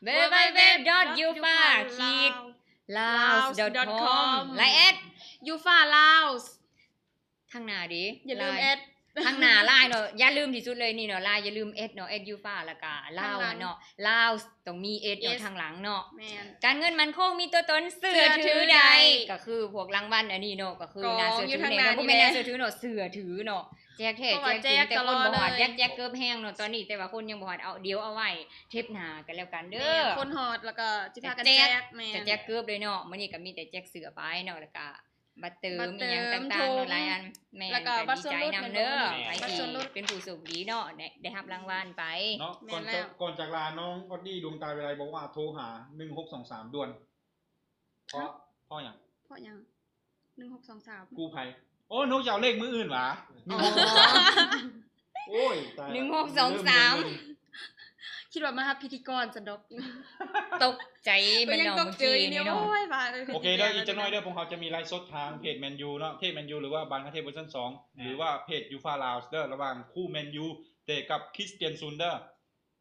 www.ufa-laos.com ລາຍແອດ ufa laos ທາງໜ້າເດ້ ຢ່າລືມແອັດ ທາງໜ້າລາຍເນາະ ຢ່າລືມທີ່ສຸດເລີຍນີ້ເນາະ ລາຍຢ່າລືມແອັດເນາະ ແອັດຢູຟາ ແລ້ວກະລາວຫັ້ນເນາະ ລາວຕ້ອງມີເອັດເນາະ ທາງຫຼັງເນາະ ແມ່ນ ການເງິນໝັ້ນຄົງມີຕົວຕົນເຊື່ອຖືໄດ້ ກະຄືພວກລາງວັນອັນນີ້ເນາະ ກະຄືໜ້າເຊື່ອຖືແນ່ເນາະ ບໍ່ແມ່ນໜ້າເຊື່ອຖືເນາະ ເຊື່ອຖືເນາະ ແຈກແທ້ແຈກຈິງ ແຕ່ຄົນບໍ່ຮອດ ຢາກແຈກເກີບແຮງເນາະ ຕອນນີ້ ແຕ່ວ່າຄົນຍັງບໍ່ຮອດ ເອົາ ດຽວເອົາໄວ້ເທບໜ້າກັນແລ້ວກັນເດີ ຄົນຮອດແລ້ວກະຊິພາກັນແຈກ ແມ່ນ ຈະແຈກເກີບເລີຍເນາະ ມື້ນີ້ກະມີແຕ່ແຈກເສື້ອໄປເນາະ ແລ້ວກະ ບັດເຕີມ ບັດເຕີມ ອີ່ຫຍັງຕ່າງໆ ຫຼາຍອັນ ແມ່ນ ແລ້ວກະບັດສ່ວນຫຼຸດ ຫຼາຍອັນ ແມ່ນ ໃຜທີ່ເປັນຜູ້ໂຊກດີເນາະ ໄດ້ ໄດ້ຮັບລາງວັນໄປເນາະ ກ່ອນຈາກ ກ່ອນຈາກລາ ນ້ອງອອດດີ້ ດວງຕາວິໄລ ບອກວ່າໂທຫາໜຶ່ງຫົກສອງສາມດ່ວນ ເພາະ ເພາະຫຍັງ ເພາະຫຍັງ ໜຶ່ງຫົກສອງສາມ ກູ້ໄພ ໂອ້ ນົກຈະເອົາເລກມື້ອື່ນຫວາ ໜຶ່ງຫົກສອງສາມ ໂອ້ຍ ຕາຍ ໜຶ່ງຫົກສອງສາມ ຄິດວ່າມາຮັບພິທີກອນຊັ້ນດອກ ຕົກໃຈ ມັນເນາະ ເມື່ອກີ້ນີ້ເນາະ ໂອເຄເດີ ອີກຈັກໜ້ອຍເດີ ພວກເຮົາຈະມີໄລຟ໌ສົດທາງເພຈແມນຢູເນາະ ເທບແມນຢູ ຫຼືວ່າບານກະເທບເວີຊັນສອງ ຫຼືວ່າເພຈຢູຟາລາວເດີ ລະຫວ່າງຄູ່ແມນຢູເຕະກັບຄຣິສຕຽນຊຸນເດີ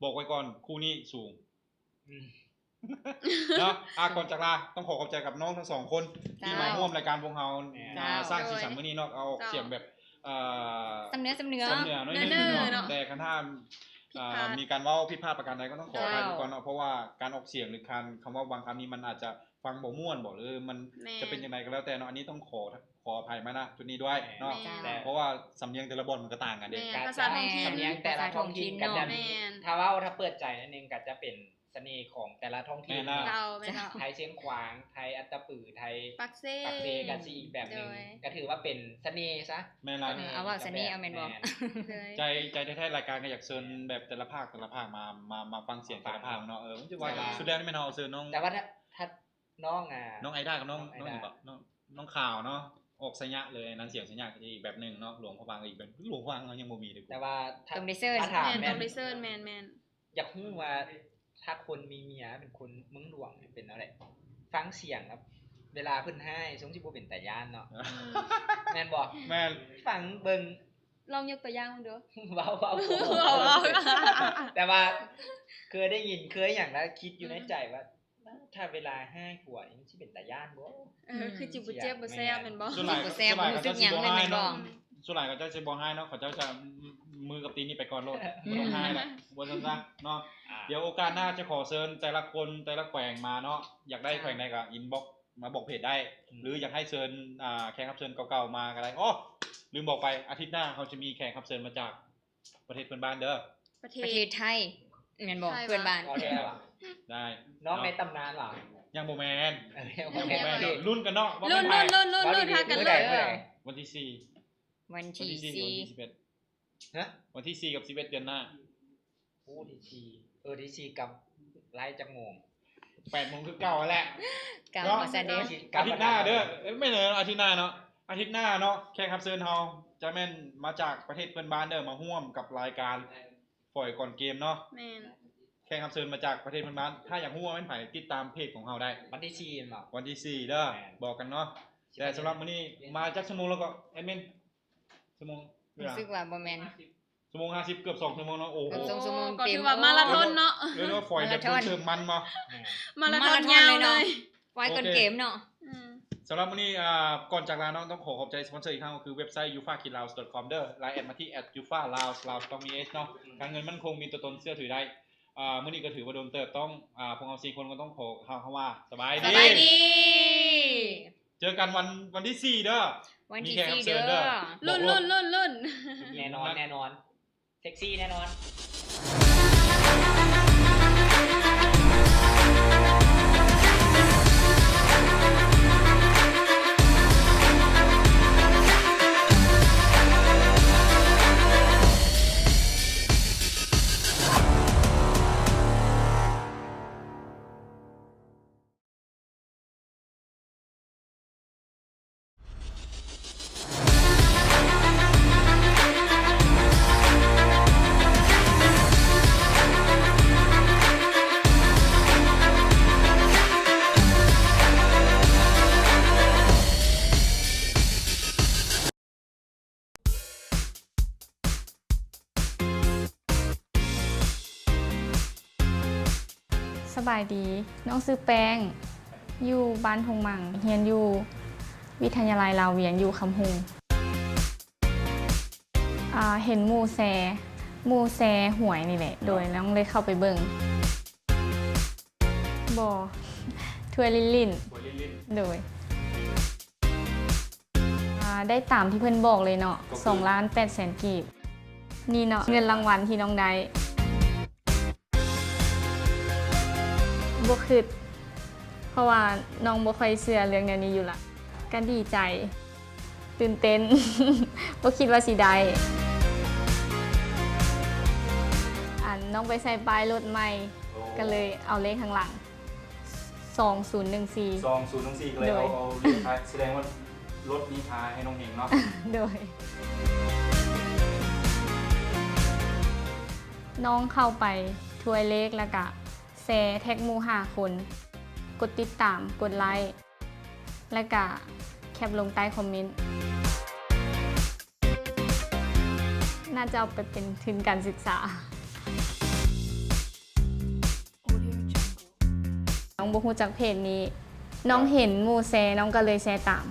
ບອກໄວ້ກ່ອນ ຄູ່ນີ້ສູງ ເນາະ ອາ ກ່ອນຈາກລາ ຕ້ອງຂໍຂອບໃຈກັບນ້ອງທັງສອງຄົນ ທີ່ມາຮ່ວມລາຍການພວກເຮົາ ສ້າງສີສັນມື້ນີ້ເນາະ ເອົາອອກສຽງແບບ ເອີ ສຳເໜືອ ສຳເໜືອ ສຳເໜືອໜ້ອຍໜຶ່ງເນາະ ແຕ່ຄັນຖ້າ ມີການເວົ້າຜິດພາດປະການໃດ ກໍຕ້ອງຂໍອະໄພໄວ້ກ່ອນເນາະ ເພາະວ່າການອອກສຽງ ຫຼື ການ ຄຳເວົ້າບາງຄຳນີ້ ມັນອາດຈະຟັງບໍ່ມ່ວນບໍ ຫຼື ມັນຈະເປັນຈັ່ງໃດກໍແລ້ວແຕ່ເນາະ ອັນນີ້ຕ້ອງຂໍ ຂໍອະໄພມາ ນະ ຈຸດນີ້ດ້ວຍເນາະ ເພາະວ່າສຳນຽງແຕ່ລະບ່ອນມັນກະຕ່າງກັນເດ້ ພາສາທ້ອງຖິ່ນ ສຳນຽງແຕ່ລະທ້ອງຖິ່ນ ກະຈະ ຖ້າເວົ້າ ຖ້າເປີດໃຈໜ້ອຍໜຶ່ງ ກະຈະເປັນ ສະເໜ່ຂອງແຕ່ລະທ້ອງຖິ່ນເນາະ ເຈົ້າ ແມ່ນເນາະ ໄທຊຽງຂວາງ ໄທອັດຕະປື ໄທປາກເຊ ປາກເຊກະຊິອີກແບບໜຶ່ງ ກະຖືວ່າເປັນສະເໜ່ຊະ ແມ່ນລະ ເອີ ເອົາເວົ້າສະເໜ່ ເອົາແມ່ນບໍ່ ໃຈ ໃຈແທ້ໆ ລາຍການກະຢາກເຊີນແບບແຕ່ລະພາກ ແຕ່ລະພາກມາ ມາ ມາຟັງສຽງແຕ່ລະພາກເນາະ ເອີ ມັນຈະວ່າສຸດແລ້ວແມ່ນເຮົາເຊີນນ້ອງ ແຕ່ວ່າ ຖ້າ ນ້ອງ ນ້ອງໄອດ້າກັບນ້ອງ ນ້ອງຫຍັງເກາະ ນ້ອງ ນ້ອງຂາວເນາະ ອອກໄຊຍະເລີຍ ອັນນັ້ນສຽງໄຊຍະກະຊິອີກແບບໜຶ່ງເນາະ ຫຼວງພະບາງກະອີກແບບ ຫຼວງພະບາງເຮົາຍັງບໍ່ມີເລີຍ ແຕ່ວ່າຕ້ອງໄດ້ເຊີນ ແມ່ນ ຕ້ອງໄດ້ເຊີນ ແມ່ນໆ ຢາກຮູ້ວ່າ ຖ້າຄົນມີເມຍເປັນຄົນເມືອງຫຼວງນີ້ເປັນແນວໃດ ຟັງສຽງແລ້ວ ເວລາເພິ່ນຮ້າຍ ຊົງຊິບໍ່ເປັນຕາຢ້ານເນາະ ແມ່ນບໍ່ ແມ່ນ ຟັງເບິ່ງ ລອງຍົກຕົວຢ່າງເບິ່ງດູ ເວົ້າ ເວົ້າ ເວົ້າ ເວົ້າ ແຕ່ວ່າເຄີຍໄດ້ຍິນ ເຄີຍຫຍັງ ແລ້ວຄິດຢູ່ໃນໃຈວ່າ ຖ້າເວລາຮ້າຍຜົວນີ້ມັນຊິເປັນຕາຢ້ານບໍ່ ເອີ ຄືຊິບໍ່ເຈັບບໍ່ແຊບແມ່ນບໍ່ ສ່ວນຫຼາຍ ບໍ່ແຊບ ບໍ່ຮູ້ສຶກຫຍັງເລີຍແມ່ນບໍ່ ສ່ວນຫຼາຍເຂົາເຈົ້າຊິບໍ່ຮ້າຍເນາະ ເຂົາເຈົ້າຈະມືກັບຕີນນີ້ໄປກ່ອນໂລດ ບໍ່ຕ້ອງຮ້າຍແຫຼະ ວ່າຊັ້ນຊະເນາະ ດຽວໂອກາດໜ້າຈະຂໍເຊີນແຕ່ລະຄົນ ແຕ່ລະແຂວງມາເນາະ ຢາກໄດ້ແຂວງໃດກະອິນບັອກມາບອກເພຈໄດ້ ຫຼື ຢາກໃຫ້ເຊີນ ອ່າ ແຂກຮັບເຊີນເກົ່າໆມາກະໄດ້ ໂອ້ ລືມບອກໄປ ອາທິດໜ້າເຮົາຈະມີແຂກຮັບເຊີນມາຈາກ ປະເທດເພື່ອນບ້ານເດີ ປະເທດ ປະເທດໄທ ແມ່ນບໍ່ ເພື່ອນບ້ານ ໄດ້ ນ້ອງໃນຕຳນານຫວາ ຍັງບໍ່ແມ່ນ ຍັງບໍ່ແມ່ນ ລຸ້ນກັນເນາະ ລຸ້ນ ລຸ້ນ ລຸ້ນ ຫາກັນເລີຍ ວັນທີສີ່ ວັນທີສີ່ ວັນທີສີ່ ວັນທີສິບເອັດ ຮະ ວັນທີສີ່ກັບສິບເອັດເດືອນໜ້າ ໂອ້ ທີສີ່ ເອີ ທີສີ່ກັບໄລຈັກໂມງ ແປດໂມງຄືເກົ່າຫັ້ນແຫຼະ ເນາະ ອາທິດໜ້າເດີ ເອີ ແມ່ນເດີ ອາທິດໜ້າເນາະ ອາທິດໜ້າເນາະ ແຂກຮັບເຊີນເຮົາຈະແມ່ນມາຈາກປະເທດເພື່ອນບ້ານເດີ ມາຮ່ວມກັບລາຍການຝອຍກ່ອນເກມເນາະ ແມ່ນ ແຂກຮັບເຊີນມາຈາກປະເທດເພື່ອນບ້ານ ຖ້າຢາກຮູ້ວ່າແມ່ນໃຜ ຕິດຕາມເພຈຂອງເຮົາໄດ້ ວັນທີສີ່ແມ່ນບໍ່ ວັນທີສີ່ເດີ ແມ່ນ ບອກກັນເນາະ ແຕ່ສຳລັບມື້ນີ້ມາຈັກຊົ່ວໂມງແລ້ວກໍ ແອດມິນ ຊົ່ວໂມງ ຮູ້ສຶກວ່າບໍ່ແມ່ນ ຊົ່ວໂມງຫ້າສິບ ເກືອບສອງຊົ່ວໂມງເນາະ ໂອ້ໂຫ ເກືອບສອງຊົ່ວໂມງເຕັມ ກໍຖືວ່າມາລາທອນເນາະ ເອີ້ນວ່າຝອຍແບບເຊີງມັນເນາະ ມາລາທອນຍາວເລີຍ ຝອຍກ່ອນເກມເນາະ ສຳລັບມື້ນີ້ ອ່າ ກ່ອນຈາກລາເນາະ ຕ້ອງຂໍຂອບໃຈສະປອນເຊີອີກຄັ້ງ ກໍຄືເວັບໄຊ ufa laos.com ເດີ ລາຍແອດມາທີ່ at ufa laos ລາວຕ້ອງມີ h ເນາະ ການເງິນໝັ້ນຄົງ ມີຕົວຕົນ ເຊື່ອຖືໄດ້ ອ່າ ມື້ນີ້ກໍຖືວ່າດົນເຕີບ ຕ້ອງ ອ່າ ພວກເຮົາສີ່ຄົນກໍຕ້ອງຂໍກ່າວຄຳວ່າ ສະບາຍດີ ສະບາຍດີ ເຈີກັນວັນ ວັນທີສີ່ເດີ ວັນທີສີ່ເດີ ມີແຂກຮັບເຊີນເດີ ລຸ້ນ ລຸ້ນ ລຸ້ນ ລຸ້ນ ແນ່ນອນ ແນ່ນອນ ເຊັກຊີແນ່ນອນ. ສະບາຍດີ ນ້ອງຊື່ແປ້ງ ຢູ່ບ້ານທົ່ງໝັ່ງ ຮຽນຢູ່ວິທະຍາໄລລາວວຽງ ຢູ່ຄຳຮຸງ. ອາ ເຫັນໝູ່ແຊ ໝູ່ແຊຫວຍນີ້ແຫຼະ ໂດຍ ນ້ອງເລີຍເຂົ້າໄປເບິ່ງ. ບໍ່ ຖ້ວຍຫຼິ້ນໆ ຖ້ວຍຫຼິ້ນໆ ໂດຍ. ອາ ໄດ້ຕາມທີ່ເພິ່ນບອກເລີຍເນາະ ກໍຄື ສອງລ້ານແປດແສນກີບ ນີ້ເນາະ ເງິນລາງວັນທີ່ນ້ອງໄດ້. ບໍ່ຄິດ ເພາະວ່ານ້ອງບໍ່ຄ່ອຍເຊື່ອເລື່ອງແນວນີ້ຢູ່ລະ ກະດີໃຈ ຕື່ນເຕັ້ນ ບໍ່ຄິດວ່າຊິໄດ້. ອັນ ນ້ອງໄປໃສ່ປ້າຍລົດໃໝ່ ໂອ້ ກະເລີຍເອົາເລກຂ້າງຫຼັງ ສອງສູນໜຶ່ງສີ່ ສອງສູນໜຶ່ງສີ່ ກະເລີຍເອົາ ໂດຍ ເອົາເລກທ້າຍ ສະແດງວ່າລົດນີ້ທ້າຍໃຫ້ນ້ອງເຮງເນາະ. ໂດຍ ນ້ອງເຂົ້າໄປຖ້ວຍເລກ ແລ້ວກະແຊແທັກໝູ່ຫ້າຄົນ ກົດຕິດຕາມ ກົດໄລ້ ແລ້ວກະແຄປລົງໃຕ້ຄອມເມັນ. ໜ້າຈະເອົາໄປເປັນທຶນການສຶກສາ. ນ້ອງບໍ່ຮູ້ຈັກເພຈນີ້ ນ້ອງເຫັນໝູ່ແຊ ນ້ອງກະເລີຍແຊຕາມ.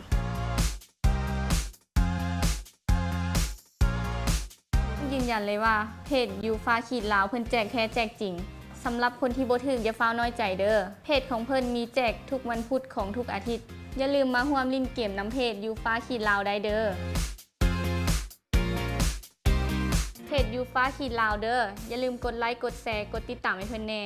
ຢືນຢັນເລີຍວ່າ ເພຈຢູຟາຂີດລາວ ເພິ່ນແຈກແທ້ແຈກຈິງ. ສຳລັບຄົນທີ່ບໍ່ຖືກ ຢ່າຟ້າວນ້ອຍໃຈເດີ້ ເພຈຂອງເພິ່ນມີແຈກທຸກວັນພຸດຂອງທຸກອາທິດ. ຢ່າລືມມາຮ່ວມຫຼິ້ນເກມນຳເພຈຢູຟາຂີດລາວໄດ້ເດີ້. ເພຈຢູຟາຂີດລາວເດີ້ ຢ່າລືມກົດໄລ້ ກົດແຊ ກົດຕິດຕາມໃຫ້ເພິ່ນແດ່.